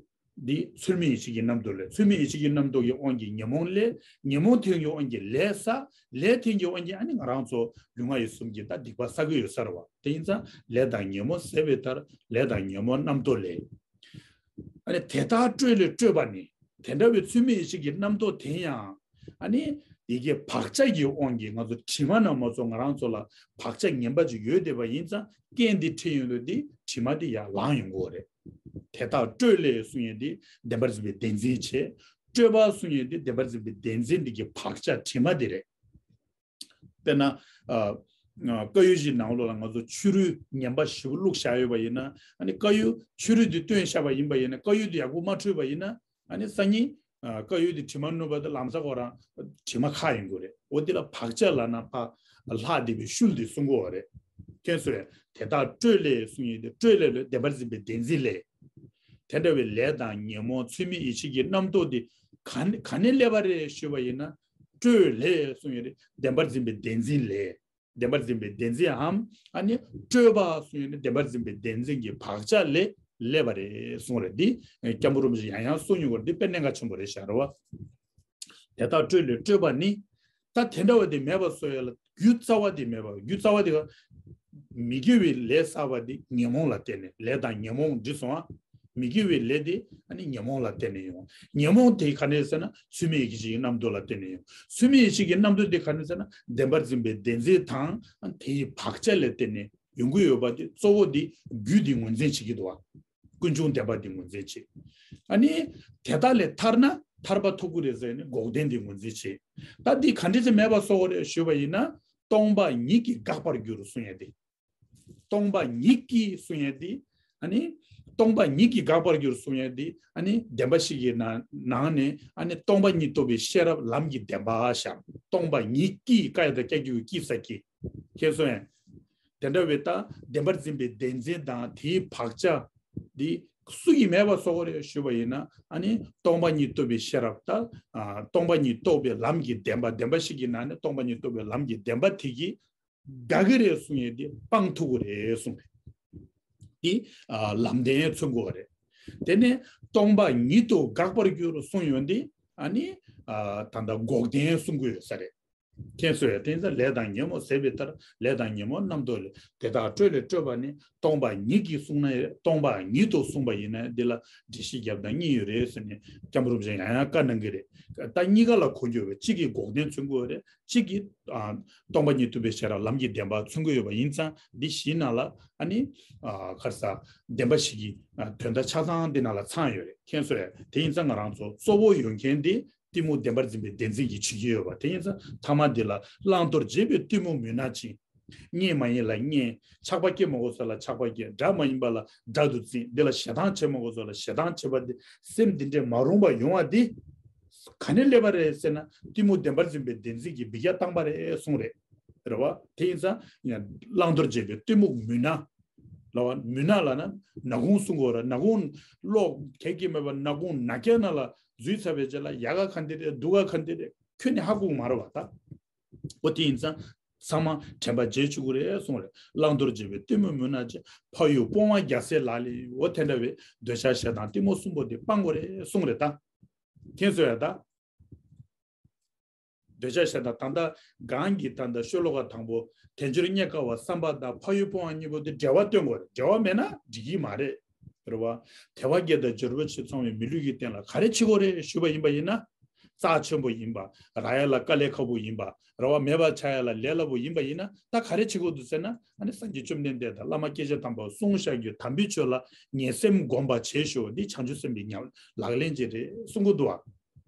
འདི་ཚུལ་མིན་ཡིད་བྱེད་ཀྱི་རྣམ་རྟོག་ལས། ཚུལ་མིན་ཡིད་བྱེད་ཀྱི་རྣམ་རྟོག་གི་དབང་གིས་ཉོན་མོངས་སླེབས། ཉོན་མོངས་དེ་གི་དབང་གིས་ལས་བསགས། ལས་དེ་གི་དབང་གིས་ཨ་ནི་ང་རང་ཚོ་ལུས་ངག་ཡིད་གསུམ་གྱི་ད་སྡིག་པ་བསགས་ཀྱི་ཡོད་ས་རེད་བ། དེ་ཡིན་ཙང་ལས་དང་ཉོན་མོངས་ཟད་པའི་མཐར། ལས་དང་ཉོན་མོངས་རྣམ་རྟོག་ལས། ཨ་ནི་དེ་ལྟར་སྤྲོས་ལས་སྤྲོས་པ་ནི། དེ་འདྲ་བའི་ཚུལ་མིན་ཡིད་བྱེད་ཀྱི་རྣམ་རྟོག་དེ་ཡང་། ཨ་ནི་ཡི་གེ་བག་ཆགས་ཀྱི་དབང་གིས་ང་ཚོ་དྲི་མ་ནང་མ་ཚོ་ང་རང་ཚོ་ལ་བག་ཆགས་ངན་པ་ཅིག་ཡོད་བསྡད་པ་ཡིན་ཙང་། རྐྱེན་འདི་འཕྲད་ཡོང་དུས་འདི་དྲི་མ་འདི་ཡར་ལངས་ཡོང་གི་རེད། དེ་ལྟར་སྤྲོས་ལས་གསུང་ཡས་འདི་བདེན་པར་འཛིན་པའི་བདེན་འཛིན་བྱས། སྤྲོས་པ་གསུང་ཡས་འདི་བདེན་པར་འཛིན་པའི་བདེན་འཛིན་འདི་གི་བག་ཆགས་དྲི་མ་འདི་རེད། དཔེར་ན། ཨ། ཨ། བཀའ་ཡོད་ཀྱི་ནང་ལོགས་ལ་ང་ཚོ་ཕྱི་རོལ་ངན་པ་ཞེ་པོ་བླུགས་བཞག་ཡོད་པ་ཡིན་ན། ཨ་ནི་བཀའ་ཡོད་ཕྱི་རོལ་འདི་བཏོན་བཞག་པ་ཡིན་པ་ཡིན་ན། བཀའ་ཡོད་འདི་ཡག་པོ་མ་འཕྲོད་པ་ཡིན་ན། ཨ་ནི་སང་ཉིན། ཨ། བཀའ་ཡོད་འདི་དྲི་མ་གནོན་པ་དེ་ལམ་སང་ཁོ་རང་དྲི་མ་ཁ་ཡོང་གི་རེད། འོ་དེ་ལ་བག་ཆགས་ལབ་ན་ཕར་ལྷག་བསྡད་པའི་ཤུལ་དེ་གསུང་གི་ཡོད་རེད། མཁྱེན་སོང་ངས། དེ་ལྟར་སྤྲོས་ལས་གསུང་ཡས་དེ། སྤྲོས་ལས་ལས་བདེན་པར་འཛིན་པའི་བདེན་འཛིན་ལས། དེ་འདྲ་བའི་ལས་དང་ཉོན་མོངས་ཚུལ་མིན་ཡིད་བྱེད་ཀྱི་རྣམ་རྟོག་དེ་ག་ནས་ག་ནས་སླེབས་པ་རེད་ཞུས་པ་ཡིན་ན། སྤྲོས་ལས་གསུང་ཡས་རེད། བདེན་པར་འཛིན་པའི་བདེན་འཛིན་ལས། བདེན་པར་འཛིན་པའི་བདེན་འཛིན་འམ། ཨ་ནི་སྤྲོས་པ་གསུང་ཡས་ནི་བདེན་པར་འཛིན་པའི་བདེན་འཛིན་གྱི་བག་ཆགས་ལས་སླེབས་པ་རེད་གསུངས་རེད། འདི་སྐྱབས་མགོན་རིན་པོ་ཆེ་ཡང་ཡང་གསུངས་མྱོང་བར། འདི་དཔེ་གནད་འགག་ཆེན་པོ་རེད་ཤག་རེད་བ། དེ་ལྟར་སྤྲོས་ལས་སྤྲོས་པ་ནི། ད་དེ་འདྲ་བ་དེ་མེད་པ་བཟོ་ཡ་ལ་རྒྱུ་རྩ་བ་དེ་མེད་པ། རྒྱུ་རྩ་བ་དེ་ག། མི་དགེ་བའི་ལས་བསགས་པ་དེ་ཉོན་མོངས་ལ་བརྟེན་ནས། ལས་དང་ཉོན་མོངས་འདི་གསུམ་པ། མི་དགེ་བའི་ལས་དེ་ཨ་ནི་ཉོན་མོངས་ལ་བརྟེན་ནས་ཡོང་། ཉོན་མོངས་དེ་ག་ནས་ཟེར་ན་ཚུལ་མིན་ཡིད་བྱེད་ཀྱི་རྣམ་རྟོག་ལ་བརྟེན་ནས་ཡོང་། ཚུལ་མིན་ཡིད་བྱེད་ཀྱི་རྣམ་རྟོག་དེ་ག་ནས་ཟེར་ན་བདེན་པར་འཛིན་པའི་བདེན་འཛིན་དང་དེའི་བག་ཆགས་ལ་བརྟེན་ནས་ཡོང་གི་ཡོད་པ་དེ་གཙོ་བོ་དེ་རྒྱུ་དེ་ངོས་འཛིན་བྱེད་ཀྱི་འདུག་བ། ཀུན་འབྱུང་བདེན་པ་འདི་ངོས་འཛིན་བྱེད། ཨ་ནི། དེ་དག་ལས་ཐར་ན་ཐར་པ་ཐོབ་ཀྱི་རེད་ཟེར་ནས་འགོག་བདེན་འདི་ངོས་འཛིན་བྱེད། ད་འདི་ག་འདྲ་ཅིག་མེད་པ་བཟོ་དགོས་རེད་ཞུས་པ་ཡིན་ན། སྟོང་པ་ཉིད་ཀྱིས་འགག་པར་འགྱུར་གསུང་ཡས་དེ། སྟོང་པ་ཉིད་ཀྱིས་གསུང་ཡས་དེ། ཨ་ནི། སྟོང་པ་ཉིད་ཀྱིས་འགག་པར་འགྱུར་གསུང་ཡས་དེ། ཨ་ནི་བདེན་པ་བཞི་གི་ནང་ནང་ནས། ཨ་ནི་སྟོང་པ་ཉིད་རྟོགས་པའི་ཤེས་རབ་ལམ་གྱི་བདེན་པ་ཞེས། སྟོང་པ་ཉིད་ཀྱིས། ཀ་ཡ་བཏགས་ཀྱ་གི་གུ་ཀྱི་ས་ཀྱི། མཁྱེན་སོང་ངས། དེ་འདྲ་བའི་ད་བདེན་པར་འཛིན་པའི་བདེན་འཛིན་དང་དེའི་བག་ཆགས་འདི་སུ་ཡིས་མེད་པ་བཟོ་དགོས་རེད་ཞུས་པ་ཡིན་ན། ཨ་ནི་སྟོང་པ་ཉིད་རྟོགས་པའི་ཤེས་རབ་ད། ཨ། སྟོང་པ་ཉིད་རྟོགས་པའི་ལམ་གྱི་བདེན་པ། བདེན་པ་བཞི་གི་ནང་ནས་སྟོང་པ་ཉིད་རྟོགས་པའི་ལམ་གྱི་བདེན་པ་དེ་གིས་འགག་གི་རེད་གསུང་ཡས་དེ་སྤང་ཐུབ་ཀྱི་རེད་གསུངས་པས། དེ། ཨ། ལམ་བདེན་མཚོན་དགོས་པ་རེད། དེ་ནས་སྟོང་པ་ཉིད་དུ་འགག་པར་འགྱུར་གསུངས་ཡོང་དུས། ཨ་ནི། ཨ། ད་ལྟ་འགོག་བདེན་གསུང་གི་ཡོད་ས་རེད། མཁྱེན་སོང་ངས། དེ་ཡིན་ཙང་ལས་དང་ཉོན་མོངས་ཟད་པའི་མཐར། ལས་དང་ཉོན་མོངས་རྣམ་རྟོག་ལས། དེ་དག་སྤྲོས་ལས་སྤྲོས་པ་ནི། སྟོང་པ་ཉིད་ཀྱིས་གསུངས་ན་ཡང་། སྟོང་པ་ཉིད་དུ་གསུངས་པ་ཡིན་ན་ཡང་། འདི་ལ་འགྲེལ་བཤད་རྒྱབ་སྟངས་གཉིས་ཡོད་རེད་ཟེར་ནས་སྐྱབས་མགོན་རིན་པོ་ཆེ་ཡང་ཡང་བཀའ་གནང་གི་རེད། ད་གཉིས་ཀ་ལ་གོ་རྒྱུ་བས། གཅིག་གིས་འགོག་བདེན་མཚོན་གྱི་ཡོད་རེད། གཅིག་གིས། ཨ། སྟོང་པ་ཉིད་རྟོགས་པའི་ཤེས་རབ་ལམ་གྱི་བདེན་པ་མཚོན་གྱི་ཡོད་པ་ཡིན་ཙང་། འདི་བཞིའི་ནང་ལ། ཨ་ནི། ཨ། ག་རེ་ཟ། བདེན་པ་བཞི་གི། ཨ། དོན་དག་ཆ་ཚང་འདི་ནང་ལ་ཚང་ཡོད་རེད། མཁྱེན་སོང་ངས། དེ་ཡིན་ཙང་ང་རང་ཚོ་གཙོ་བོ་ཡོད་མཁན་འདི། གཏི་མུག་བདེན་པར་འཛིན་པའི་བདེན་འཛིན་གྱིས་བྱེད་ཀྱི་ཡོད་པ། དེ་ཡིན་ཙང་ཐ་མ་འདི་ལ། བླང་དོར་བྱེད་པའི་གཏི་མུག་མུན་ནག་ཅན། གཉེན་མ་ཡིན་ལ་གཉེན། ཆགས་པ་སྐྱེ་མ་དགོས་ས་ལ་ཆགས་པ་སྐྱེ། དགྲ་མ་ཡིན་པ་ལ་དགྲ་དུ་འཛིན། འདི་ལ་ཞེ་སྡང་བྱེད་མ་དགོས་ས་ལ་ཞེ་སྡང་བྱེད་པ་འདི། སེམས་འདི་འདྲས་མ་རུངས་པ་ཡོང་བ་འདི་ག་ནས་སླེབས་པ་རེད་ཟེར་ན། གཏི་མུག་བདེན་པར་འཛིན་པའི་བདེན་འཛིན་གྱིས་འབུད་རྒྱག་བཏང་པ་རེད་གསུངས་རེད། རེད་བ། དེ་ཡིན་ཙང་ཡང་བླང་དོར་བྱེད་པའི་གཏི་མུག་མུན་ནག་ལབ་པ། མུན་ནག་ལབ་ན་ནག་ཁུང་གསུང་གི་ཡོད་རེད། ནག་ཁུང་གློག་ག་གེ་མེད་པ། ནག་ཁུང་ནག་ཁྱལ་ནང་ལ་འཛུལ་ཚར་བའི་རྗེས་ལ་ཡག་ག་ག་འདི་རེད། སྡུག་ག་ག་འདི་རེད། ཁྱོན་ནས་ཧ་གོ་གི་མ་རེད་བ་ད། འོ་དེ་ཡིན་ཙང་ཚང་མ་དྲན་པ་བརྗེད་བཅུག་གི་རེད་གསུངས་རེད། བླང་དོར་བྱེད་པའི་གཏི་མུག་མུན་ནག་ཅན། ཕ་ཡུལ་སྤོང་བ་རྒྱལ་སྲས་ལག་ལེན་ཡིན། འོ་དེ་འདྲ་བའི་འདོད་ཆགས་ཞེ་སྡང་གཏི་མུག་གསུམ་པོ་དེ་སྤང་དགོས་རེད་གསུངས་རེད་ད། མཁྱེན་སོང་ངས་ད། འདོད་ཆགས་ཞེ་སྡང་། ད་ལྟ་གོང་གི་ད་ལྟ་ཤོ་ལོ་ཀ་དང་པོ། དལ་འབྱོར་རྙེད་དཀའ་བ་བསམ་པ་དང་ཕ་ཡུལ་སྤོང་བ་གཉིས་པོ་དེ་འབྲེལ་བ་སྟོན་དགོས་རེད། འབྲེལ་བ་མེད་ན་འགྲིག་གི་མ་རེད། རེད་བ། དལ་བ་བརྒྱད་དང་འབྱོར་པ་ཕྱིར་ཚང་བའི་མི་ལུས་ཀྱི་རྟེན་ལ་ག་རེ་བྱེད་དགོས་རེད་ཞུས་པ་ཡིན་པ་ཡིན་ན། རྩ་ཆེན་པོ་ཡིན་པ། རག་ཡ་ལ་དཀའ་ལས་ཁག་པོ་ཡིན་པ། རེད་བ། མེད་པ་ཆགས་ཡ་ལ་ལས་སླ་པོ་ཡིན་པ་ཡིན་ན། ད་ག་རེ་བྱེད་དགོས་འདུག་ཟེར་ན། ཨ་ནི་སངས་རྒྱས་བཅོམ་ལྡན་འདས་དང་བླ་མ་སྐྱེས་ཆེན་དམ་པས་གསུངས་བཞག་རྒྱུ་དམ་པའི་ཆོས་ལ་ངེས་སེམས་བསྒོམ་པ་བྱེད་ཤོག་འདི་བྱང་ཆུབ་སེམས་དཔའི་ཉམས་ལག་ལེན་ཅིག་རེད་གསུང་གི་འདུག་བ།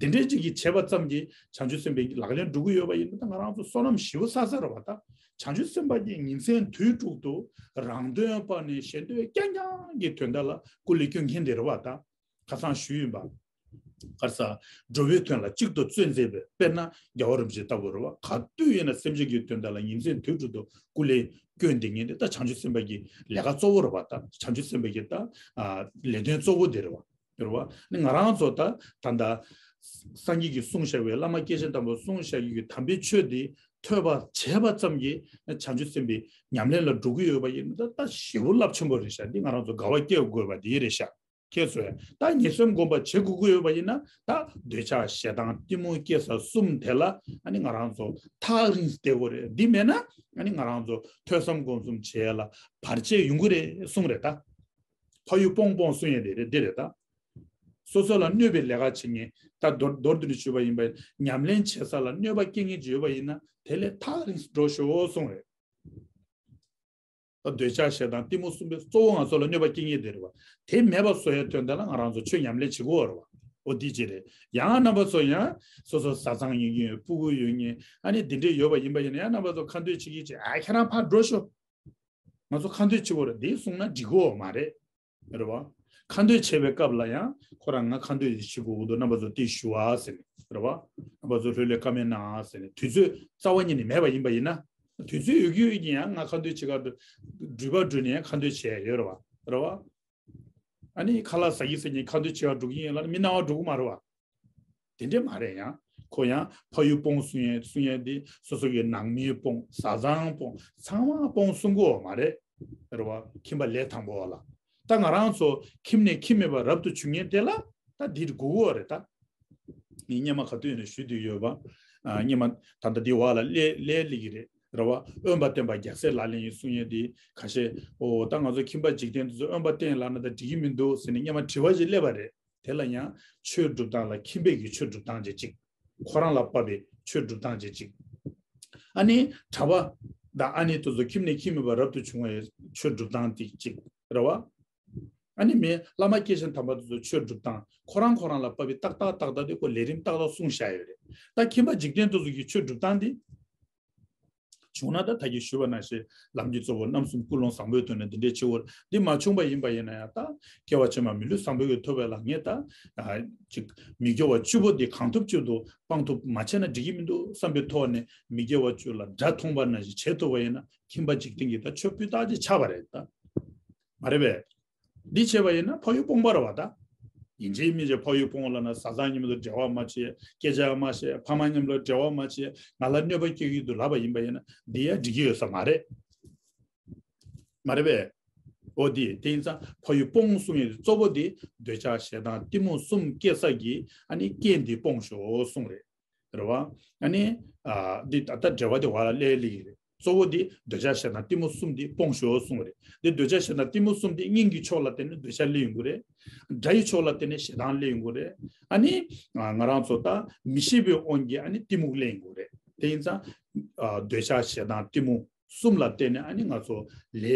དེ་འདྲའི་ཅིག་གིས་བྱས་པ་ཙམ་གྱིས་བྱང་ཆུབ་སེམས་དཔའི་ལག་ལེན་འགྲོ་གི་ཡོད་པ་ཡིན་ན། ད་ང་རང་ཚོ་བསོད་ནམས་ཞེ་པོ་བསགས་བསགས་རེད་བ། ད་བྱང་ཆུབ་སེམས་དཔའ་གྱིས་ཉིན་མཚན་དུས་དྲུག་ཏུ་རང་དོན་སྤངས་ནས་གཞན་དོན་རྐྱང་རྐྱང་གི་དོན་དག་ལ་སྐུ་ལས་བསྐྱོན་མཁན་དེ་རེད་བ། ད་ཁ་སང་ཞུས་ཡིན་པ། ག་རེ་ཟ། འགྲོ་བའི་དོན་ལ་གཅིག་ཏུ་བརྩོན་མཛད་པའི། དཔེར་ན་རྒྱལ་བ་རིན་པོ་ཆེ་ལྟ་བུ་རེད་བ། ག་དུས་ཡིན་ན་སེམས་ཅན་གྱི་དོན་དག་ལ་ཉིན་མཚན་དུས་དྲུག་ཏུ་སྐུ་ལས་བསྐྱོན་བསྡད་མཁན་དེ་ད་བྱང་ཆུབ་སེམས་དཔའ་གི་ལས་ཀ་གཙོ་བོ་རེད་བ། ད་བྱང་ཆུབ་སེམས་དཔའ་གི་ད་ཨ་ལས་དོན་གཙོ་བོ་དེ་རེད་བ། རེད་བ། ནི་ང་རང་ཚོ་ད་ད་ལྟ་སངས་རྒྱས་ཀྱིས་གསུངས་བཞག་པའི། བླ་མ་སྐྱེས་ཆེན་དམ་པས་གསུངས་བཞག་གི་དམ་པའི་ཆོས་དེ་ཐོས་པ་བྱས་པ་ཙམ་གྱིས་བྱང་ཆུབ་སེམས་དཔའི་ཉམས་ལེན་ལ་འགྲོ་གི་ཡོད་པ་ཡིན་ན། ད་ད་ཞེ་པོ་རླབས་ཆེན་པོ་རེད་ཤག་འདི་ང་རང་ཚོ་དགའ་བ་སྐྱེ་དགོས་པ་དེ་རེད་ཤག་ཁྱེད་ཚོས་ད་ངེས་སེམས་སྒོམ་པ་བྱེད་དགོས་ཀྱི་ཡོད་པ་ཡིན་ན། ད་འདོད་ཆགས་ཞེ་སྡང་གཏི་མུག་སྐྱེ་ས་གསུམ་དེ་ལ་ཨ་ནི་ང་རང་ཚོ་ཐག་རིང་བསྡད་དགོས་རེད། འདི་མེད་ན་ཨ་ནི་ང་རང་ཚོ་ཐོས་བསམ་སྒོམ་གསུམ་བྱེད་ཡ་ལ་བར་ཆད་ཡོང་གི་རེད་གསུངས་རེད། ད་ཕ་ཡུལ་སྤོང་སྤོང་གསུང་ཡ་དེ་རེད། འདི་རེད། ད་སོ་སོ་ལ་གནོད་པའི་ལས་ཀ་བྱེད་མཁན། ད་མདོར་མདོར་བསྡུས་ནས་ཞུས་པ་ཡིན་པ་ཡིན་ན། ཉམས་ལེན་བྱེད་ས་ལ་གནོད་པ་སྐྱེལ་མཁན་ཅིག་ཡོད་པ་ཡིན་ན་དེ་ལས་ཐག་རིང་འགྲོ་ཤོག་གསུངས་རེད། འདོད་ཆགས་ཞེ་སྡང་གཏི་མུག་གསུམ་པོས་གཙོ་བོ་ང་ཚོ་ལ་གནོད་པ་སྐྱེལ་མཁན་དེ་རེད་བ། དེ་མེད་པ་བཟོ་ཡའི་དོན་དག་ལ་ང་རང་ཚོ་ཆོས་ཉམས་ལེན་བྱེད་དགོས་རེད་བ། འོ་འདི་གཅིག་རེད། ཡང་རྣམ་པ་ཚོ་ཡང་སོ་སོ་བཟའ་ཚང་ཡོད་མཁན། སྤུ་གུ་ཡོད་མཁན། ཨ་ནི་འདི་འདྲས་ཡོད་པ་ཡིན་པ་ཡིན་ན་ཡང་རྣམ་པ་ཚོ་ཁ་འདོན་བྱེད་མཁན་ཅིག་ཨ་ཁྱེད་རང་ཕར་འགྲོ་ཤོག་ང་ཚོ་ཁ་འདོན་བྱེད་དགོས་རེད། འདི་གསུངས་ན་འགྲིག་གི་མ་རེད། རེད་བ། ཁ་འདོན་བྱེད་པའི་སྐབས་ལ་ཡང་ཁོ་རང་ང་ཁ་འདོན་བྱེད་དགོས་ཀྱི་འདུག་རྣམ་པ་ཚོ་དེ་ཞུ་བ་ཟེར་ནས། རེད་བ། རྣམ་པ་ཚོ་ལྷོད་ལྷོད་བཀའ་མོལ་གནང་ཟེར་ནས། དུས་ཚོད་རྩ་བ་ཉིད་ནས་མེད་པ་ཡིན་པ་ཡིན་ན། དུས་ཚོད་ཡོད་ཀྱི་ཡོད་ཀྱི་ཡང་ང་ཁ་འདོན་བྱེད་ག་འགྲུལ་པ་འགྲུལ་ནས་ཡང་ཁ་འདོན་བྱས་ཡོད་རེད་བ། རེད་བ། ཨ་ནི་ཁ་ལག་ཟ་གི་ཟ་གི་ཁ་འདོན་བྱེད་ག་འགྲོ་གི་ཡིན་ལ་མི་སྣང་བ་འགྲོ་གི་མ་རེད་བ། དེ་འདྲས་མ་རེད། ཡང་ཁོ་ཡང་ཕ་ཡུལ་སྤོང་གསུང་ཡས་གསུང་ཡས་དེ་སོ་སོ་གི་ནང་མི་སྤོང་། བཟའ་ཚང་སྤོང་། ཚང་མ་སྤོང་གསུང་གི་ཡོད་མ་རེད། རེད་བ། ཁྱིམ་པ་ལས་དང་པོ་བ་ལ། ད་ང་རང་ཚོ་ཁྱིམ་ནས་ཁྱིམ་མེད་པར་རབ་ཏུ་བྱུང་མཁན་དེ་ལ་ད་འདི་དགོས་ཀྱི་ཡོད་རེད་ད། ངས་སྔོན་མ་ག་དུས་ནས་ཞུས་བསྡད་ཡོད་པ། ཨ། སྔོན་མ་ད་ལྟ་འདི་བ་ལ་སླེབས་སླེབས་ཀྱི་རེད། རེད་བ། དབེན་པ་བསྟེན་པ་རྒྱལ་སྲས་ལག་ལེན་ཡིན་གསུང་ཡས་དེ་ཁ་ཤས། འོ་ད་ང་ཚོ་ཁྱིམ་པ་འཇིག་རྟེན་དེ་ཚོ་དབེན་པ་བསྟེན་ལབ་ན་ད་འགྲིག་གི་མི་འདུག་ཟེར་ནས་སྔོན་མ་དྲི་བ་ཞིག་སླེབས་པ་རེད། དེ་ལ་ཡང་ཆོས་སྒྲུབ་སྟངས་ལ་ཁྱིམ་པའི་གི་ཆོས་སྒྲུབ་སྟངས་བྱེད་ཅིག་ཁོ་རང་ལ་དཔག་པའི་ཆོས་སྒྲུབ་སྟངས་བྱེད་ཅིག་ཨ་ནི་གྲྭ་པ་དང་ཨ་ནི་དེ་ཚོ་ཁྱིམ་ནས་ཁྱིམ་མེད་པར་རབ་ཏུ་བྱུང་བའི་ཆོས་སྒྲུབ་སྟངས་དེ་གཅིག་རེད་བ། ཨ་ནི་མི་བླ་མ་སྐྱེས་ཆེན་དམ་པ་དེ་ཚོ་ཆོས་སྒྲུབ་སྟངས་ཁོ་རང་ཁོ་རང་ལ་དཔག་པའི་ཏག་ཏག་ཏག་ཏག་དེ་ཁོ་ལས་རིམ་ཏག་ཏག་གསུངས་བཞག་ཡོད་རེད། ད་ཁྱིམ་པ་འཇིག་རྟེན་དེ་ཚོ་གི་ཆོས་སྒྲུབ་སྟངས་དེ། བྱུང་ན་ད་ད་གིན་ཞུས་པ་ནང་བཞིན་ལམ་གྱི་གཙོ་བོ་རྣམ་གསུམ་ཀུན་སློང་བཟང་པོའི་དོན་ནི་འདི་འདྲའི་ཆེ་བོར་འདི་མ་བྱུང་པ་ཡིན་པ་ཡིན་ན་ཡང་ད་སྐྱེ་བ་ཕྱི་མ་མི་ལུས་བཟང་པོའི་གི་ཐོབ་པའི་ལ་ངས་ད་ཅིག་མི་དགེ་བ་བཅུ་པོ་འདི་གང་ཐུབ་ཅིག་ཏུ་སྤང་ཐུབ་མ་བྱས་ན་འགྲིག་གི་མི་འདུག་བསམ་པའི་ཐོག་ནས་མི་དགེ་བ་བཅུ་ལ་དགྲ་མཐོང་པ་ནང་བཞིན་བྱེད་ཐུབ་པ་ཡིན་ན་ཁྱིམ་པ་འཇིག་རྟེན་གྱི་ད་ཆོས་སྤུས་དག་ཅིག་ཆགས་པ་རེད་ད། མ་རེད་པས། འདི་བྱས་པ་ཡིན་ན་ཕ་ཡུལ་སྤོང་བ་རེད་བ་ད། ཡིན་གཅིག་མིན་གཅིག་ཕ་ཡུལ་སྤོང་ལབ་ན་བཟའ་ཚང་མཉམ་དུ་འབྲེལ་བ་མ་བྱེད། སྐད་ཆ་མ་བཤད། ཕ་མ་མཉམ་ལ་འབྲེལ་བ་མ་བྱེད། ང་ལ་གནོད་པ་སྐྱེལ་གྱི་འདུག་ལབ་པ་ཡིན་པ་ཡིན་ན་འདི་ཡང་འགྲིག་གི་ཡོད་ས་མ་རེད། མ་རེད་པས། འོ་དེ་དེ་ཡིན་ཙང་ཕ་ཡུལ་སྤོང་གསུང་ཡས་གཙོ་བོ་དེ་འདོད་ཆགས་ཞེ་སྡང་གཏི་མུག་གསུམ་སྐྱེ་ས་གི་ཨ་ནི་རྐྱེན་འདི་སྤོང་ཤོག་གསུང་རེད། རེད་བ། ཨ་ནི། ཨ། འདི་ད་ལྟ་འགྲེལ་བ་དེ་བ་ལ་སླེབས་ལེ་ཡིན་རེད། གཙོ་བོ་འདི་འདོད་ཆགས་ཞེ་སྡང་གཏི་མུག་གསུམ་འདི་སྤོང་ཤོག་གསུངས་པ་རེད། འདི་འདོད་ཆགས་ཞེ་སྡང་གཏི་མུག་གསུམ་འདི་སྙིང་གི་ཕྱོགས་ལ་བརྟེན་ནས་འདོད་ཆགས་སླེབས་ཡོང་གི་རེད། དགྲ་ཡི་ཕྱོགས་ལ་བརྟེན་ནས་ཞེ་སྡང་སླེབས་ཡོང་གི་རེད། ཨ་ནི། ང་རང་ཚོ་ད་མི་ཤེས་པའི་དབང་གིས་ཨ་ནི་གཏི་མུག་སླེབས་ཡོང་གི་རེད། དེ་ཡིན་ཙང་། ཨ། འདོད་ཆགས་ཞེ་སྡང་གཏི་མུག་གསུམ་ལ་བརྟེན་ནས་ཨ་ནི་ང་ཚོ་ལས་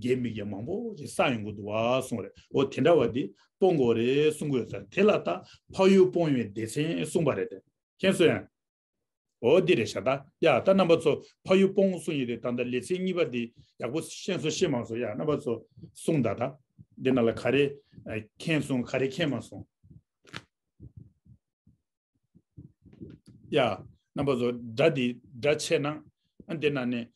དགེ་མི་དགེ་མང་པོ་ཞིག་བསགས་ཡོང་གི་འདུག་བ་གསུངས་རེད། འོ་དེ་འདྲ་བ་འདི་སྤོང་དགོས་རེད་གསུང་གི་ཡོད་ཙང་དེ་ལ་ད་ཕ་ཡུལ་སྤོང་བའི་སྡེ་ཚན་གསུངས་པ་རེད་དེ། མཁྱེན་སོང་ཡ། འོ་འདི་རེད་ཤག་ད། ཡ་ད་རྣམ་པ་ཚོ་ཕ་ཡུལ་སྤོང་གསུང་ཡི་རེད། ད་ལྟ་ལེ་ཚན་གཉིས་པ་འདི་ཡག་པོ་ཤེས་སོང་ཤེས་མ་སོང་། ཡ་རྣམ་པ་ཚོ་གསུང་ད་ད། འདི་ནང་ལ་ག་རེ་མཁྱེན་སོང་ག་རེ་མཁྱེན་མ་སོང་། ཡ་རྣམ་པ་ཚོ་སྒྲ་འདི་སྒྲ་ཆད་ན་ཨ་འདི་ནང་ནས་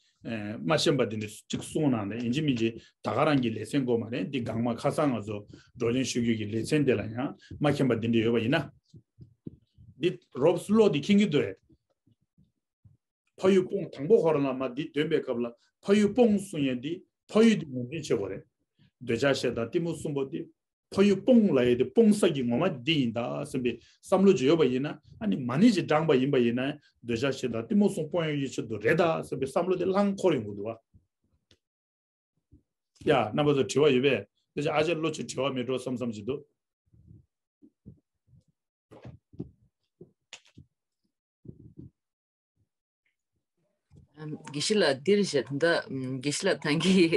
མ་ཤེས་པ་འདི་འདྲ་གཅིག་གསུང་གནང་ནས་ཡིན་གཅིག་མིན་གཅིག་ད་ག་རང་གི་ལེ་ཚན་དགོས་མ་རེད། འདི་སྒང་མ་ཁ་སང་ང་ཚོ་བགྲོ་གླེང་ཞུ་རྒྱུ་གི་ལེ་ཚན་དེ་ལ་ཡང་མ་མཁྱེན་པ་འདི་འདྲ་ཡོད་པ་ཡིན་ན། འདི་རོབ་སློག་འདི་མཁྱེན་གྱི་འདུག་ཨེ། ཕ་ཡུལ་སྤོང་དང་པོ་ཁོ་རང་ལ་མ་འདི་འདོན་པའི་སྐབས་ལ་ཕ་ཡུལ་སྤོང་གསུང་ཡས་འདི་ཕ་ཡུལ་འདི་ངོས་འཛིན་བྱེད་དགོས་རེད། འདོད་ཆགས་ཞེ་སྡང་གཏི་མུག་གསུམ་པོ་འདི་ཕ་ཡུལ་སྤོང་ལབ་ཡས་འདི་སྤོང་ས་ཀྱི་ངོ་མ་འདི་ཡིན་ད་བསམ་པའི་བསམ་བློ་ཅིག་ཡོད་པ་ཡིན་ན། ཨ་ནི་མ་ཎི་ཅིག་བགྲངས་པ་ཡིན་པ་ཡིན་ན་འདོད་ཆགས་ཞེ་སྡང་གཏི་མུག་གསུམ་སྤོང་ཡས་ཀྱི་ཆེད་དུ་རེད་ད་བསམ་པའི་བསམ་བློ་དེ་ལྷང་འཁོར་ཡོང་གི་འདུག་བ། ཡ་རྣམ་པ་ཚོ་དྲི་བ་ཡོད་པས། དེ་ཚོ་ཨ་ཅག་བློ་ཆེ་དྲི་བ་མེད་འགྲོ་བསམ་བསམ་ཅིག་འདུག་དགེ་བཤེས་ལགས་འདིར་བཤད་ད། དགེ་བཤེས་ལགས་ད་གིན་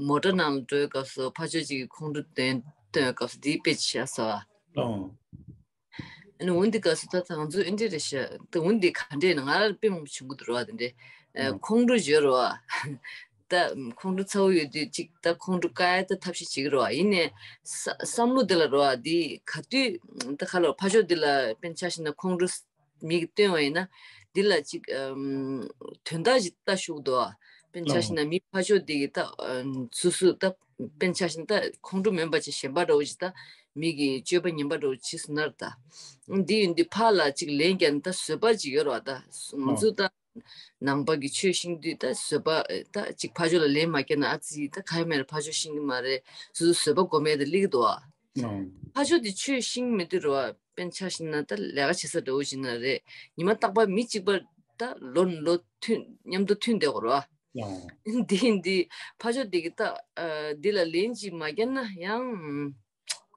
མོ་ཊ་ནང་ལ་འགྲོ་བའི་སྐབས་སུ་ཕར་ཕྱོགས་གཅིག་གིས་ཁོང་ཁྲོ་འདོན་སྟོན་སྐབས་སུ་འདི་དཔེ་ཅིག་བཞག་ཟེར་བ། ཨོ། ཨ་ནི་འོན་ཏེ་ག་སུ་ད་ང་ཚོ་ཨེ་འདྲ་རེད་ཤག་ད་འོན་ཏེ་ག་འདྲས་ན་ང་ལ་དཔེ་མང་པོ་བྱུང་གི་འདུག་ར། དེ་འདྲས་ཨ་ཁོང་ཁྲོ་བརྗོད་ར་བ། ད་ཁོང་ཁྲོ་ཚ་བོ་ཡོད་དུས་ཅིག་ད་ཁོང་ཁྲོ་བཀག་ཡ་ད་ཐབས་ཤེས་བྱེད་ཀྱི་ར་བ། ཡིན་ནའི་ས་བསམ་བློ་དེ་ལ་ར་བ་འདི་ག་དུས་ད་ག་ལ་ཕར་ཕྱོགས་འདི་ལ་དཔེར་ན་ཆ་བཞག་ན་ཁོང་ཁྲོ་མིག་སྟོན་བ་ཡིན་ན་འདི་ལ་ཅིག་ཨམ་དོན་དག་ཅིག་ལྟ་ཤུགས་འདུག་ཨ། དཔེར་ན་ཆ་བཞག་ན་མི་ཕར་ཕྱོགས་འདི་གི་ད་ཨམ་སུ་སུ་ད་དཔེར་ན་ཆ་བཞག་ན་ད་ཁོང་ཁྲོ་མིན་པ་ཅིག་གཞན་པ་འདྲ་བོ་ཅིག་ད་མི་གི་སྤྱོད་པ་ངན་པ་འདྲ་བོ་ཅིག་སུ་ནར་ད། འདི་ཡིན་འདི་ཕར་ལ་ཅིག་ལན་རྒྱག་ན་ད་བཟོད་པ་ཅིག་ཡོད་ར་བ། ད་ང་ཚོ་ད་ནང་པ་གི་ཆོས་ཤེས་དུས་ད་བཟོད་པ་ད་ཅིག་ཕར་ཕྱོགས་ལ་ལན་མ་རྒྱག་ན་ཨ་ཙི་ད་ག་ཡ་མེད་ར་ཕར་ཕྱོགས་ཤེས་ཀྱི་མ་རེད། སོ་སོ་བཟོད་པ་སྒོམ་ཡ་ད་སླེབས་ཀྱི་འདུག་ཨ། ཕར་ཕྱོགས་དེ་ཆོས་ཤེས་མི་དུས་ར་བ། དཔེར་ན་ཆ་བཞག་ན་ད་ལས་ཀ་བྱེད་ས་འདྲ་བོ་ཞིག་ན་རེད། ཉི་མ་རྟག་པར་མི་གཅིག་པ་ད་ལོ་ལོ་མཐུན་མཉམ་དུ་མཐུན་བསྡད་དགོས་ར་བ། འདི་འདི་ཕར་ཕྱོགས་འདི་གི་ད་ཨ་འདི་ལ་ལན་ཅིག་མ་རྒྱག་ན་ཡང་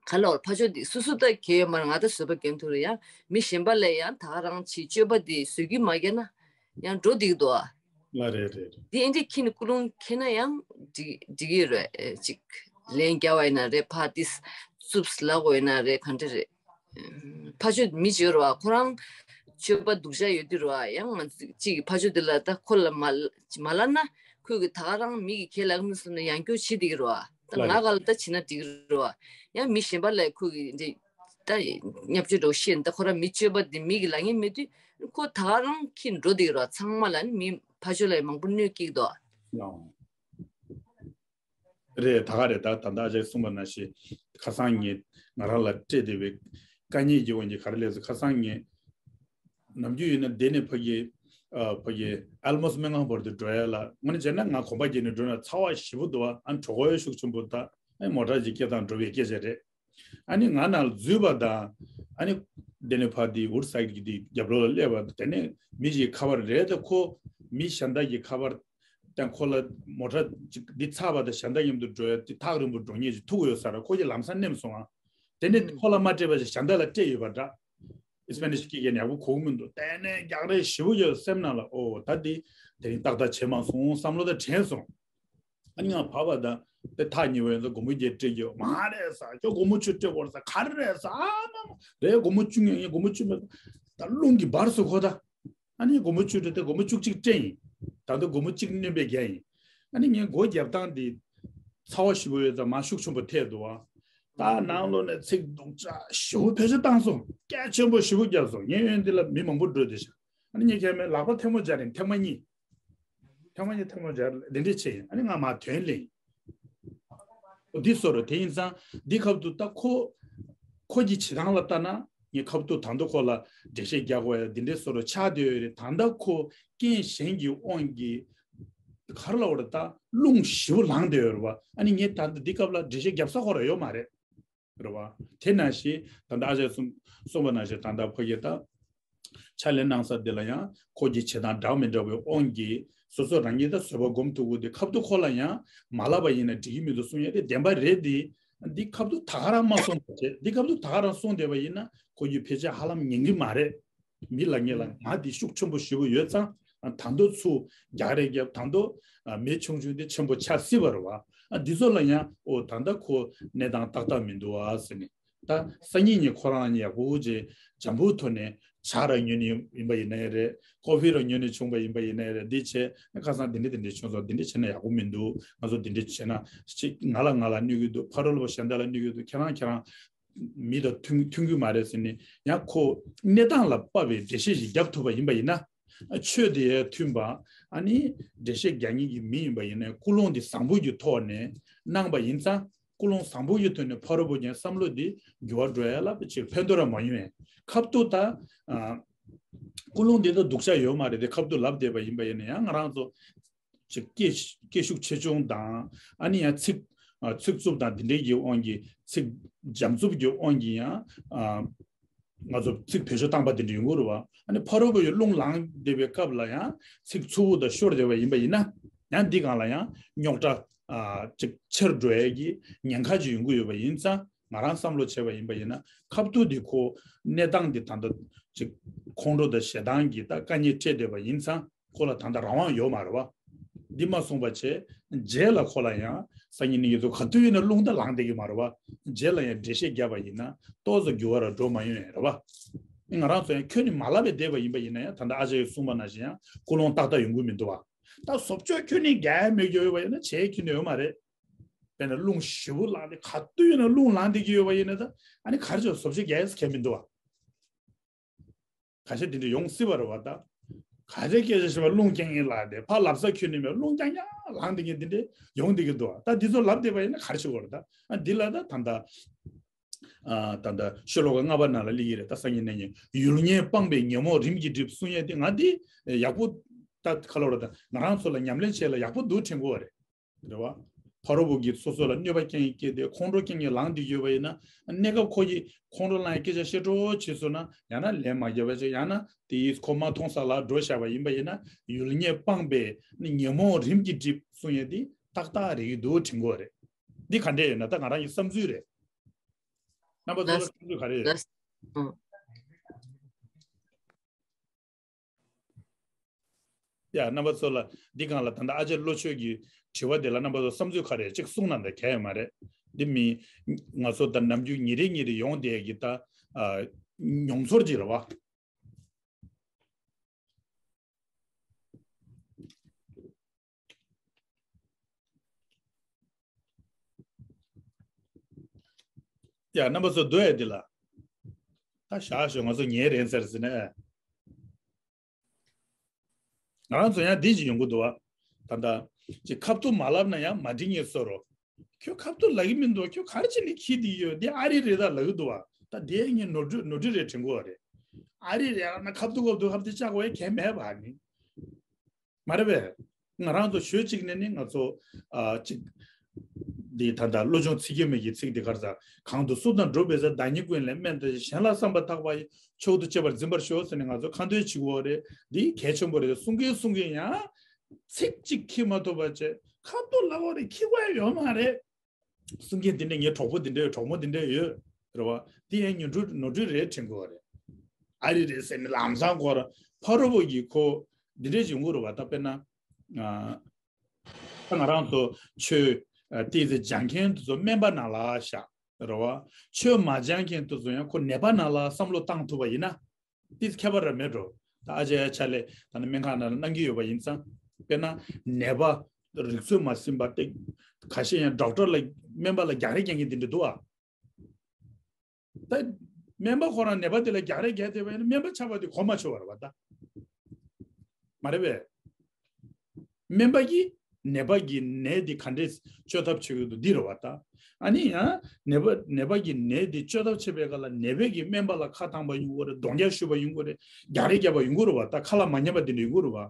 ག་ལ་བར་ཕར་ཕྱོགས་འདི་སུ་སུ་ད་གལ་ཡོད་མ་རེད། ང་ད་བཟོད་པ་རྒྱན་ཐུབ་རེད། ཡང་མི་གཞན་པ་ལས་ཡང་ད་ག་རང་ཅིག་སྤྱོད་པ་འདི་བཟོད་ཀྱི་མ་རྒྱག་ན་ཡང་འགྲོ་འདི་གི་འདུག་ཨ། ལ་རེད་རེད་རེད། འདི་ཨེ་འདྲ་ཁྱི་ནི་ཀུ་ལུང་ཁྱེར་ན་ཡང་འགྲིག་འགྲིག་གི་རེད། ཅིག་ལན་རྒྱག་པ་ཡིན་ན་རེད། ཕར་ཏིས་རྩུབ་ལབ་དགོས་ཡིན་ན་རེད། ག་འདྲ་རེད། ཕར་ཕྱོགས་མི་བྱོས་ར་བ། ཁོ་རང་སྤྱོད་པ་སྡུག་ཅག་ཡོད་དུས་ར་བ། ཡང་ང་ཚོ་གཅིག་གིས་ཕར་ཕྱོགས་དེ་ལ་ད་ཁོ་ལ་མ་མ་ལབ་ན་ཁོས་གི་ད་ག་རང་མི་གི་ཁས་ལེན་མི་སོང་ན་ཡང་སྐྱོ་བྱེད་བསྡད་ཀྱི་ར་བ། ད་ང་ག་ལ་ད་བྱེད་ན་འགྲིག་གི་ར་བ། ཡང་མི་གཞན་པ་ལ་ཁོས་གི་འདི་ད་བརྙས་བཅོས་འདྲ་བོ་བཤད་ན་ད་ཁོ་རང་མི་སྤྱོད་པ་འདི་མི་གི་ལབ་མཁན་མེད་དུས་ཁོ་ད་ག་རང་ཁྱི་འགྲོ་བསྡད་ཀྱི་ར་བ། ཚང་མ་ལ་ནི་མི་ཕར་ཕྱོགས་ལ་མང་པོ་གནོད་སྐྱེལ་གྱི་འདུག་ཨ། རེད། ད་ག་རེད། ད་ད་ལྟ་ཨ་ཅག་གསུངས་པ་ནང་བཞིན་ཁ་སང་ངས་ང་རང་ལ་སྤྲད་བསྡད་པའི་དཀའ་ངལ་གྱི་དབང་གིས་ག་རེ་ལབ་ཟེར། ཁ་སང་ངས་ནམ་རྒྱུན་ཡིན་ན་འདི་ནས་ཕ་གི་ཨ་ཕ་གི་ཨལ་མོ་སི་སྨན་ཁང་བར་དུ་འགྲོ་ཡ་ལ་དངོས་གནས་བྱས་ན་ང་གོམ་པ་བརྒྱབ་ནས་འགྲོ་ན་ཚ་བ་ཞེ་པོ་འདུག་བ། ཨ་ནི་གྲོད་ཁོག་ཤུགས་ཆེན་པོ། ད་ཨ་ནི་མོ་ཊ་ཅིག་སྐད་བཏང་འགྲོ་བའི་སྐད་ཆ་རེད། ཨ་ནི་ང་ནང་ལ་འཛུལ་བ་དང་། ཨ་ནི་དེ་ནས་ཕར་དེ་ཝུཌ་སའིཌ་གི་དེ་རྒྱབ་ལོགས་ལ་སླེབས་པ། དེ་ནས་མི་ཞིག་ཁ་པར་རེད། ད་ཁོ་མི་གཞན་དག་གི་ཁ་པར་དང་ཁོ་ལ་མོ་ཊ་ཅིག་འདི་ཚར་བ་དང་གཞན་དག་མཉམ་དུ་འགྲོ་ཡ་དེ་ཐག་རིང་པོ་འགྲོ་མཁན་ཞིག་ཐུག་ཡོད་ས་རེད། ཁོ་གིས་ལམ་སང་མནན་སོང་ཨ། དེ་ནས་ཁོ་ལ་མ་སྤྲད་པ་ཞིག་གཞན་དག་ལ་སྤྲད་ཡོད་པ་འདྲ། ཨི་སི་པེ་ནིཤ་སྐད་ཀྱིས་ཡག་པོ་གོ་གི་མི་འདུག་དེ་ནས་རྒྱག་རེས་ཞེ་པོ་ཡོད། སེམས་ནང་ལ་ཨོ་ད་འདི་དེ་རིང་ཏག་ཏག་བྱས་མ་སོང་བསམ་བློ་ད་དྲན་སོང་། ཨ་ནི་ང་བབས་པ་དང་དེ་ཐག་ཉེ་བའི་ཚོ་སྒོར་མོ་བརྒྱད་སྤྲད་རྒྱུ་མ་རེད་ཟེར། ཁྱོད་སྒོར་མོ་བཅུ་སྤྲད་དགོས་རེད་ཟེར། ག་རེ་རེད་ཟེར། ཨ་མ་མ་རེད། སྒོར་མོ་བཅུ་ངས་ངས་སྒོར་མོ་བཅུ་མེད། ད་རླུང་གིས་འབར་སོང་ཁོ་ད། ཨ་ནི་སྒོར་མོ་བཅུ་སྤྲད་དེ་སྒོར་མོ་བཅུ་གཅིག་སྤྲད་ཡིན། ད་ལྟ་སྒོར་མོ་གཅིག་སྣོན་པ་བརྒྱབ་ཡིན། ཨ་ནི་ངས་སྒོ་བརྒྱབ་སྟངས་དེ་ཚ་བ་ཞེ་པོ་ཡོད་ཙང་མར་ཤུགས་ཆེན་པོ་ཐེབས་འདུག་བ། ད་ནང་ལོགས་ནས་ཚིག་སྡུག་ཅག་ཞེ་པོ་བེད་སྤྱོད་བཏང་སོང་། སྐད་ཆེན་པོ་ཞེ་པོ་བརྒྱབ་སོང་། ངའི་ཡོན་འདི་ལ་མི་མང་པོ་འགྲོ་བསྡད་ཤག་ཨ་ནི་ངས་ཁྱེད་མེད་ལག་པ་ཐལ་མོ་སྦྱར་ཡིན། ཐེངས་མ་གཉིས། ཐེངས་མ་གཉིས་ཐལ་མོ་སྦྱར་འདི་འདྲས་བྱས་ཡིན། ཨ་ནི་ང་མར་ཐོན་ལེ་ཡིན། འདི་བཟོ་རོགས། དེ་ཡིན་ཙང་འདི་ཁ་ཐུག་ད་ཁོ་ཁོ་གི་བྱེད་སྟངས་ལ་ལྟ་ན་ངས་ཁ་ཐུག་ད་ལྟ་ཁོ་ལ་འགྲེལ་བཤད་རྒྱག་དགོས་ཡ་འདི་འདྲས་བཟོ་རོགས་ཆགས་བསྡད་ཡོད་རེད། ད་ལྟ་ཁོ་རྐྱེན་གཞན་གྱི་དབང་གིས་ག་རེ་ལབ་དགོས་རེད། ད་རླུང་ཞེ་པོ་ལངས་བསྡད་ཡོད་རེད་བ། ཨ་ནི་ངས་ད་ལྟ་འདི་སྐབས་ལ་འགྲེལ་བཤད་རྒྱབ་ས་ཁོ་རང་ཡོད་མ་རེད། རེད་བ། དེ་ནང་བཞིན་ད་ལྟ་ཨ་ཅག་གསུངས་གསུངས་པ་ནང་བཞིན་ད་ལྟ་ཕ་གི་ད་ཕྱག་ལས་གནང་ས་དེ་ལ་ཡང་ཁོ་གི་བྱེད་སྟངས་འདྲ་མི་འདྲ་བའི་དབང་གིས་སོ་སོ་རང་ཉིད་ད་བཟོད་པ་སྒོམ་ཐུབ་དགོས་དེ། ཁ་ཐུག་ཁོ་ལ་ཡང་མ་ལབ་པ་ཡིན་ན་འགྲིག་གི་མི་འདུག་གསུང་ཡ་དེ་བདེན་པ་རེད་དེ། འདི་ཁ་ཐུག་ད་ག་རང་མ་གསུངས་པ་བྱས། འདི་ཁ་ཐུག་ད་ག་རང་གསུངས་བསྡད་པ་ཡིན་ན་ཁོ་གི་ཕལ་ཆེར་ཧ་ལམ་ཉན་གི་མ་རེད། མི་ལ་ངེད་ལ་ང་འདི་ཤུགས་ཆེན་པོ་ཞེ་པོ་ཡོད་ཙང་ད་དུང་ཚུར་རྒྱག་རེས་རྒྱབ། ད་དུང་མེ་ཆུང་ཆུང་དེ་ཆེན་པོ་ཆགས་སྲིད་པ་རེད་བ། འདི་ཚོ་ལ་ཡང་ཨོ་ད་ལྟ་ཁོ་གནས་སྟངས་ཏག་ཏག་མི་འདུག་ཨ་ཟེར་ནས། ད་སང་ཉིན་ཉིན་ཁོ་རང་ཡག་པོ་བྱས་འཇམ་པོའི་ཐོག་ནས་ཇ་ར་ཉོས་ནས་ཡིན་པ་ཡིན་ནའི་རེད། ཀོ་ཕི་ར་ཉོས་ནས་བྱུང་པ་ཡིན་པ་ཡིན་ནའི་རེད། འདི་བྱས་ཁ་སང་འདི་འདྲ་འདི་འདྲ་བྱུང་སོང་། འདི་འདྲ་བྱས་ན་ཡག་པོ་མི་འདུག་ང་ཚོ་འདི་འདྲ་བྱས་ན་ཅིག་ང་ལ་ང་ལ་གནོད་ཀྱི་འདུག་ཕ་རོལ་པོ་གཞན་དག་ལ་གནོད་ཀྱི་འདུག་ཁྱེད་རང་ཁྱེད་རང་མི་དང་མཐུན་མཐུན་གྱི་མ་རེད་ཟེར་ནས། ཡང་ཁོ་གནས་སྟངས་ལ་དཔག་པའི་འགྲེལ་བཤད་ཞིག་བརྒྱབ་ཐུབ་པ་ཡིན་པ་ཡིན་ན། ཆོས་དེ་མཐུན་པ། ཨ་ནི་འགྲེལ་བཤད་རྒྱག་མཁན་གྱི་མི་ཡིན་པ་ཡིན་ན་ཀུན་སློང་འདི་བཟང་པོ་གི་ཐོག་ནས་གནང་པ་ཡིན་ཙང་། ཀུན་སློང་བཟང་པོ་གི་ཐོག་ནས་ཕ་རོལ་པོ་ཅན་བསམ་བློ་འདི་འགྱུར་བ་འགྲོ་ཡ་ལ་ཅིག་ཕན་ཐོགས་ར་མ་ཡོང་བས། ཁ་ཐུག་ད་ཨ་ཀུན་སློང་འདི་ད་སྡུག་ཅག་ཡོད་མ་རེད་དེ། ཁ་ཐུག་ལབ་བསྡད་པ་ཡིན་པ་ཡིན་ན་ཡང་ང་རང་ཚོ་ཅིག་སྐད་སྐད་ཤུགས་ཆེ་ཆུང་དང་། ཨ་ནི་ཡང་ཚིག་ཨ་ཚིག་རྩུབ་དང་འདི་འདྲའི་གི་དབང་གིས། ཚིག་འཇམ་རྩུབ་ཀྱི་དབང་གིས་ཡང་ཨ་ང་ཚོ་ཚིག་བེད་སྤྱོད་བཏང་པ་དེ་འདྲ་ཡོང་གི་རེད་བ། ཨ་ནི་ཕ་རོལ་པོ་ཡི་རླུང་ལངས་བསྡད་པའི་སྐབས་ལ་ཡང་ཚིག་ཚུར་དང་ཤོར་བསྡད་པ་ཡིན་པ་ཡིན་ན། ཡང་འདི་སྒང་ལ་ཡང་རྙོག་དྲ་ཨ་ཅིག་ཆེར་འགྲོ་ཡས་ཀྱི་ཉེན་ཁ་ཅིག་ཡོང་གི་ཡོད་པ་ཡིན་ཙང་། ང་རང་བསམ་བློ་བྱས་པ་ཡིན་པ་ཡིན་ན། ཁ་ཐུག་འདི་ཁོ་གནས་སྟངས་འདི་ད་ལྟ་ཅིག་ཁོང་ཁྲོ་དང་ཞེ་སྡང་གིས་ད་དཀའ་ངལ་འཕྲད་བསྡད་པ་ཡིན་ཙང་། ཁོ་ལ་ད་ལྟ་རང་དབང་ཡོད་མ་རེད་བ། འདི་མ་གསུངས་པ་བྱས། རྗེས་ལ་ཁོ་ལ་ཡང་སང་ཉིན་ནས་ཡིན་ཚོ་ག་དུས་ཡིན་ན་རླུང་ད་ལངས་བསྡད་ཀྱི་མ་རེད་བ། རྗེས་ལ་ཡང་འགྲེལ་བཤད་བརྒྱབ་པ་ཡིན་ན་ཏོག་ཙམ་འགྱུར་བ་ར་འགྲོ་མ་ཡོང་ཡ་རེད་བ། ང་རང་ཚོ་ཡང་ཁྱོན་ནས་མ་ལབ་པའི་བསྡད་པ་ཡིན་པ་ཡིན་ན་ཡང་ད་ལྟ་ཨ་ཅག་གིས་གསུངས་པ་ནང་བཞིན་ཡང་ཀུན་སློང་ཏག་ཏག་ཡོང་གི་མི་འདུག་བ། ད་བཟོ་བཅོས་ཁྱོན་ནས་རྒྱག་ཡ་མེད་རྒྱུ་ཡོད་པ་ཡིན་ན་བྱེད་ཁྱོན་ནས་ཡོད་མ་རེད། དཔེར་ན་རླུང་ཞེ་པོ་ལངས་ཏེ་ག་དུས་ཡིན་ན་རླུང་ལངས་བསྡད་ཀྱི་ཡོད་པ་ཡིན་ན་ད་ཨ་ནི་ག་རེ་བྱས་བཟོ་བཅོས་རྒྱག་ཡས་ཁྱད་མི་འདུག་བ། ཁ་ཤས་དེ་འདྲ་ཡོང་སྲིད་པ་རེད་བ་ད། ག་རེ་སྐད་ཆ་བཤད་པ་རླུང་རྐྱེན་ཡིན་ལ་དེ་ཕར་ལབ་ས་ཁྱོན་ནས་མེད་རླུང་རྐྱང་རྐྱང་ལངས་བསྡད་མཁན་དེ་འདྲ་ཡོང་བསྡད་ཀྱི་འདུག་བ། ད་འདི་ཚོ་ལབ་བསྡད་པ་ཡིན་ན་ག་རེ་བྱེད་དགོས་རེད་ད། ཨ་འདི་ལ་ད་ད་ད། ཨ་ད་ད་ཤོ་ལོ་ཀ་ལྔ་པ་ནང་ལ་སླེབས་ཀྱི་རེད་ད། སང་ཉིན་གནངས་ཉིན་ཡུལ་ངན་སྤངས་པས་ཉོན་མོངས་རིམ་གྱིས་འགྲིབ་གསུང་ཡས་དེ་ང་འདི་ཡག་པོ་ད་ག་ལབ་རེད་ད། ང་རང་ཚོ་ལ་ཉམས་ལེན་བྱས་ལ་ཡག་པོ་འདུག་དྲན་གྱི་ཡོད་རེད། རེད་བ། ཕ་རོལ་པོ་གིས་སོ་སོ་ལ་གནོད་པ་རྐྱེན་སྐྱེལ་ཏེ་ཁོང་ཁྲོ་རྐྱེན་གྱིས་ལངས་བསྡད་ཡོད་པ་ཡིན་ན། གནས་སྐབས་ཁོ་ཡིས་ཁོང་ཁྲོ་ལངས་ཡའི་སྐད་ཆ་བཤད་འགྲོ་བྱས་སོང་ན་ཡང་ན་ལན་མ་རྒྱབ་པ་བྱས་ཡང་ན་དེ་ཡིས་ཁོ་མ་མཐོང་ས་ལ་འགྲོ་བཞག་པ་ཡིན་པ་ཡིན་ན་ཡུལ་ངན་སྤངས་པས་ནི་ཉོན་མོངས་རིམ་གྱིས་འགྲིབ་གསུང་ཡས་འདི་ཏག་ཏག་རེད་ཀྱི་འདུག་དྲན་གྱི་ཡོད་རེད། འདི་ག་འདྲས་ཡོད་ན་ད་ང་རང་གི་བསམ་ཚུལ་རེད། རྣམ་པ་ཚོ་ལ་ལགས་བསམ་ཚུལ་ག་རེ་ཡོད། ལགས། ཨང་། ཡ་རྣམ་པ་ཚོ་ལ་འདི་སྒང་ལ་ད་ལྟ་ཨ་ཅེ་བློ་ཆོས་ཀྱི་དྲི་བ་དེ་ལ་རྣམ་པ་ཚོ་བསམ་ཚུལ་ག་རེ་གཅིག་གསུངས་ན་འདྲ་གལ་ཡོད་མ་རེད། འདི་མི་ང་ཚོ་ད་ནམ་རྒྱུན་ཉིན་རེ་ཉིན་རེ་ཡོང་བསྡད་ཀྱི་ད་ཨ་མྱོང་ཚོར་ཅིག་རེད་བ། ཡ་རྣམ་པ་ཚོ་སྡོད་ཡ་འདི་ལ། ད་བཞག་ཞོག་ང་ཚོ་ཉལ་རན་ཟེར་ཟིན་ན། ང་རང་ཚོ་ཡང་འདི་ཅིག་ཡོང་གི་འདུག་བ། ད་ལྟ་ཅིག་ཁ་ཐུག་མ་ལབ་ན་ཡང་མ་འགྲིག་ངེས་བཟོ་རོ། ཁྱོད་ཁ་ཐུག་ལབ་ཀྱི་མི་འདུག་ཁྱོད་ག་རེ་བྱས་ནས་ཁྱི་འདི་ཡོད་འདི་ཨ་རི་རེད་ད་ལབ་ཀྱི་འདུག་བ། ད་འདི་ངས་ནོར་འཁྲུལ་ནོར་འཁྲུལ་རེད་དྲན་གྱི་ཡོད་རེད། ཨ་རི་རེད་ལབ་ན་ཁ་ཐུག་ཁ་ཐུག་ཧབ་དེ་བཅག་དགོས་ཡ་གལ་མེད་པ་ནི། མ་རེད་པས། ང་རང་ཚོ་ཞོལ་གཅིག་ནས་ནི་ང་ཚོ་ཨ་གཅིག་འདི་ད་ལྟ་བློ་སྦྱོང་ཚིག་བརྒྱད་མའི་གི་ཚིག་འདི་ག་རེ་ཟེར། གང་དུ་སུ་དང་འགྲོགས་པའི་ཚེ། བདག་ཉིད་ཀུན་ལས་དམན་ཏེ། གཞན་ལ་བསམ་པ་ཐག་པ་ཡིས། མཆོག་ཏུ་གཅེས་པར་འཛིན་པར་ཤོག་ཟེར་ནས་ང་ཚོ་ཁ་འདོན་བྱེད་དགོས་རེད། འདི་གལ་ཆེན་པོ་རེད། གསུང་གིན་གསུང་གིན་ཡང་ཚིག་གཅིག་ཁྱི་མ་ཐུབ་པ་བྱས་ཁ་ཐུག་ལབ་དགོས་རེད། ཁྱི་དགོས་ཡ་ཡོད་མ་རེད། གསུང་མཁན་དེ་འདྲས་ངའི་གྲོགས་པོ་དེ་འདྲས་གྲོགས་མོ་དེ་འདྲས་ཡོད་རེད་བ། དེ་ཡང་ནོར་འཁྲུལ་ནོར་འཁྲུལ་རེད་དྲན་གྱི་ཡོད་རེད། ཨ་རི་རེད་ཟེར་ནས་ལམ་སང་ཁོ་རང་ཕ་རོལ་པོ་གིས་ཁོ་འདི་འདྲས་ཅིག་ཡོང་གི་རེད་བ། ད་དཔེར་ན། ཨ། ད་ང་རང་ཚོ་ཆོས་ཨ་ཏོག་ཙམ་སྦྱང་མཁན་དེ་ཚོ་སྨན་པ་ནང་ལ་བཞག་རེད་བ། ཆོས་མ་སྦྱང་མཁན་དེ་ཚོ་ཡང་ཁོ་ནད་པ་ནང་ལ་བསམ་བློ་བཏང་ཐུབ་པ་ཡིན་ན། ཏིས་ཁྱད་པར་ར་མེད་འགྲོ། ད་ཨ་ཅེ་ཡ་ཆ་ལས་ད་ནི་སྨན་ཁང་ནང་ལ་གནང་གི་ཡོད་པ་ཡིན་ཙང་། དཔེར་ན་ནད་པ་རིག་ཚོད་མ་ཟིན་པ་སྟེ། ཁ་ཤས་ཡང་ཌོག་ཊར་ལ་སྨན་པ་ལ་རྒྱག་རེས་རྒྱག་མཁན་དེ་འདྲ་འདུག་ཨ། ད་སྨན་པ་ཁོ་རང་ནད་པ་དེ་ལ་རྒྱག་རེས་རྒྱག་བསྡད་པ་ཡིན་ན་སྨན་པ་ཆགས་པ་དེ་གོ་མ་ཆོད་པ་རེད་བ་ད། མ་རེད་པས། སྨན་པ་གིས་ནད་པ་གི་ནད་དེ་ག་འདྲས་བཅོས་ཐབས་བྱེད་ཀྱི་འདུག་འདི་རེད་བ་ད། ཨ་ནི་ཡང་ནད་པ་ནད་པ་གི་ནད་དེ་བཅོས་ཐབས་བྱེད་པའི་སྐབས་ལ་ནད་པས་ཀྱིས་སྨན་པ་ལ་ཁ་བཏང་པ་ཡོང་གི་རེད། རྡོག་རྒྱག་ཞུས་པ་ཡོང་གི་རེད། རྒྱག་རེས་བརྒྱབ་པ་ཡོང་གི་རེད་བ་ད། ཁ་ལག་མ་ཉན་པ་དེ་འདྲ་ཡོང་གི་རེད་བ།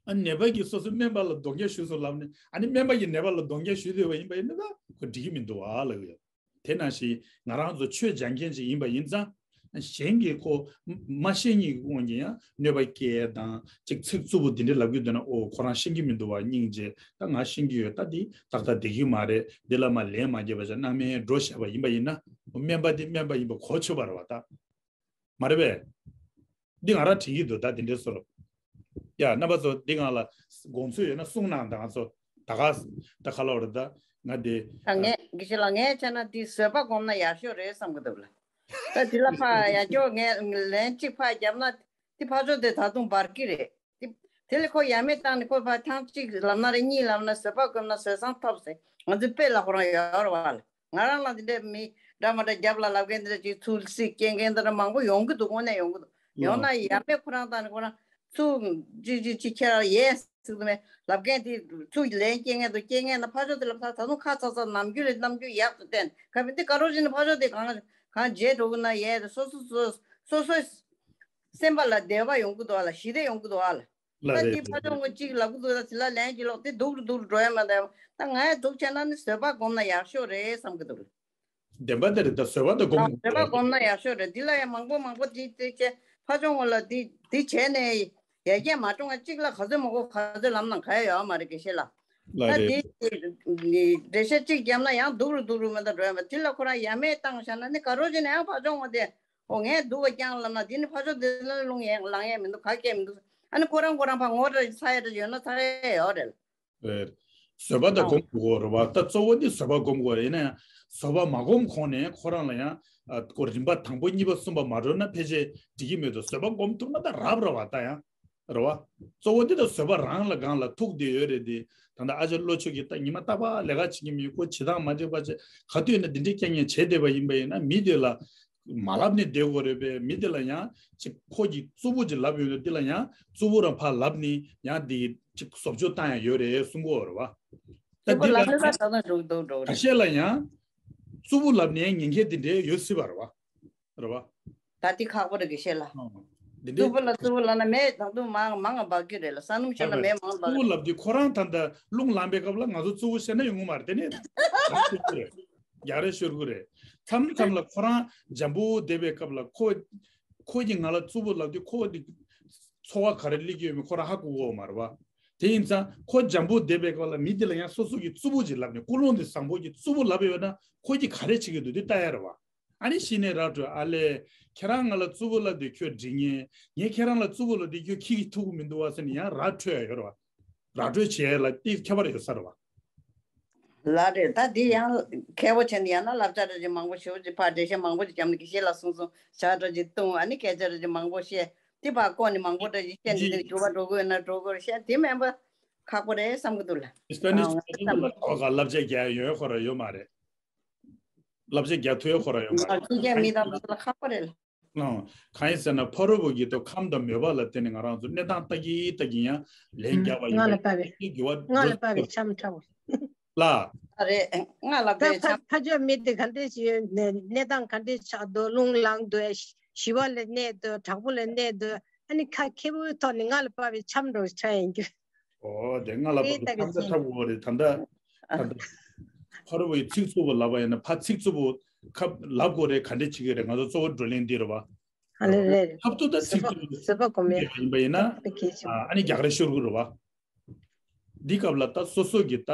ཨ་ནད་པ་གིས་སོ་སོའི་སྨན་པ་ལ་རྡོག་རྒྱག་ཞུས་སོང་ལབ་ནས་ཨ་ནི་སྨན་པ་གིས་ནད་པ་ལ་རྡོག་རྒྱག་ཞུས་བསྡད་པ་ཡིན་པ་ཡིན་ན་ད་ཁོ་འགྲིག་གི་མི་འདུག་ཨ་ལབ་ཡོད། དེ་ནང་བཞིན་ང་རང་ཚོ་ཆོས་སྦྱང་མཁན་ཅིག་ཡིན་པ་ཡིན་ཙང་། གཞན་གྱིས་ཁོ་མ་ཤེས་ཉེས་ཀྱི་དབང་གིས་ཡང་གནོད་པ་སྐྱེལ་དང་ཅིག་ཚིག་རྩུབ་པོ་འདི་འདྲ་ལབ་ཀྱི་འདུག་ན། ཨོ་ཁོ་རང་ཤེས་ཀྱི་མི་འདུག་བ། སྙིང་རྗེ། ད་ང་ཤེས་ཀྱི་ཡོད། ད་འདི་ཏག་ཏག་བསྡད་ཀྱི་མ་རེད། འདི་ལ་མ་ལན་མ་རྒྱབ་པ་བྱས་སྣང་མེད་འགྲོ་བཞག་པ་ཡིན་པ་ཡིན་ན། སྨན་པ་འདི་སྨན་པ་ཡིན་པ་གོ་ཆོད་པ་རེད་བ་ད། མ་རེད་པས། འདི་ང་རང་དྲན་གྱི་འདུག་ད་དེ་འདྲའི་བཟོ་རོ། ཡ་རྣམ་པ་ཚོ་འདི་སྒང་ལ་དགོངས་ཚུལ་ཡོད་ན་གསུང་གནང་དང་། ང་ཚོ་ད་ག་ད་ག་ལབ་རེད་ད། ང་དེ་ད་ངས་དགེ་བཤེས་ལགས་ངས་བྱས་ན་འདི་བཟོད་པ་སྒོམ་ན་ཡག་ཤོས་རེད་བསམ་གྱི་འདུག་ལ། ད་འདི་ལ་ཕ་ཡ་ཅོ་ངས་ལན་གཅིག་ཕ་བརྒྱབ་ན་འདི་ཕ་ཅོ་དེ་ད་དུང་འབར་གི་རེད། དེ་དེ་ལས་ཁོ་ཡ་མེད་བཏང་ནས་ཁོ་ཕ་ཐེངས་གཅིག་ལབ་ན་རེད། གཉིས་ལབ་ན་བཟོད་པ་སྒོམ་ན་བཟོད་བཟང་ཐོབ་ཟེར། ང་ཚོའི་དཔེ་ལ་ཁོ་རང་ཡོད་རེད་བ་ལ། ང་རང་ལ་འདི་འདྲའི་མི་འདྲ་མ་འདྲ་རྒྱབ་ལ་ལབ་མཁན་འདི་འདྲ་ཅིག་ཚུར་སྲིད་སྐྱེལ་མཁན་འདི་འདྲ་མང་པོ་ཡོང་གི་འདུག་དངོས་གནས་ཡོང་གི་འདུག་ཡོང་ན་ཡ་མེད་ཁོ་རང་དང་ཁོ་རང་ཚུར་ཅིག་ཅིག་ཅིག་ཁྱེད་རང་ཡས་ཟིག་མེད་ལབ་མཁན་དེ་ཚུར་ལན་སྐྱེལ་མཁན་འདུག་སྐྱེལ་མཁན་ན་ཕ་ཕྱོགས་དེ་ལ་ད་ད་དུང་ཁ་ཚ་ཚ་ནམ་རྒྱུན་ལས་ནམ་རྒྱུན་ཡག་ཏུ་བསྟན་ག་བི་འདི་དཀར་རོ་ཅིག་ནི་ཕ་ཕྱོགས་དེ་གང་གང་བརྗེད་འགྲོ་གི་ན་ཡས་དེ་སོ་སོ་སོ་སོ་སོའི་སེམས་པ་ལ་བདེ་བ་ཡོང་གི་འདུག་ཨ་ལ་ཞི་བདེ་ཡོང་གི་འདུག་ཨ་ལ། ལ་ད་རེད་འདི་ཕ་ཕྱོགས་ངོ་གཅིག་ལབ་གི་འདུག་ད་དེ་ལ་ལན་གཅིག་ལོག་དེ་སྡུག་རུ་སྡུག་རུ་འགྲོ་ཡ་མ་ད་ད་ང་ཡ་སྡུག་བྱས་ན་ནི་བཟོད་པ་སྒོམ་ན་ཡག་ཤོས་རེད་བསམ་གི་འདུག་བདེན་པ་དེ་རེད་ད། བཟོད་པ་དེ་སྒོམ་དགོས་བཟོད་པ་རེད། སྒོམ་ན་ཡག་ཤོས་རེད། འདི་ལ་ཡང་མང་པོ་མང་པོ་དེ་དེ་བྱས་ཕ་ཕྱོགས་ངོ་ལ་དེ་དེ་བྱས་ནས་ཡར་རྒྱས་མ་འགྲོ་ང་གཅིག་ལ་ག་ཚོད་མང་པོ་ག་ཚོད་ལམ་ནང་ག་ཡ་ཡོད་མ་རེད་དགེ་བཤེས་ལགས། ལ་ད་རེད། དེ་འགྲེལ་བཤད་གཅིག་བརྒྱབ་ན་ཡང་སྡུག་རུ་སྡུག་རུ་མ་ད་འགྲོ་ཡ་མ་དེ་ལ་ཁོ་རང་ཡ་མེད་བཏང་བཞག་ན་ནི་ག་རོ་ཅིག་ན་ཡང་ཕ་ཕྱོགས་ངོ་དེ་ཨོ་ངས་སྡུག་པ་རྐྱང་ལབ་ན་དེ་ནི་ཕ་ཕྱོགས་དེ་ལ་རླུང་ཡན་ལངས་ཡ་མི་འདུག་ག་སྐད་མི་འདུག་ཨ་ནི་ཁོ་རང་ཁོ་རང་ཕ་ངོ་འདྲ་ཚ་ཡ་འདྲ་ཡོད་ན་ཚ་ཡ་ཡོད་རེད། རེད། བཟོད་པ་དང་སྒོམ་དགོས་རེད་བ། ད་གཙོ་བོ་འདི་བཟོད་པ་སྒོམ་དགོས་རེད། ཡིན་ན་ཡང་བཟོད་པ་མ་སྒོམ་གོང་ནས་ཁོ་རང་ལ་ཡང་ཨ་ཁོ་རིམ་པ་དང་པོ་གཉིས་པ་གསུམ་པ་མ་འགྲོ་ན་ཕལ་ཆེར་འགྲིག་གི་མེད་དོ། བཟོད་པ་སྒོམ་ཐུབ་ན་ད་རབ་རེད་བ། ད་ཡང་རེད་བ། གཙོ་བོ་འདི་ད་བཟོད་པ་རང་ལ་སྒང་ལ་ཐུག་བསྡད་ཡོད་རེད་དེ། ད་ལྟ་ཨ་ཅག་བློ་ཆོས་ཀྱིས་ད་ཉི་མ་རྟག་པར་ལས་ཀ་བྱེད་ཀྱི་མི་ཁོ་བྱེད་སྟངས་མ་འགྲིག་པ་བྱས་ག་དུས་ཡིན་ན་འདི་འདྲའི་རྐྱང་རྐྱང་བྱས་བསྡད་པ་ཡིན་པ་ཡིན་ན་མི་དེ་ལ་མ་ལབ་ནས་བསྡད་དགོས་རེད་པས། མི་དེ་ལ་ཡང་ཅིག་ཁོ་གིས་རྩུབ་པོ་ཅིག་ལབ་ཡོང་དུས་འདི་ལ་ཡང་རྩུབ་པོ་རང་ཕར་ལབ་ནས་ཡང་འདི་ཅིག་བཟོ་བཅོས་བཏང་ཡང་ཡོད་རེད་གསུང་གི་ཡོད་རེད་བ། ད་འདི་ལ་ཡང་ཁ་ཤས་ལ་ཡང་རྩུབ་པོ་ལབ་ནས་ཉན་མཁན་དེ་འདྲས་ཡོད་སྲིད་པ་རེད་བ། རེད་བ། ད་འདི་ཁག་པོ་རེད་དགེ་བཤེས་ལགས། འདི་འདྲས་རྩུབ་པོ་ལ་རྩུབ་པོ་ལབ་ན་མེ་ད་དུང་མང་མང་ང་འབར་གྱི་རེད་ལ། ས་སྣུམ་ཤོར་ན་མེ་མང་འབར་གྱི་རེད། རྩུབ་པོ་ལབ་དུས་ཁོ་རང་ད་ལྟ་རླུང་ལངས་པའི་སྐབས་ལ་ང་ཚོ་རྩུབ་པོ་བཤད་ན་ཡོང་གི་མ་རེད། དེ་ནས་རྒྱག་རེས་ཤོར་གི་རེད། མཚམས་མཚམས་ལ་ཁོ་རང་འཇམ་པོ་བསྡད་པའི་སྐབས་ལ་ཁོ་ཁོ་གིས་ང་ལ་རྩུབ་པོ་ལབ་དུས་ཁོ་འདི་ཚོར་བ་ག་རེ་སླེབས་ཀྱི་ཡོད་མེད་ཁོ་རང་ཧ་གོ་གི་ཡོད་མ་རེད་བ། དེ་ཡིན་ཙང་ཁོ་འཇམ་པོ་བསྡད་པའི་སྐབས་ལ་མི་དེ་ལ་ཡང་སོ་སོ་གིས་རྩུབ་པོ་ཅིག་ལབ་ནས་ཀུན་སློང་དེ་བཟང་པོ་གིས་རྩུབ་པོ་ལབ་ཡོད་ན་ཁོ་གིས་ག་རེ་བྱེད་ཀྱི་འདུག་དེ་ལྟ་ཡ་རེད་བ། ཨ་ནི་གཞི་ནས་ར་སྤྲོད། ཨ་ལས། ཁྱེད་རང་ང་ལ་རྩུབ་པོ་ལབ་དུས་ཁྱོད་འགྲིག་ངེས། ངས་ཁྱེད་རང་ལ་རྩུབ་པོ་ལབ་དུས་ཁྱོད་ཁྱི་གིས་ཐུག་གི་མི་འདུག་བ་ཟེར་ནས་ཡང་ར་སྤྲོད་ཡ་ཡོད་རེད་བ། ར་སྤྲོད་བྱེད་ཡ་ལ་དེ་ཁྱད་པར་ཡོད་ས་རེད་བ། ལགས་རེད། ད་འདི་ཡང་མཁས་པོ་བྱས་ནས་ཡང་ན་བསླབ་བྱ་འདྲ་ཅིག་མང་པོ་ཞེ་པོ་ཅིག་ཕར་འགྲེལ་བཤད་མང་པོ་ཅིག་བརྒྱབ་ནས་དགེ་བཤེས་ལགས་གསུངས་སོང་ཇ་འདྲ་ཅིག་བཏུང་ཨ་ནི་སྐད་ཆ་འདྲ་ཅིག་མང་པོ་བཤད་དེ་ཕར་བཀོག་ནས་མང་པོ་འདྲ་ཅིག་བཤད་ནས་འདི་ནས་འགྱུར་བ་འགྲོ་གི་ཡོད་ན་འགྲོ་གི་རེད་བཤད་དེ་མིན་པ་ཁག་པོ་རེད་བསམ་གི་འདུག་ལ། ཨིས་པ་ནིས་ཨ་ལ་ཐོག་ཁ་བསླབ་བྱ་རྒྱག་ཡོད་ཁོ་ར་ཡོད་མ་རེད། བསླབ་བྱ་རྒྱག་ཐུབ་ཡ་ཁོ་རང་ཡོད་མ་རེད། ཁྱི་རྒན་མི་དང་དེ་ཚོ་ལ་ཁག་པོ་རེད་ལ། ཨང་། གང་ཡིན་ཟེར་ན་ཕ་རོལ་པོ་གི་ཐོག་ཁམས་དང་མོས་པ་ལ་བརྟེན་ནས་ང་རང་ཚོ་གནས་སྟངས་ལྟ་གིན་ལྟ་གིན་ཡང་ལན་རྒྱག་པ་ཡིན་ང་ལ་པ་བའི་པས་འགྱུར་བ་ང་ལ་པ་བའི་འགྲོ་འཆམ་ཁྲ་བོ། ལ། ཨ་རེད། ང་ལ་ད་པའི་ཕ་འཆམ། ཕ་ཆོས་མི་དེ་ག་འདྲས་ཞིག་ཡོད་ནས་གནས་སྟངས་ག་འདྲས་ཆགས་འདུག་རླུང་ལངས་འདུག་ཞི་བ་ལ་གནས་འདུག་དྲག་པོ་ལ་གནས་འདུག་ཨ་ནི་ཁ་ཁེ་པོའི་ཐོག་ནས་ང་ལ་པ་བའི་འཆམ་འགྲོ་ཁྲ་ཡིན་རྒྱུ། ཨོ་དེ་ང་ལ་པ་དེ་ལྟ་གི་ཁམས་ཚ་ཚིག་ཁྲ་བོ་རེད་ད་ལྟ། ད་ལྟ་ཕ་རོལ་པོའི་ཚིག་རྩུབ་པོ་ལབ་པ་ཡིན་ན་ཕ་ཚིག་རྩུབ་པོ་ཁ་ལབ་དགོས་རེད་ག་འདྲས་བྱེད་ཀྱི་རེད་ང་ཚོ་གཙོ་བོ་བགྲོ་གླེང་འདི་རེད་བ། ཨ་ལེ་ལེ། ཐབས་ཐུབ་ད་ཚིག་རྩུབ་པོ་ཟོས་པ་གོ་མེད་ཡིན་པ་ཡིན་ན་ཨ་ནི་རྒྱག་རེས་ཤོར་གི་རེད་བ། འདི་སྐབས་ལ་ད་སོ་སོ་གི་ད་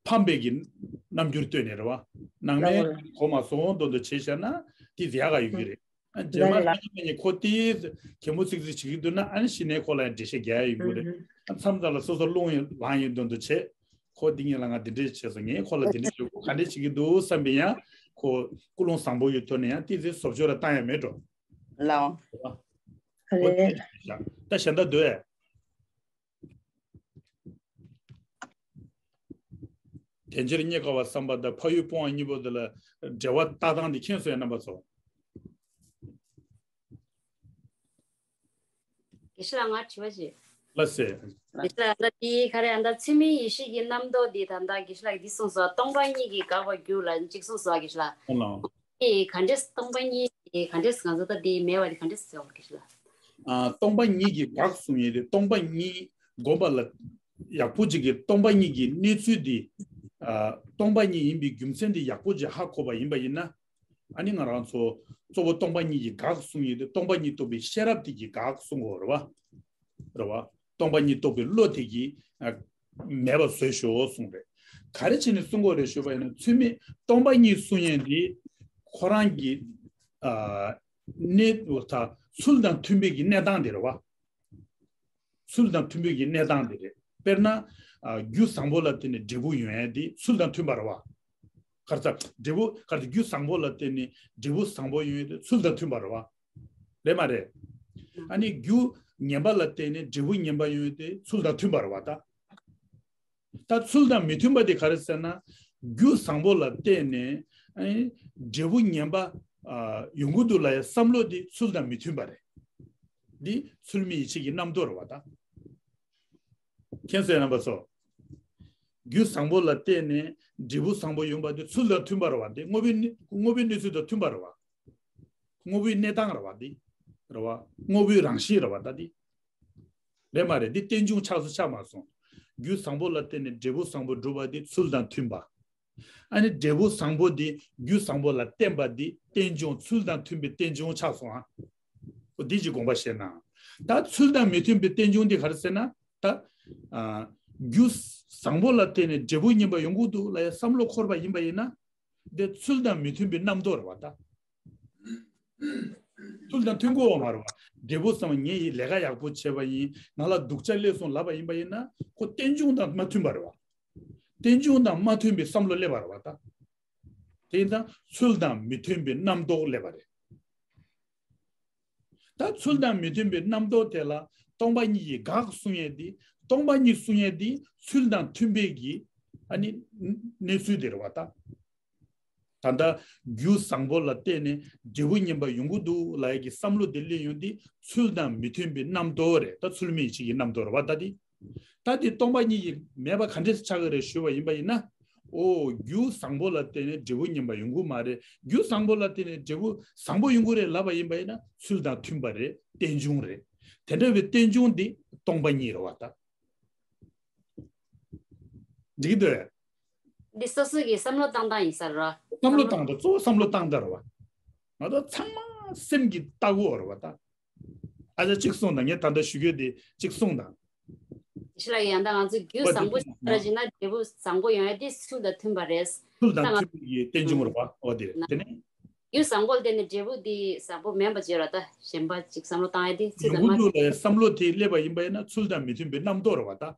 ཕམ་པའི་གི་རྣམ་འགྱུར་སྟོན་ནས་རེད་བ། ནང་མའི་གོ་མ་སོང་དོན་དུ་བྱས་བཞག་ན་དེ་ཡག་ག་ཡོད་ཀྱི་རེད། རྗེས་མ་ལྷ་ཉི་མ་ཉིད་ཁོ་དེའི་གད་མོ་ཚིག་ཚིག་བྱེད་ཀྱི་འདུག་ན་ཨ་ནི་གཞི་ནས་ཁོ་ལ་ཡང་འགྲེལ་བཤད་རྒྱག་ཡ་ཡོད་ཀྱི་རེད། མཚམས་མཚམས་ལ་སོ་སོ་རླུང་ལངས་ཡོད་དོན་དུ་བྱས། ཁོ་འདི་ཉིད་ལ་ང་འདི་འདྲས་བྱས་སོང་ངས་ཁོ་ལ་འདི་འདྲས་བྱས་ཁོ་ག་འདྲས་བྱེད་ཀྱི་འདུག་བསམ་པའི་ཡང་ཁོ་ཀུན་སློང་བཟང་པོ་ཡོད་དོ་ནས་ཡང་ཏི་ཙི་བཟོ་བཅོས་ལ་བཏང་ཡ་མེད་འགྲོ། ལའོ། ཨ་ཁོ་རེད། དེ་བྱས་ཤག་ད་གཞན་དག་འདོད། དེ་ཕྱིར་རྙེད་དཀའ་བ་བསམ་པ་དང་ཕ་ཡུལ་སྤོང་བ་གཉིས་པོ་དེ་ལ་འབྲེལ་བ་ལྟ་སྟངས་འདི་མཁྱེན་སོང་ཡ་རྣམ་པ་ཚོ། དགེ་བཤེས་ལགས་ང་དྲི་བ་ཅིག་ལགས་སེ། དགེ་བཤེས་ལགས་ད་འདི་ག་རེ་ཨ་ད་ཚུལ་མིན་ཡེ་ཤེས་ཀྱི་རྣམ་རྟོག་འདི་ད་ལྟ་དགེ་བཤེས་ལགས་འདི་གསུངས་སོང་སྟོང་པ་ཉིད་ཀྱིས་འགག་པར་འགྱུར་ལ་གཅིག་གསུངས་སོང་དགེ་བཤེས་ལགས། ཨོ་ལགས། འདི་ག་འདྲས་སྟོང་པ་ཉིད་ཀྱིས་ག་འདྲས་ང་ཚོ་ད་འདི་མེད་པ་འདི་ག་འདྲས་ཟེར་བ་དགེ་བཤེས་ལགས། ཨ་སྟོང་པ་ཉིད་ཀྱིས་འགག་གསུངས་ཡོད་དེ་སྟོང་པ་ཉིད་སྒོམ་པ་ལ་ཡག་པོ་ཅིག་གིས་སྟོང་པ་ཉིད་ཀྱི་གནས་ཚུལ་འདི་ཨ་སྟོང་པ་ཉིད་ཡིན་པའི་རྒྱུ་མཚན་འདི་ཡག་པོ་ཅིག་ཧ་གོ་བ་ཡིན་པ་ཡིན་ན། ཨ་ནི་ང་རང་ཚོ་གཙོ་བོ་སྟོང་པ་ཉིད་ཀྱིས་འགག་གསུངས་ཡོད་དེ་སྟོང་པ་ཉིད་རྟོགས་པའི་ཤེས་རབ་དེ་གིས་འགག་གསུང་གོ་རེད་བ། རེད་བ། སྟོང་པ་ཉིད་རྟོགས་པའི་བློ་དེ་གིས་ཨ་མེད་པ་བཟོས་ཤོག་གསུངས་རེད། ག་རེ་བྱས་ནས་གསུང་གོ་རེད་ཞུས་པ་ཡིན་ན་ཚུལ་མིན་སྟོང་པ་ཉིད་གསུང་ཡས་འདི་ཁོ་རང་གི་ཨ་གནས་ད་ཚུལ་དང་མཐུན་པའི་གི་གནས་སྟངས་དེ་རེད་བ། ཚུལ་དང་མཐུན་པའི་གི་གནས་སྟངས་དེ་རེད། དཔེར་ན། ཨ་རྒྱུ་བཟང་པོ་ལ་བརྟེན་ནས་འབྲས་བུ་ཡོང་ཡ་དེ་ཚུལ་དང་མཐུན་པ་རེད་བ། ག་རེ་ཟ། འབྲས་བུ་ག་རེ་ཟ་རྒྱུ་བཟང་པོ་ལ་བརྟེན་ནས་འབྲས་བུ་བཟང་པོ་ཡོང་ཡ་དེ་ཚུལ་དང་མཐུན་པ་རེད་བ། རེད་མ་རེད། ཨ་ནི་རྒྱུ་ངན་པ་ལ་བརྟེན་ནས་འབྲས་བུ་ངན་པ་ཡོང་ཡ་དེ་ཚུལ་དང་མཐུན་པ་རེད་བ་ད། ད་ཚུལ་དང་མི་མཐུན་པ་དེ་ག་རེ་ཟེར་ན། རྒྱུ་བཟང་པོ་ལ་བརྟེན་ནས་ཨ་ནི་འབྲས་བུ་ངན་པ་ཨ་ཡོང་གི་འདུག་ལབ་ཡ་བསམ་བློ་དེ་ཚུལ་དང་མི་མཐུན་པ་རེད། འདི་ཚུལ་མིན་ཡིད་ཆེས་ཀྱི་རྣམ་རྟོག་རེད་བ་ད། མཁྱེན་གསལ་རྣམ་པ་ཚོ། རྒྱུ་བཟང་པོ་ལ་བརྟེན་ནས་འབྲས་བུ་བཟང་པོ་ཡོང་བ་དེ་ཚུལ་དང་མཐུན་པ་རེད་བ་དེ་དངོས་པོའི་གནས་དངོས་པོའི་གནས་ཚུལ་དང་མཐུན་པ་རེད་བ། དངོས་པོའི་གནས་སྟངས་རེད་བ་དེ། རེད་བ། དངོས་པོའི་རང་བཞིན་རེད་བ་ད་དེ། རེད་མ་རེད་འདི་རྟེན་འབྱུང་ཆགས་སུ་ཆགས་མ་སོང་། རྒྱུ་བཟང་པོ་ལ་བརྟེན་ནས་འབྲས་བུ་བཟང་པོ་འགྲུབ་པ་དེ་ཚུལ་དང་མཐུན་པ། ཨ་ནི་འབྲས་བུ་བཟང་པོ་འདི་རྒྱུ་བཟང་པོ་ལ་བརྟེན་པ་འདི་རྟེན་འབྱུང་ཚུལ་དང་མཐུན་པའི་རྟེན་འབྱུང་ཆགས་སོང་ཨ། འོ་འདི་ཅིག་དགོངས་པ་བཞེས་ན། ད་ཚུལ་དང་མི་མཐུན་པའི་རྟེན་འབྱུང་འདི་ག་རེ་ཟེར་ན། ད། ཨ། རྒྱུ་བཟང་པོ་ལ་བརྟེན་ནས་འབྲས་བུ་ངན་པ་ཡོང་གི་འདུག་ལབ་ཡ་བསམ་བློ་འཁོར་བ་ཡིན་པ་ཡིན་ན། འདི་ཚུལ་དང་མི་མཐུན་པའི་རྣམ་རྟོག་རེད་བ་ད། ཚུལ་དང་མཐུན་དགོས་བ་མ་རེད་བ། འབྲས་བུ་བསམ་པ་ངས་ཡི་ལས་ཀ་ཡག་པོ་བྱས་པ་ཡིན། ང་ལ་སྡུག་ཅག་སླེབས་སོང་ལབ་པ་ཡིན་པ་ཡིན་ན་ཁོ་རྟེན་འབྱུང་དང་མ་མཐུན་པ་རེད་བ། རྟེན་འབྱུང་དང་མ་མཐུན་པའི་བསམ་བློ་སླེབས་པ་རེད་བ་ད། དེ་ཡིན་ཙང་ཚུལ་དང་མི་མཐུན་པའི་རྣམ་རྟོག་སླེབས་པ་རེད། ད་ཚུལ་དང་མི་མཐུན་པའི་རྣམ་རྟོག་དེ་ལ་སྟོང་པ་ཉིད་ཀྱི་དགག་གསུང་ཡས་འདི། སྟོང་པ་ཉིད་གསུང་ཡས་འདི་ཚུལ་དང་མཐུན་པའི་གི་ཨ་ནི་གནས་ཚུལ་དེ་རེད་བ་ད། ད་ལྟ་རྒྱུ་བཟང་པོ་ལ་བརྟེན་ནས་འབྲས་བུ་ངན་པ་ཡོང་གི་འདུག་ལབ་ཡས་ཀྱི་བསམ་བློ་དེ་སླེབས་ཡོང་འདི་ཚུལ་དང་མི་མཐུན་པའི་རྣམ་རྟོག་རེད། ད་ཚུལ་མིན་ཡིད་ཆེས་ཀྱི་རྣམ་རྟོག་རེད་བ་ད་འདི། ད་དེ་སྟོང་པ་ཉིད་ཀྱིས་མེད་པ་ག་འདྲས་ཆགས་ཀྱི་རེད་ཞུས་པ་ཡིན་པ་ཡིན་ན། ཨོ་རྒྱུ་བཟང་པོ་ལ་བརྟེན་ནས་འབྲས་བུ་ངན་པ་ཡོང་གི་མ་རེད། རྒྱུ་བཟང་པོ་ལ་བརྟེན་ནས་འབྲས་བུ་བཟང་པོ་ཡོང་གི་རེད་ལབ་པ་ཡིན་པ་ཡིན་ན་ཚུལ་དང་མཐུན་པ་རེད། རྟེན་འབྱུང་རེད། དེ་འདྲ་བའི་རྟེན་འབྱུང་འདི་སྟོང་པ་ཉིད་རེད་བ་ད། འགྲིག་འདུག་འདི་སོ་སོ་གི་བསམ་བློ་བཏང་སྟངས་ཡིན་ས་རེད། བསམ་བློ་བཏང་སྟངས་གཙོ་བོ་བསམ་བློ་བཏང་སྟངས་རེད་བ། ང་ཚོ་ཚང་མ་སེམས་ཀྱིས་བལྟ་དགོས་རེད་བ་ད། ཨ་ཅག་གཅིག་གསུངས་དང་། ངས་ད་ལྟ་ཞུ་རྒྱུ་དེ་གཅིག་གསུངས་དང་། ཞི་ལ་ཡང་ད་ང་ཚོ་རྒྱུ་བཟང་པོ་ཞིག་ར་བྱེད་ན་འབྲས་བུ་བཟང་པོ་ཡོང་ཡ་དེ་ཚུལ་དང་མཐུན་པ་རེད། ཚུལ་དང་མཐུན་པའི་རྟེན་འབྱུང་རེད་བ། འོ་དེ་རེད། དེ་ནས་རྒྱུ་བཟང་པོ་ལ་བརྟེན་ནས་འབྲས་བུ་དེ་བཟང་པོ་མིན་པ་བརྗོད་ར་ད་གཞན་པ་ཅིག་བསམ་བློ་བཏང་ཡ་དེ་ཚུལ་དང་མ་མཐུན་པའི་བསམ་བློ་དེ་སླེབས་པ་ཡིན་པ་ཡིན་ན་ཚུལ་དང་མི་མཐུན་པའི་རྣམ་རྟོག་རེད་བ་ད།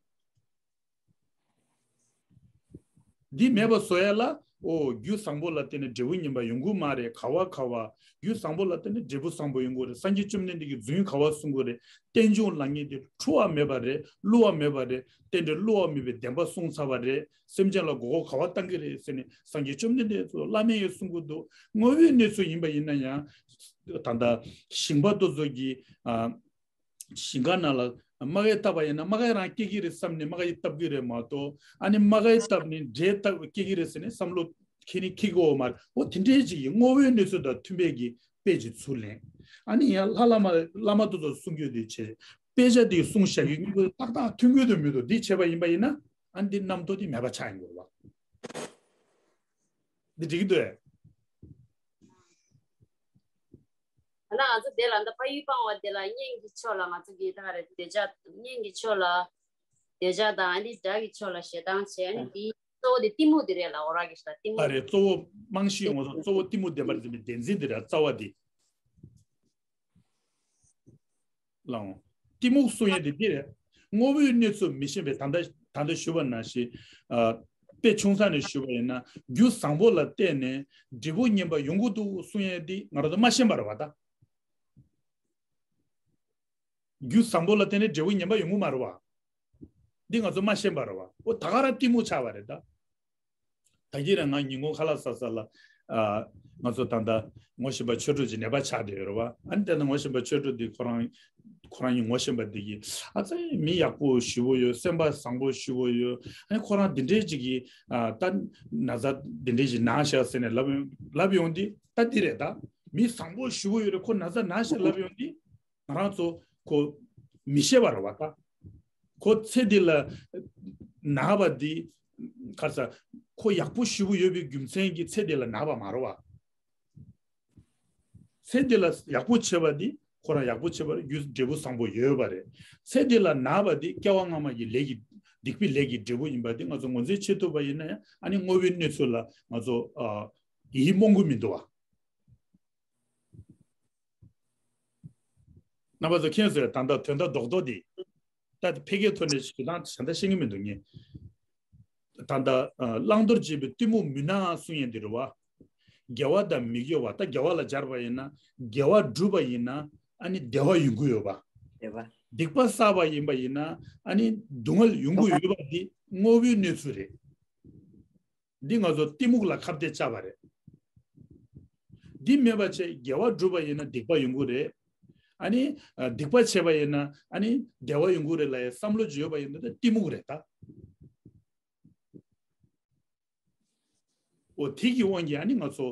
འདི་མེད་པ་བཟོ་ཡ་ལ། ཨོ་རྒྱུ་བཟང་པོ་ལ་བརྟེན་ནས་འབྲས་བུ་ངན་པ་ཡོང་གི་མ་རེད། ག་བ་ག་བ། རྒྱུ་བཟང་པོ་ལ་བརྟེན་ནས་འབྲས་བུ་བཟང་པོ་ཡོང་གི་རེད། སངས་རྒྱས་བཅོམ་ལྡན་འདས་ཀྱིས་རྫུན་ག་བ་གསུང་གི་རེད། རྟེན་འབྱུང་ལབ་མཁན་དེ་འཁྲུལ་བ་མེད་པ་རེད། བསླུ་བ་མེད་པ་རེད། རྟེན་འབྲེལ་བསླུ་བ་མེད་པའི་བདེན་པ་གསུངས་ཚར་བ་རེད། སེམས་ཅན་ལ་མགོ་སྐོར་ག་བ་བཏང་གི་རེད་ཟེར་ནས་སངས་རྒྱས་བཅོམ་ལྡན་འདས་ཚོ་བླ་མས་ཡང་གསུང་གི་འདུག་དངོས་པོའི་གནས་ཚུལ་ཡིན་པ་ཡིན་ན་ཡང་། ད་ལྟ་ཞིང་པ་དེ་ཚོ་གིས་ཨ། ཞིང་ཁ་ནང་ལ་རྨ་ཁ་བཏབ་པ་ཡིན་ན་རྨ་ཁ་རང་སྐྱེ་གི་རེད་བསམ་ནས་རྨ་ཁ་བཏབ་གི་རེད་མ་གཏོགས། ཨ་ནི་རྨ་ཁ་བཏབ་ནས་འབྲས་བཏབ་སྐྱེ་གི་རེད་ཟེར་ནས་བསམ་བློ་ཁྱེད་ནི་འཁྱེར་གི་ཡོད་མ་རེད། འོ་དེ་འདྲའི་ཅིག་གི་དངོས་པོའི་གནས་ཚུལ་དང་མཐུན་པའི་གི་དཔེ་ཅིག་ཚུར་ལེན། ཨ་ནི་ཡང་ལྷ་བླ་མ་བླ་མ་དེ་ཚོ་གསུང་རྒྱུ་དེ་བྱས། དཔེ་ཆ་དེ་གསུང་བཞག་རྒྱུ་གཉིས་པོ་ཏག་ཏག་མཐུན་གི་འདུག་མི་འདུག་འདི་བྱས་པ་ཡིན་པ་ཡིན་ན། ཨ་ནི་འདི་རྣམ་རྟོག་དེ་མེད་པ་ཆགས་ཡིན་དགོས་པ། འདི་འགྲིག་གི་འདུག་ཨེ། ད་ང་ཚོ་དེ་ལ་འདི་ཕ་ཡུལ་སྤང་བ་དེ་ལ་གཉེན་གྱི་ཕྱོགས་ལ་ང་ཚོ་གི་ད་ག་རེ་འདོད་ཆགས། གཉེན་གྱི་ཕྱོགས་ལ་འདོད་ཆགས་དང་། ཨ་ནི་དགྲ་གི་ཕྱོགས་ལ་ཞེ་སྡང་བྱས། ཨ་ནི་དེའི་གཙོ་བོ་དེ་གཏི་མུག་དེ་རེད་ལ། འོ་ར་གི་ཞེ་སྡང་གཏི་མུག་ཨ་རེད། གཙོ་བོ་རྨང་གཞི་ཡོང་བ་དང་གཙོ་བོ་གཏི་མུག་བདེན་པར་འཛིན་པའི་བདེན་འཛིན་དེ་རེད། རྩ་བ་དེ། ལའང་། གཏི་མུག་གསུང་ཡས་དེ་འདི་རེད། དངོས་པོའི་གནས་ཚུལ་མི་ཤེས་པའི་ད་ལྟ་ད་ལྟ་ཞུ་བ་ནང་བཞིན། ཨ། དཔེ་ཆུང་ས་ནས་ཞུ་བ་ཡིན་ན་རྒྱུ་བཟང་པོ་ལ་བརྟེན་ནས་འབྲས་བུ་ངན་པ་ཡོང་གི་འདུག་གསུང་ཡས་འདི་ང་རང་ཚོ་མ་ཤེས་པ་རེད་བ་ད། རྒྱུ་བཟང་པོ་ལ་བརྟེན་ནས་འབྲས་བུ་ངན་པ་ཡོང་གི་མ་རེད་བ། འདི་ང་ཚོ་མ་ཤེས་པ་རེད་བ། འོ་ད་ག་རང་གཏི་མུག་ཆགས་པ་རེད་ད། ད་གིན་ར་ང་ཉིན་གུང་ཁ་ལག་ཟ་ས་ལ། ཨ། ང་ཚོ་ད་ལྟ་ངོ་ཤེས་པ་ཆོས་གྲོགས་ཅིག་ནད་པ་ཆགས་བསྡད་ཡོད་རེད་བ། ཨ་ནི་དེ་ནས་ངོ་ཤེས་པ་ཆོས་གྲོགས་འདི་ཁོ་རང་ཁོ་རང་གཉིས་ངོ་ཤེས་པ་འདི་གིས། ཨ་ཙི་མི་ཡག་པོ་ཞེ་པོ་ཡོད། སེམས་པ་བཟང་པོ་ཞེ་པོ་ཡོད། ཨ་ནི་ཁོ་རང་འདི་འདྲའི་ཅིག་གིས། ཨ། ད་ན་ཚ་འདི་འདྲའི་ཅིག་ན་ཤག་ཟེར་ནས་ལབ་ལབ་ཡོང་དུས་ད་འདི་རེད་ད། མི་བཟང་པོ་ཞེ་པོ་ཡོད་རེད། ཁོ་ན་ཚ་ན་ཤག་ལབ་ཡོང་དུས། ང་རང་ཚོ་ཁོ་མི་ཤེས་པ་རེད་བ་ད། ཁོ་ཚེ་འདི་ལ་ན་བ་འདི་ག་རེ་ཟ། ཁོ་ཡག་པོ་ཞེ་པོ་ཡོད་པའི་རྒྱུ་མཚན་གྱིས་ཚེ་འདི་ལ་ན་བ་མ་རེད་བ། ཚེ་འདི་ལ་ཡག་པོ་བྱས་པ་འདི་ཁོ་རང་ཡག་པོ་བྱས་པ་རེད། རྒྱུ་འབྲས་བུ་བཟང་པོ་ཡོད་པ་རེད། ཚེ་འདི་ལ་ན་བ་འདི་སྐྱེ་བ་སྔ་མ་ཡི་ལས་ཀྱི་སྡིག་པའི་ལས་ཀྱི་འབྲས་བུ་ཡིན་པ་འདི་ང་ཚོ་ངོས་འཛིན་བྱེད་ཐུབ་པ་ཡིན་ན་ཡང་། ཨ་ནི་དངོས་པོའི་གནས་ཚུལ་ལ་ང་ཚོ། ཨ། ཡིད་རྨོངས་ཀྱི་མི་འདུག་བ། རྣམ་པ་ཚོ་མཁྱེན་སོང་ད་ལྟ་དོན་དག་རྡོག་རྡོག་འདི། ད་ཕལ་སྐད་ཐོག་ནས་ཞུ་སྟངས་གཞན་དག་ཤེས་ཀྱི་མི་འདུག་ངས། ད་ལྟ་བླང་དོར་བྱེད་པའི་གཏི་མུག་མུན་ནག་གསུང་ཡས་འདི་རེད་བ། དགེ་བ་དང་མི་དགེ་བ། ད་དགེ་བ་ལ་སྦྱར་བ་ཡིན་ན་དགེ་བ་བསྒྲུབས་པ་ཡིན་ན་ཨ་ནི་བདེ་བ་ཡོང་གི་ཡོད་པ། བདེ་བ། སྡིག་པ་བསགས་པ་ཡིན་པ་ཡིན་ན་ཨ་ནི་སྡུག་བསྔལ་ཡོང་གི་ཡོད་པ་འདི་དངོས་པོའི་གནས་ཚུལ་རེད། འདི་ང་ཚོ་གཏི་མུག་ལ་ཁ་གཏད་བཅག་པ་རེད། འདི་མེད་པ་བྱས་དགེ་བ་བསྒྲུབས་པ་ཡིན་ན་སྡིག་པ་ཡོང་གི་རེད། ཨ་ནི་སྡིག་པ་བྱས་པ་ཡིན་ན་ཨ་ནི་བདེ་བ་ཡོང་གི་རེད་ལབ་ཡའི་བསམ་བློ་ཅིག་ཡོད་པ་ཡིན་ན་ད་གཏི་མུག་རེད་ད། འོ་དེ་གི་དབང་གིས་ཨ་ནི་ང་ཚོ་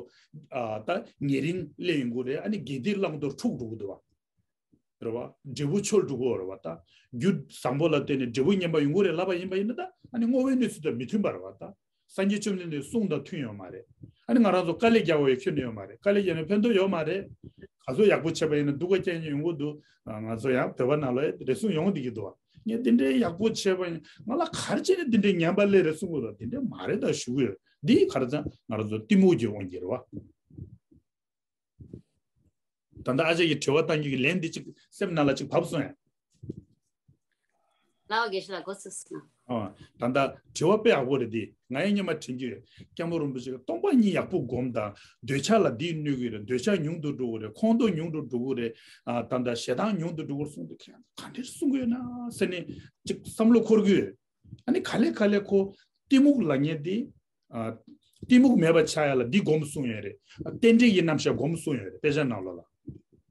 ད་ཉེ་རིང་སླེབས་ཡོང་གི་རེད། ཨ་ནི་དགེ་སྡིག་བླང་དོར་འཁྲུག་འགྲོ་གི་འདུག་བ། རེད་བ། འབྲས་བུ་འཆོལ་འགྲོ་གི་རེད་བ་ད། རྒྱུ་བཟང་པོ་ལ་བརྟེན་ནས་འབྲས་བུ་ངན་པ་ཡོང་གི་རེད་ལབ་པ་ཡིན་པ་ཡིན་ན་ད་ཨ་ནི་དངོས་པོའི་གནས་ཚུལ་དང་མི་མཐུན་པ་རེད་བ་ད། སངས་རྒྱས་བཅོམ་ལྡན་འདས་གསུང་དང་མཐུན་ཡོད་མ་རེད། ཨ་ནི་ང་རང་ཚོ་དཀའ་ལས་རྒྱག་དགོས་ཡ་ཁྱོན་ནས་ཡོད་མ་རེད། དཀའ་ལས་རྒྱག་ནས་ཕན་ཐོགས་ཡོད་མ་རེད། ག་ཚོད་ཡག་པོ་བྱས་པ་ཡིན་ན་སྡུག་ག་རྐྱང་རྐྱང་ཡོང་གི་འདུག་ང་ཚོ་ཡང་བོད་པ་ནང་ལ་རེ་ཟུང་ཡོང་བསྡད་ཀྱི་འདུག་ངས་འདི་འདྲའི་ཡག་པོ་བྱས་པ་ཡིན། ང་ལ་ག་རེ་བྱས་ནས་འདི་འདྲའི་ངན་པ་སླེབས་རེད་གསུང་གི་འདུག་འདི་འདྲ་མ་རེད་ད་ཞུ་གི་ཡོད། འདི་ག་རེ་ཟེར་ན་ང་རང་ཚོ་གཏི་མུག་གི་དབང་གིས་རེད་བ། ད་ལྟ་ཨ་ཅག་གིས་དྲི་བ་བཏང་རྒྱུ་གི་ལན་འདི་གཅིག་སེམས་ནང་ལ་གཅིག་བབས་སོང་ཡ། ལགས་དགེ་བཤེས་ལགས་འགོ་ཚུགས་སོང་། ཨ། ད་ལྟ་དྲི་བ་དཔེ་ཡག་པོ་རེད་འདི། ང་ཡང་སྔོན་མ་དྲན་རྒྱུ་ཡོད། སྐྱབས་མགོན་རིན་པོ་ཆེ་གིས་སྟོང་པ་ཉིད་ཡག་པོ་སྒོམ་དང་འདོད་ཆགས་ལ་འདིས་གནོད་ཀྱི་རེད། འདོད་ཆགས་ཉུང་དུ་འགྲོ་གི་རེད། ཁོང་ཁྲོ་ཉུང་དུ་འགྲོ་གི་རེད། ཨ། ད་ལྟ་ཞེ་སྡང་ཉུང་དུ་འགྲོ་གི་རེད་གསུངས་འདུག་ག་འདྲ་གསུང་གི་ཡོད་ན་ཟེར་ནས་གཅིག་བསམ་བློ་འཁོར་གི་ཡོད། ཨ་ནི་ག་ལེ་ག་ལེ་ཁོ་གཏི་མུག་ལབ་མཁན་འདི། ཨ། གཏི་མུག་མེད་པ་ཆགས་ཡ་ལ་འདི་སྒོམ་གསུངས་ཡོད་རེད། རྟེན་འབྲེལ་གྱི་རྣམ་གཞག་སྒོམ་གསུངས་ཡོད་རེད། དཔེ་ཆ་ནང་ལོགས་ལ།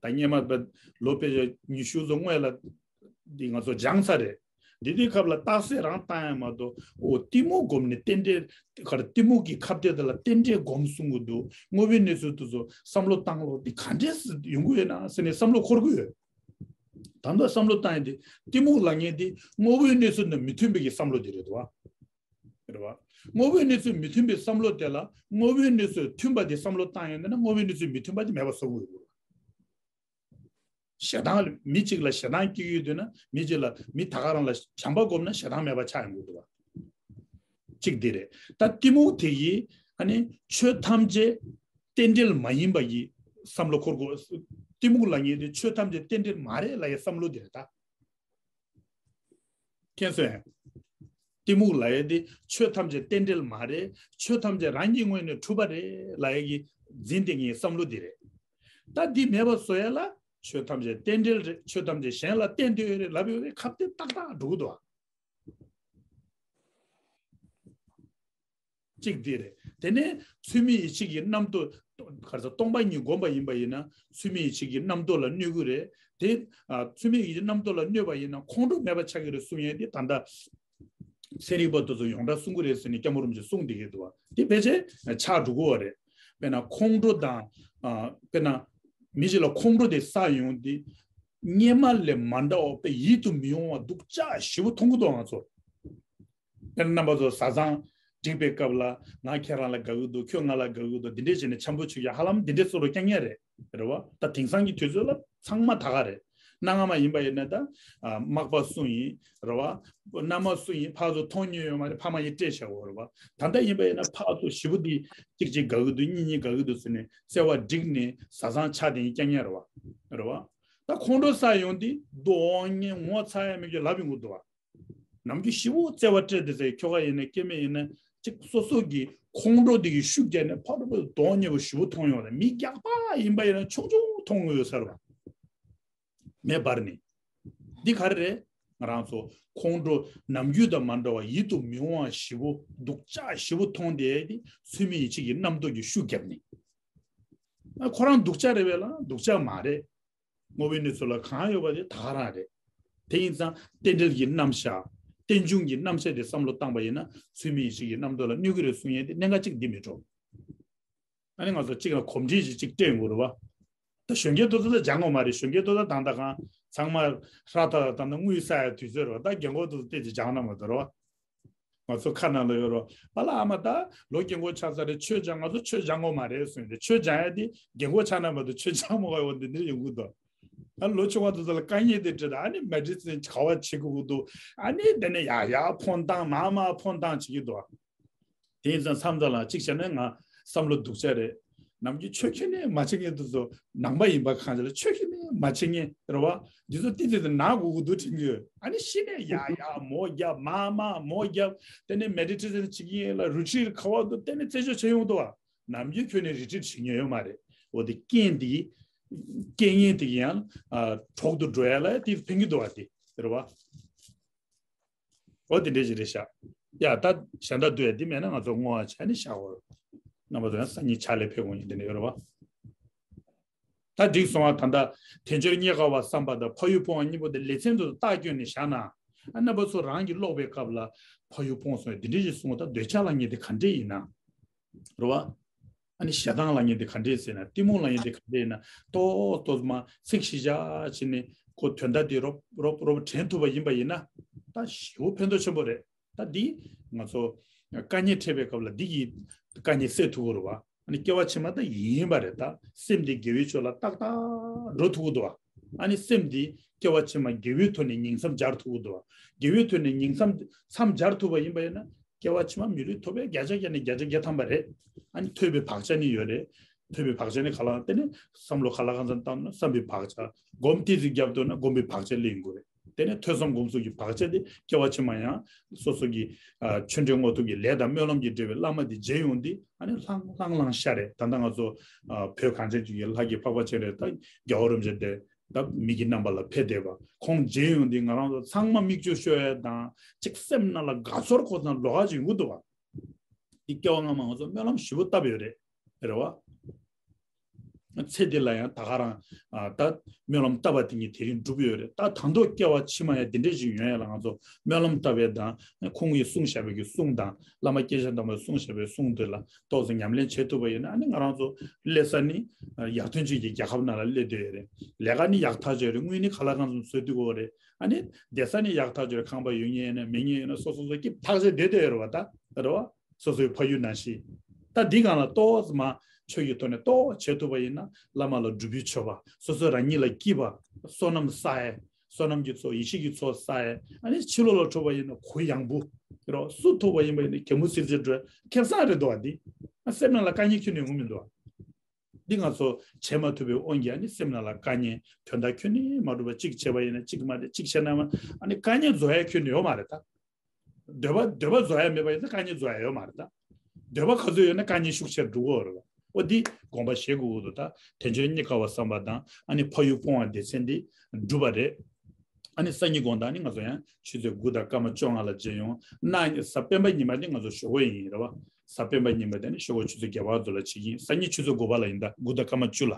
ད་སྔོན་མ་ལོ་དཔེ་ཆ་ཉི་ཤུ་ཙམ་སྔོན་ལ་འདི་ང་ཚོ་སྦྱངས་ཚར་རེད། འདི་དུས་སྐབས་ལ་རྟགས་གསལ་རང་བཏང་ཡ་མ་གཏོགས། འོ། གཏི་མུག་སྒོམ་ནས་རྟེན་འབྲེལ་ག་རེ། གཏི་མུག་གི་ཁ་གཏད་དེ་ལ་རྟེན་འབྲེལ་སྒོམ་གསུང་གི་འདུག་དངོས་པོའི་གནས་ཚུལ་དེ་ཚོ་བསམ་བློ་བཏང་ལོག་འདི་ག་འདྲས་སེ་ཡོང་གི་ཡོད་ན་ཟེར་ནས་བསམ་བློ་འཁོར་གི་ཡོད། ད་ལྟ་བསམ་བློ་བཏང་ཡ་དེ་གཏི་མུག་ལབ་མཁན་དེ་དངོས་པོའི་གནས་ཚུལ་དང་མི་མཐུན་པའི་གི་བསམ་བློ་དེ་རེད་འདུག་བ། རེད་བ། དངོས་པོའི་གནས་ཚུལ་མི་མཐུན་པའི་བསམ་བློ་དེ་ལ་དངོས་པོའི་གནས་ཚུལ་མཐུན་པ་དེ་བསམ་བློ་བཏང་ཡོད་ན་ན། དངོས་པོའི་གནས་ཚུལ་མི་མཐུན་པ་དེ་མེད་པ་བཟོ་དགོས་ཡོད། ཞེ་སྡང་། མི་གཅིག་ལ་ཞེ་སྡང་སྐྱེ་ཡོད་དུས་ན། མི་གཅིག་ལ། མི་ད་ག་རང་ལ་བྱམས་པ་སྒོམ་ན་ཞེ་སྡང་མེད་པ་ཆགས་ཡོང་གི་འདུག་བ། གཅིག་འདི་རེད། ད་གཏི་མུག་དེ་ཡིས་ཨ་ནི་ཆོས་ཐམས་ཅད་རྟེན་འབྲེལ་མ་ཡིན་པ་ཡི་བསམ་བློ་འཁོར་དགོས། གཏི་མུག་ལབ་མཁན་དེ་ཆོས་ཐམས་ཅད་རྟེན་འབྲེལ་མ་རེད་ལབ་ཡའི་བསམ་བློ་འདི་རེད་ད། མཁྱེན་སོང་ངས། གཏི་མུག་ལབ་ཡ་དེ་ཆོས་ཐམས་ཅད་རྟེན་འབྲེལ་མ་རེད། ཆོས་ཐམས་ཅད་རང་གི་ངོས་ནས་གྲུབ་པ་རེད་ལབ་ཡ་གི་འཛིན་བསྡད་མཁན་བསམ་བློ་འདི་རེད། ད་འདི་མེད་པ་བཟོ་ཡ་ལ་ཆོས་ཐམས་ཅད་རྟེན་འབྲེལ་རེད། ཆོས་ཐམས་ཅད་གཞན་ལ་བརྟེན་དུ་ཡོད་རེད་ལབ་ཡོད་རེད། ཁ་གཏད་ཏག་ཏག་འགྲོ་གི་འདུག་བ། གཅིག་འདི་རེད། དེ་ནས་ཚུལ་མིན་ཡིད་བྱེད་ཀྱི་རྣམ་རྟོག་ག་རེ་ཟེར། སྟོང་པ་ཉིད་བསྒོམས་པ་ཡིན་པ་ཡིན་ན་ཚུལ་མིན་ཡིད་བྱེད་ཀྱི་རྣམ་རྟོག་ལ་གནོད་ཀྱི་རེད་དེ། ཨ། ཚུལ་མིན་ཡིད་བྱེད་རྣམ་རྟོག་ལ་གནོད་པ་ཡིན་ན་ཁོང་ཁྲོ་མེད་པ་ཆགས་ཀྱི་རེད་གསུང་ཡས་དེ་ད་ལྟ་ཚན་རིག་པ་དེ་ཚོ་ཡོངས་གྲགས་གསུང་གི་རེད་ཟེར་ནས་སྐྱབས་མགོན་རིན་པོ་ཆེས་གསུངས་བསྡད་ཀྱི་འདུག་བ། དེ་ཕལ་ཆེར་ཆགས་འགྲོ་གི་ཡོད་རེད། དཔེར་ན་ཁོང་ཁྲོ་དང་། ཨ། དཔེར་ན་མི་གཅིག་ལ་ཁོང་ཁྲོ་དེ་ཟ་ཡོང་དུས་སྔོན་མ་ལས་མ་འདྲ་བ་དཔེ་ཡིད་དུ་མི་འོང་བ་སྡུག་ཅག་ཞེ་པོ་མཐོང་གི་འདུག་ང་ཚོ། དཔེར་ན་རྣམ་པ་ཚོ་བཟའ་ཚང་འགྲིག་པའི་སྐབས་ལ་ང་ཁྱེད་རང་ལ་དགའ་གི་འདུག་ཁྱོད་ང་ལ་དགའ་གི་འདུག་འདི་འདྲས་བྱས་ནས་འཆམ་པོ་བྱེད་ཀྱི་ཧ་ལམ་འདི་འདྲས་བཟོ་འདྲ་རྐྱང་རྐྱང་རེད། རེད་བ། ད་དེང་སང་གི་དུས་ཚོད་ལ་ཚང་མ་ད་ག་རེད། གནའ་སྔ་མ་ཡིན་པ་ཡིན་ན་ད། ཨ། མག་པ་སྲུང་ཡིན། རེད་བ། མནའ་མ་སྲུང་ཡིན། ཕར་ཚུར་མཐོང་མྱོང་ཡོད་མ་རེད། ཕ་མ་ཡིས་སྤྲད་བཞག་གོ། རེད་བ། ད་ལྟ་ཡིན་པ་ཡིན་ན་ཕར་ཚུར་ཞེ་པོ་འདི་གཅིག་གཅིག་དགའ་གི་འདུག་གཉིས་གཉིས་དགའ་གི་འདུག་ཟེར་ནས་བརྩེ་བ་བསྒྲིགས་ནས་བཟའ་ཚང་ཆགས་བསྡད་ཡིན་རྐྱང་རྐྱང་རེད་བ། རེད་བ། ད་ཁོང་ཁྲོ་ཟ་ཡོང་དུས་གདོང་བསྙན་ངོ་ཚ་ཡ་མེད་ཀྱི་ལབ་ཡོང་གི་འདུག་བ། ནམ་རྒྱུན་ཞེ་པོ་བརྩེ་བ་སྤྲད་བསྡད་ཟེར། ཁྱོ་ག་ཡིན་ན་སྐྱེ་དམན་ཡིན་ན་གཅིག་སོ་སོ་གི་ཁོང་ཁྲོ་དེ་གི་ཤུགས་རྒྱག་ནས་ཕར་ཕར་གདོང་ཉེ་པོ་ཞེ་པོ་མཐོང་ཡོང་རེད། མི་རྒྱགས་པ་ཡིན་པ་ཡིན་ན་ཆུང་ཆུང་མཐོང་གི་ཡོད་ས་རེད་བ། མེ་འབར་ནས། འདི་ག་རེ་རེད། ང་རང་ཚོ་ཁོང་ཁྲོ་ནམ་རྒྱུན་དང་མ་འདྲ་བ་ཡིད་དུ་མི་འོང་བ་ཞེ་པོ་སྡུག་ཅག་ཞེ་པོ་མཐོང་བསྡད་དེ་ཚུལ་མིན་ཡིད་བྱེད་ཀྱི་རྣམ་རྟོག་གི་ཤུགས་བརྒྱབ་ནས། ཨ། ཁོ་རང་སྡུག་ཅག་རེད་པས་ལ་སྡུག་ཅག་མ་རེད། དངོས་པོའི་གནས་ཚུལ་ལ་གང་ཡོད་པ་དེ་ད་ག་རང་རེད། དེ་ཡིན་ཙང་རྟེན་འབྲེལ་གྱི་རྣམ་གཞག་རྟེན་འབྱུང་གི་རྣམ་གཞག་དེ་བསམ་བློ་བཏང་པ་ཡིན་ན་ཚུལ་མིན་ཡིད་བྱེད་ཀྱི་རྣམ་རྟོག་ལ་གནོད་ཀྱི་རེད་གསུང་ཡས་དེ་གནད་འགག་གཅིག་འདི་མི་འགྲོ། ཨ་ནི་ང་ཚོ་གཅིག་ལ་གོམས་འདྲིས་ཅིག་གཅིག་སྤྲད་དགོས་རེད་བ། ད་གཞོན་སྐྱེས་དེ་ཚོ་ད་སྦྱང་དགོས་མ་རེད། གཞོན་སྐྱེས་དེ་ཚོ་ད་ད་གང་ཚང་མ་ཧྲ་ཐག་ད་ད་དངུལ་ཟ་ཡ་དུས་ཚོད་རེད་བ། ད་རྒན་གོག་དེ་ཚོ་བལྟས་ཅིག་སྦྱང་ན་མ་གཏོགས་རེད་བ། ང་ཚོ་ཁ་ནང་ལ་ཡོད་རོ། པཱ་ལགས་ཨ་མ་ད་ལོ་རྒན་གོག་ཆགས་ཚར་རེད། ཆོས་སྦྱང་། ང་ཚོ་ཆོས་སྦྱང་དགོས་མ་རེད་གསུངས་ཏེ། ཆོས་སྦྱང་ཡ་དེ་རྒན་གོག་ཆགས་ན་མ་གཏོགས་ཆོས་སྦྱང་མ་དགོས་ཡོད་འདི་འདྲ་ཡོང་གི་འདུག་ཨ་ལོ་ཆུང་བ་དེ་ཚོ་ལ་དཀའ་ངལ་དེ་འཕྲད་ད་ཨ་ནི་མེ་ཌི་སིན་ག་བ་བྱེད་དགོས་ཀྱི་འདུག་ཨ་ནི་དེ་ནས་ཡར་ཡར་འཕོན་བཏང་མར་མར་འཕོན་བཏང་བྱེད་ཀྱི་འདུག་དེ་ཡིན་ཙང་མཚམས་མཚམས་ལ་གཅིག་བྱས་ན་ང་བསམ་བློ་སྡུག་ཅག་རེད། ནམ་རྒྱུན་ཆོས་ཁས་ལེན་མ་བྱེད་མཁན་དེ་ཚོ་ནང་པ་ཡིན་པ་གང་ཅི་ལ་ཆོས་ཁས་ལེན་མ་བྱེད་མཁན་རེད་བ། འདི་ཚོ་ཏི་ཏི་དེ་ནག་གུ་གུ་འདུག་དྲན་གྱི་ཡོད། ཨ་ནི་ཤི་ནས་ཡ་ཡ་མོ་རྒྱབ་མ་མ་མོ་རྒྱབ། དེ་ནས་མེ་ཌི་ཊེ་ཤན་བྱེད་ཀྱི་ཡིན་ལ་རི་ཊི་རིཊ་ག་བ་འདུག་དེ་ནས་རྩད་གཅོད་བྱེད་ཡོང་འདུག་བ། ནམ་རྒྱུན་ཁྱོད་ནས་རི་ཊི་རིཊ་བྱེད་མྱོང་ཡོད་མ་རེད། འོ་དེ་རྐྱེན་འདི་རྐྱེན་ངན་དེ་ཡང་གྲོགས་ཏུ་འགྲོ་ཡ་ལ་དེ་ཕན་གྱི་འདུག་བ། དེ་རེད་བ། འོ་དེ་འདྲས་ཞིག་རེད་ཤག་ཡ་ད་གཞན་དག་འདུག་ཡ་འདི་མེད་ན་ང་ཚོ་བསྔོ་བ་བྱས་ནས་བཞག་འོ། རྣམ་པ་ཚོ་ཡང་སང་ཉིན་ཕྱག་ལས་ཕེབས་དགོས་ཡིན་དེ་འདྲ་ཡོད་རེད་བ། ད་འགྲིག་སོང་བ། ད་ལྟ་དལ་འབྱོར་རྙེད་དཀའ་བ་བསམ་པ་དང་ཕ་ཡུལ་སྤོང་བ་གཉིས་པོ་དེ་ལེ་ཚན་དུ་རྟགས་བསྐྱོན་ནས་བཞག་ན། ཨ་རྣམ་པ་ཚོ་རང་གིས་ཀློག་པའི་སྐབས་ལ་ཕ་ཡུལ་སྤོང་སོང་ཡ་འདི་འདྲས་ཞིག་གསུངས་བ། ད་འདོད་ཆགས་ལབ་མཁན་དེ་ག་འདྲས་ཡིན་ན། རེད་བ། ཨ་ནི་ཞེ་སྡང་ལབ་མཁན་དེ་ག་འདྲས་ཟེར་ན། གཏི་མུག་ལབ་མཁན་དེ་ག་འདྲས་ཡིན་ན། ཏོག་ཏོག་མ་ཚིག་གཞི་བཞག་བྱས་ནས་ཁོ་དོན་དག་དེ་རོབ་རོབ་རོབ་དྲན་ཐུབ་པ་ཡིན་པ་ཡིན་ན། ད་ཞེ་པོ་ཕན་ཐོགས་ཆེན་པོ་རེད། ད་འདི་ང་ཚོ་དཀའ་ངལ་འཕྲད་པའི་སྐབས་ལ་འདི་གི་དཀའ་ངལ་སེལ་ཐུབ་ཀྱི་རེད་བ། ཨ་ནི་སྐྱེ་བ་ཕྱི་མ་ད་ཡིན་པ་རེད། ད་སེམས་འདི་དགེ་བའི་ཕྱོགས་ལ་ཏག་ཏག་འགྲོ་ཐུབ་ཀྱི་འདུག་བ། ཨ་ནི་སེམས་འདི་སྐྱེ་བ་ཕྱི་མ་དགེ་བའི་ཐོག་ནས་ཉིང་མཚམས་སྦྱར་ཐུབ་ཀྱི་འདུག་བ། དགེ་བའི་ཐོག་ནས་ཉིང་མཚམས་མཚམས་སྦྱར་ཐུབ་པ་ཡིན་པ་ཡིན་ན། སྐྱེ་བ་ཕྱི་མ་མི་ལུས་ཐོབ་པའི་བརྒྱ་ཆ་བརྒྱ་ནས་བརྒྱ་ཆ་བརྒྱ་ཐམ་པ་རེད། ཨ་ནི་ཐོས་པའི་བག་ཆགས་ནི་ཡོད་རེད། ཐོས་པའི་བག་ཆགས་ནི་ག་ལ་དེ་ནི་བསམ་བློ་ག་ལ་གང་འཚམ་བཏང་ན་བསམ་པའི་བག་ཆགས། སྒོམ་ཏོག་ཙམ་བརྒྱབ་ཐུབ་ན་སྒོམ་པའི་བག་ཆགས་སླེབས་ཡོང་གི་རེད། དེ་ནས་ཐོས་བསམ་སྒོམ་གསུམ་གྱི་བག་ཆགས་དེ་སྐྱེ་བ་ཕྱི་མ་ཡང་སོ་སོ་གི་ཨ་ཆོས་འབྲེལ་དངོས་ཐོབ་ཀྱི་ལས་དང་སྨོན་ལམ་གྱིས་འབྲེལ་བའི་བླ་མ་དེ་མཇལ་ཡོང་དུས་ཨ་ནི་ལྷང་ལྷང་ལྷང་ཤར་རེད། ད་ལྟ་ང་ཚོ་ཨ་བོད་གངས་ཅན་ཅིག་གི་ལྷ་སྐྱིད་འཕགས་པ་སྤྱན་རས་གཟིགས་རྒྱལ་བ་རིན་པོ་ཆེ་དེ་ད་མིག་གི་རྣམ་པ་ལ་ཕེབས་བསྡད་པ་ཁོང་མཇལ་ཡོང་དུས་ང་རང་ཚོ་ཚང་མ་མིག་ཆུ་ཤོར་ཡ་དང་གཅིག་སེམས་ནང་ལ་དགའ་ཚོར་ཁོ་ཚང་ལོགས་ཀ་ཅིག་ཡོང་གི་འདུག་བ། འདི་སྐྱེ་བ་སྔ་མ་ང་ཚོ་སྨོན་ལམ་ཞེ་པོ་བཏབ་ཡོད་རེད། རེད་བ། ཚེ་འདི་ལ་ཡང་ད་ག་རང་ཨ་ད་སྨོན་ལམ་བཏབ་པ་དེ་ཉིད་དེ་རིང་འགྲུབ་ཡོད་རེད། ད་ད་དུང་སྐྱེ་བ་ཕྱི་མ་ཡང་དེ་འདྲས་ཞིག་ཡོང་ཡ་ལ་ང་ཚོ་སྨོན་ལམ་བཏབ་པའི་དང་ཁོང་གིས་གསུངས་བཞག་པའི་གི་གསུང་དང་བླ་མ་སྐྱེས་ཆེན་དམ་པས་གསུངས་བཞག་པའི་གསུང་དེ་ལ་ཏོག་ཙམ་ཉམས་ལེན་བྱེད་ཐུབ་པ་ཡིན་ན་ཨ་ནི་ང་རང་ཚོ་སླེབས་ས་ནི་ཡར་ཐོན་ཅན་གྱི་རྒྱལ་ཁབ་ནང་ལ་སླེབས་བསྡད་ཡོད་རེད། ལས་ཀ་ནི་ཡག་ཐག་ཆོད་རེད། དངུལ་ནི་ག་ལ་གང་འཚམ་བཟོ་སྡོད་ཀྱི་ཡོད་རེད། ཨ་ནི་བསྡད་ས་ནི་ཡག་ཐག་ཆོད་རེད། ཁང་པ་ཡོད་མཁན་ཡིན་ན་མེད་མཁན་ཡིན་ན་སོ་སོ་སོ་སྐྱིད་ཐག་ཆོད་བསྡད་བསྡད་ཡོད་རེད་བ། ད་རེད་བ། སོ་སོའི་ཕ་ཡུལ་ནང་བཞིན། ད་འདི་སྒང་ལ་ཏོག་ཙམ་མ་ཆོས་ཀྱི་ཐོག་ནས་ཏོག་བྱེད་ཐུབ་པ་ཡིན་ན་བླ་མ་ལ་སྒྲུབ་པའི་མཆོད་པ། སོ་སོ་རང་ཉིད་ལ་སྐྱིད་པ། བསོད་ནམས་བསགས་ཡས། བསོད་ནམས་ཀྱི་ཚོགས་ཡེ་ཤེས་ཀྱི་ཚོགས་བསགས་ཡས། ཨ་ནི་ཕྱི་ལོགས་ལ་འཕྲོད་པ་ཡིན་ན་གུ་ཡངས་པོ་རོ། སུ་ཐུག་པ་ཡིན་པ་ཡིན་ན་གད་མོ་སིལ་སིལ་འགྲོ་ཁེ་བཟང་རེད་འདུག་བ། འདི་ཨ་སེམས་ནང་ལ་དཀའ་ངལ་ཁྱོན་ནས་ཡོང་གི་མི་འདུག་བ། འདི་ང་ཚོ་བྱེད་མ་ཐུབ་པའི་དབང་གིས་ཨ་ནི་སེམས་ནང་ལ་དཀའ་ངལ་དོན་དག་ཁྱོན་ནས་མ་འགྲུབ་པ་གཅིག་བྱས་པ་ཡིན་ན་གཅིག་མ་རེད། གཅིག་བྱས་ན་མ་ཨ་ནི་དཀའ་ངལ་རྫོགས་ཡས་ཁྱོན་ནས་ཡོད་མ་རེད་ད། འདོད་པ་འདོད་པ་རྫོགས་ཡ་མེད་པ་ཡིན་ན་དཀའ་ངལ་རྫོགས་ཡ་ཡོད་མ་རེད་ད། འདོད་པ་ག་ཚོད་ཡོད་ན་དཀའ་ངལ་ཤུགས་ཆེར་འགྲོ་གི་ཡོད་རེད་བ། འོ་འདི་དགོངས་པ་བཞེས་དགོས་ཀྱི་འདུག་ད་དལ་འབྱོར་རྙེད་དཀའ་བ་བསམ་པ་དང་ཨ་ནི་ཕ་ཡུལ་སྤོང་བ་སྡེ་ཚན་འདི་འགྲུབ་པ་རེད། ཨ་ནི་སང་ཉིན་དགོང་དག་ནི་ང་ཚོ་ཡང་ཆུ་ཚོད་དགུ་དང་སྐར་མ་བཅོ་ལྔ་ལ་མཇལ་ཡོང་། གནངས་ཉིན་གཟའ་སྤེན་པ་ཉི་མ་འདི་ང་ཚོ་ཞོགས་ཀས་ཡིན་རེད་བ། གཟའ་སྤེན་པ་ཉི་མ་དེ་ནི་ཞོགས་ཀས་ཆུ་ཚོད་བརྒྱད་པ་ཙམ་ལ་བྱེད་ཀྱི་ཡིན། སང་ཉིན་ཆུ་ཚོད་དགུ་པ་ལ་ཡིན་ད་དགུ་དང་སྐར་མ་བཅུ་ལ།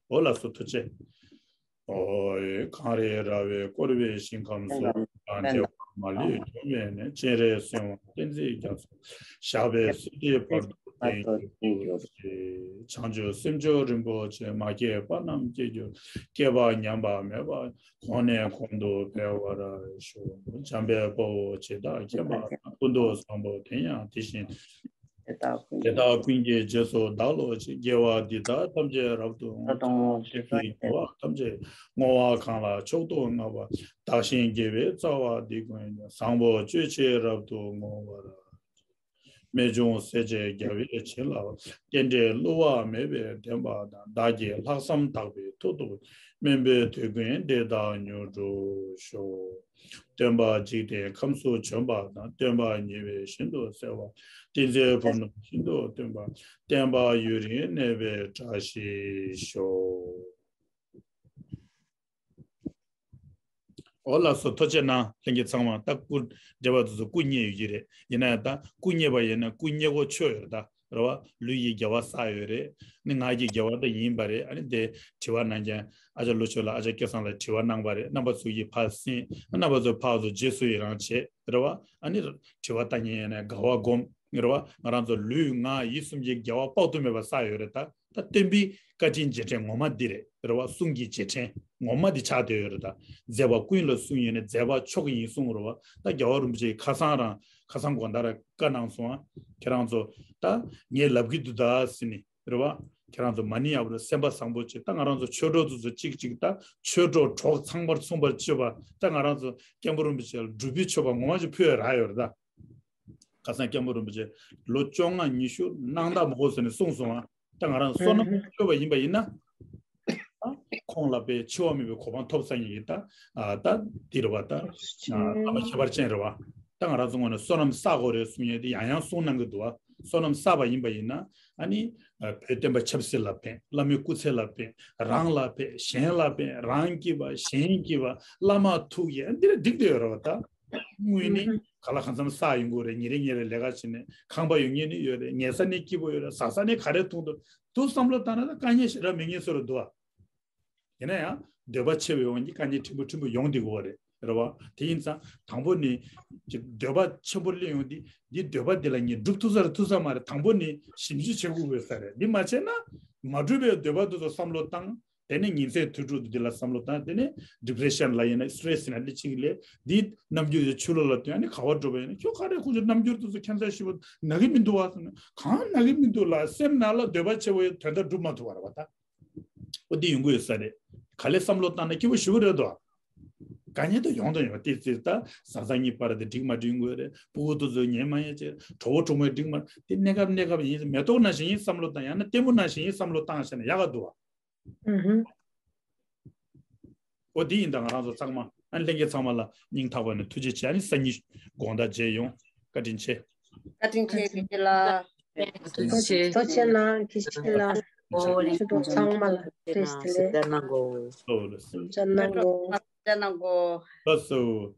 འོ་ལགས་སོ། ཐུགས་རྗེ་ཆེ། ཨོ་ཡེ་གངས་རི་ར་བས་བསྐོར་བའི་ཞིང་ཁམས་སུ། གངས་ལྗོངས་མ་ལུས་འགྲོ་བའི་གནས། སྤྱན་རས་གཟིགས་དབང་བསྟན་འཛིན་རྒྱ་མཚོ། ཞགས་པའི་གསེར་ཁྲིའི་བར་དུ་བརྟན་གྱུར་ཅིག། བྱང་ཆུབ་སེམས་མཆོག་རིན་པོ་ཆེ། མ་སྐྱེས་པ་རྣམས་སྐྱེ་གྱུར། སྐྱེས་པ་ཉམས་པ་མེད་པ། གོང་ནས་གོང་དུ་འཕེལ་བར་ཤོག། འཇམ་དཔལ་དཔའ་བོས་ཇི་ལྟར་མཁྱེན་པ་དང་། ཀུན་ཏུ་བཟང་པོ་དེ་ཡང་དེ་བཞིན། དེ་དག་ཀུན་གྱི་རྗེས་སུ་བདག་སློབ་ཅིང་། དགེ་བ་འདི་དག་ཐམས་ཅད་རབ་ཏུ་བསྔོ། བྱང་ཆུབ་སེམས་དཔའི་རྒྱལ་བ་ཐམས་ཅད་བསྔོ་བ་གང་ལ་མཆོག་ཏུ་བསྔགས་པ། བདག་གཞན་དགེ་བའི་རྩ་བ་འདི་ཀུན་ཀྱང་། བཟང་པོ་སྤྱོད་ཕྱིར་རབ་ཏུ་བསྔོ་བར། རྨད་བྱུང་སྲས་བཅས་རྒྱལ་བའི་བྱིན་རླབས། རྟེན་འབྲེལ་བསླུ་བ་མེད་པའི་བདེན་པ་དང་། བདག་གི་ལྷག་བསམ་དག་པའི་མཐུ་སྟོབས། སྨོན་པའི་དུས་ཀུན་འདི་དག་མྱུར་འགྲུབ་ཤོག། སྟོན་པ་འཇིག་རྟེན་ཁམས་སུ་བྱོན་པ་དང་། སྟོན་པ་ཉེ་བའི་ཞིང་དུ་གསལ་བ། ཏིང་འཛིན་ཕུ་ནུ་ཤིན་ཏུ་སྟོན་པ། བསྟན་པ་ཡུན་རིང་གནས་པའི་བཀྲ་ཤིས་ཤོག། འོ་ལགས་སོ། ཐུགས་རྗེ་གནང་། ལྷན་རྒྱས་ཚང་མ་ད་སྐུ་འདྲ་བ་དེ་ཚོ་སྐུ་མཉེལ་ཡོད་ཀྱི་རེད། ཡིན་ན་ཡང་ད་སྐུ་མཉེལ་བ་ཡིན་ན་སྐུ་མཉེལ་གོ་ཆོད་ཡོད་རེད་ད། རེད་བ། ལུས་ཀྱི་དགེ་བ་བསགས་ཡོད་རེད། ནི་ངག་གི་དགེ་བ་ད་ཡིན་པ་རེད། ཨ་ནི་དེ་དྲི་བ་གནང་མཁན་ཨ་ཅག་ཀླུ་ཆུ་ལགས་ཨ་ཅག་སྐལ་བཟང་ལགས་དྲི་བ་གནང་པ་རེད། རྣམ་པ་ཚོ་ཡིས་ཕར་གསན། རྣམ་པ་ཚོ་ཕར་ཚུར་རྗེས་སུ་ཡི་རང་བྱེད་རེད་བ། ཨ་ནི་དྲི་བ་བཏང་མཁན་ཡིན་ན་དགའ་བ་སྒོམ་རེད་བ། ང་རང་ཚོ་ལུས་ངག་ཡིད་གསུམ་གྱི་དགེ་བ་དཔག་ཏུ་མེད་པ་བསགས་ཡོད་རེད་ད། ད་སྟོན་པའི་བཀའ་དྲིན་རྗེས་དྲན་ངོ་མ་འདི་རེད་རེད་བ། གསུང་གི་རྗེས་དྲན་ངོ་མ་འདི་ཆགས་བསྡད་ཡོད་རེད་ད། མཛད་པ་ཀུན་ལ་གསུང་ཡོད་ནས་མཛད་པ་མཆོག་ཡིན་གསུང་རེད་བ། ད་རྒྱལ་བ་རིན་པོ་ཆེའི་ཁ་སང་རང་ཁ་སང་དགོང་དག་ར་བཀའ་གནང་སོང་ཨ། ཁྱེད་རང་ཚོ་ད་ངས་ལབ་ཀྱི་འདུག་ད་ཟེར་ནས་རེད་བ། ཁྱེད་རང་ཚོ་མ་ཎི་ཡག་པོ་རེད། སེམས་པ་བཟང་པོ་བྱེད། ད་ང་རང་ཚོ་ཆོས་གྲོགས་ཚོ་ཚོ་གཅིག་གཅིག་ད་ཆོས་གྲོགས་གྲོགས་ཚང་མར་མཚུངས་པར་སྤྱོད་པ། ད་ང་རང་ཚོ་སྐྱབས་མགོན་རིན་པོ་ཆེ་ལ་སྒྲུབ་པའི་མཆོད་པ་ངོ་མ་ཅིག་ཕུལ་ཡ་རག་ཡོད་རེད་ད། ཁ་སང་སྐྱབས་མགོན་རིན་པོ་ཆེ་ལོ་བཅོ་ལྔ་ཉི་ཤུ་གནང་དག་མ་གོ་ཟེར་ནས་གསུངས་སོང་ཨ། ད་ང་རང་བསོད་ནམས་བཅོས་པ་ཡིན་པ་ཡིན་ན། ཨ་ཁོང་ལ་དཔེ་འཆི་བ་མེད་པའི་གོ་འཕང་ཐོབ་ས་ཡིན་གྱི་ད། ཨ་ད་འདི་རེད་བ་ད། ཨ་བླ་མ་ཁྱད་པར་ཅན་རེད་བ། ད་ང་རང་ཚོ་ངོས་ནས་བསོད་ནམས་བསགས་དགོས་རེད་གསུང་ཡས་དེ་ཡང་ཡང་གསུང་གནང་གི་འདུག་བ། བསོད་ནམས་བསགས་པ་ཡིན་པ་ཡིན་ན་ཨ་ནི་ཨ་བོད་བསྟན་པ་ཆབ་སྲིད་ལ་ཕན། བླ་མའི་སྐུ་ཚེ་ལ་ཕན། རང་ལ་ཕན། གཞན་ལ་ཕན། རང་སྐྱིད་པ་གཞན་སྐྱིད་པ། བླ་མ་ཐུགས་ཡས་འདི་ལ་འགྲིག་བསྡད་ཡོད་རེད་བ་ད། དངོས་ནི་ག་ལ་གང་འཚམ་བསགས་ཡོང་གི་རེད། ཉིན་རེ་ཉིན་རེ་ལས་ཀ་བྱས་ནས་ཁང་པ་ཡོད་མཁན་ནི་ཡོད་རེད། ཉལ་ས་ནི་སྐྱིད་པོ་ཡོད་རེད། ཟ་ས་ནི་ག་རེ་འཐུང་འདུག་འདུག་བསམ་བློ་བཏང་ན་ད་དཀའ་ངལ་ཞེ་དྲག་མེད་མཁན་བཟོ་འདྲ་འདུག་ཨ། ཡིན་ན་ཡང་འདོད་པ་ཆེ་བའི་དབང་གིས་དཀའ་ངལ་ཕྲན་བུ་ཕྲན་བུ་ཡོང་བསྡད་ཀྱི་ཡོད་རེད། རེད་བ། དེ་ཡིན་ཙང་དང་པོ་ནི་འདོད་པ་ཆེན་པོ་སླེབས་ཡོང་དུས་འདི་འདོད་པ་འདི་ལ་ངས་འགྲུབ་ཐུབ་ས་རེད་ཐུབ་ས་མ་རེད། དང་པོ་ནི་ཞིབ་འཇུག་བྱེད་དགོས་ས་རེད། འདི་མ་བྱས་ན་མ་འགྲུབ་པའི་འདོད་པ་འདི་ཚོ་བསམ་བློ་བཏང་། དེ་ནས་ཉིན་མཚན་དུས་དྲུག་ཏུ་འདི་ལ་བསམ་བློ་བཏང་། དེ་ནས་ཌི་པི་རེ་ཤན་ལ་ཡིན་ན་སི་ཊི་རེ་སི་ཡིན་ན་འདི་གཅིག་ལས་འདི་རྣམ་འགྱུར་དེ་ཕྱི་ལོགས་ལ་སྟོན། ཨ་ནི་ག་བ་འགྲོ་བ་ཡིན་ན་ཁྱོད་ག་རེ་ཁོང་ཚོ་རྣམ་འགྱུར་དེ་ཚོ་ཁྱད་མཚར་ཞེ་པོ་ན་གི་མི་འདུག་བ་ཟེར་ན། གང་ན་གི་མི་འདུག་ལ། སེམས་ནང་ལ་འདོད་པ་ཆེ་བོ་ཡི་དོན་དག་འགྲུབ་མ་ཐུབ་པ་རེད་བ་ད། ཨོ་འདི་ཡོང་གི་ཡོད་ས་རེད། ག་ལེ་བསམ་བློ་བཏང་ན་སྐྱིད་པོ་ཞེ་པོ་རེད་དོ། དཀའ་ངལ་དུ་ཡོང་དང་ཡོང་དེ་ཚེ་ད་བཟའ་ཚང་གཉིས་བར་དེ་འགྲིག་མ་འགྲིག་དགོས་རེད། ཕྲུ་གུ་དེ་ཚོ་ཉན་མ་ཉན་ཅེས་གྲོགས་པོ་གྲོགས་མོས་འགྲིག་མ་དེ་གནས་སྐབས་གནས་སྐབས་ཡིན། མེ་ཏོག་ནང་བཞིན་ཡིན་བསམ་བློ་བཏང་ཡང་ན་ལྟད་མོ་ནང་བཞིན་ཡིན་བསམ་བློ་བཏང་ཤེས་ན་ཡག་ག་འདུག་བ། ཨུ་ཧུ། འོ་འདི་ཡིན་ད་ང་རང་ཚོ་ཚང་མ་ཨ་ནི་ལྷན་རྒྱས་ཚང་མ་ལ་སྙིང་ཐག་པ་ནས་ཐུགས་རྗེ་ཆེ། ཨ་ནི་སང་ཉིན་དགོང་དག་མཇལ་ཡོང་། བཀའ་དྲིན་ཆེ། བཀའ་དྲིན་ཆེ་དགེ་བཤེས་ལགས། ཐུགས་རྗེ་ཆེ། ཐུགས་རྗེ་ཆེ་གནང་དགེ་བཤེས་ལགས། ཨོ་ལེ། ཆུ་ཐོག་ཚང་མ་ལ་བཀྲ་ཤིས་བདེ་ལེགས། ལོ་ལ་སེམས་ཅན་ནང་གོ། ཅན་ནང་གོ། ལགས་སོ།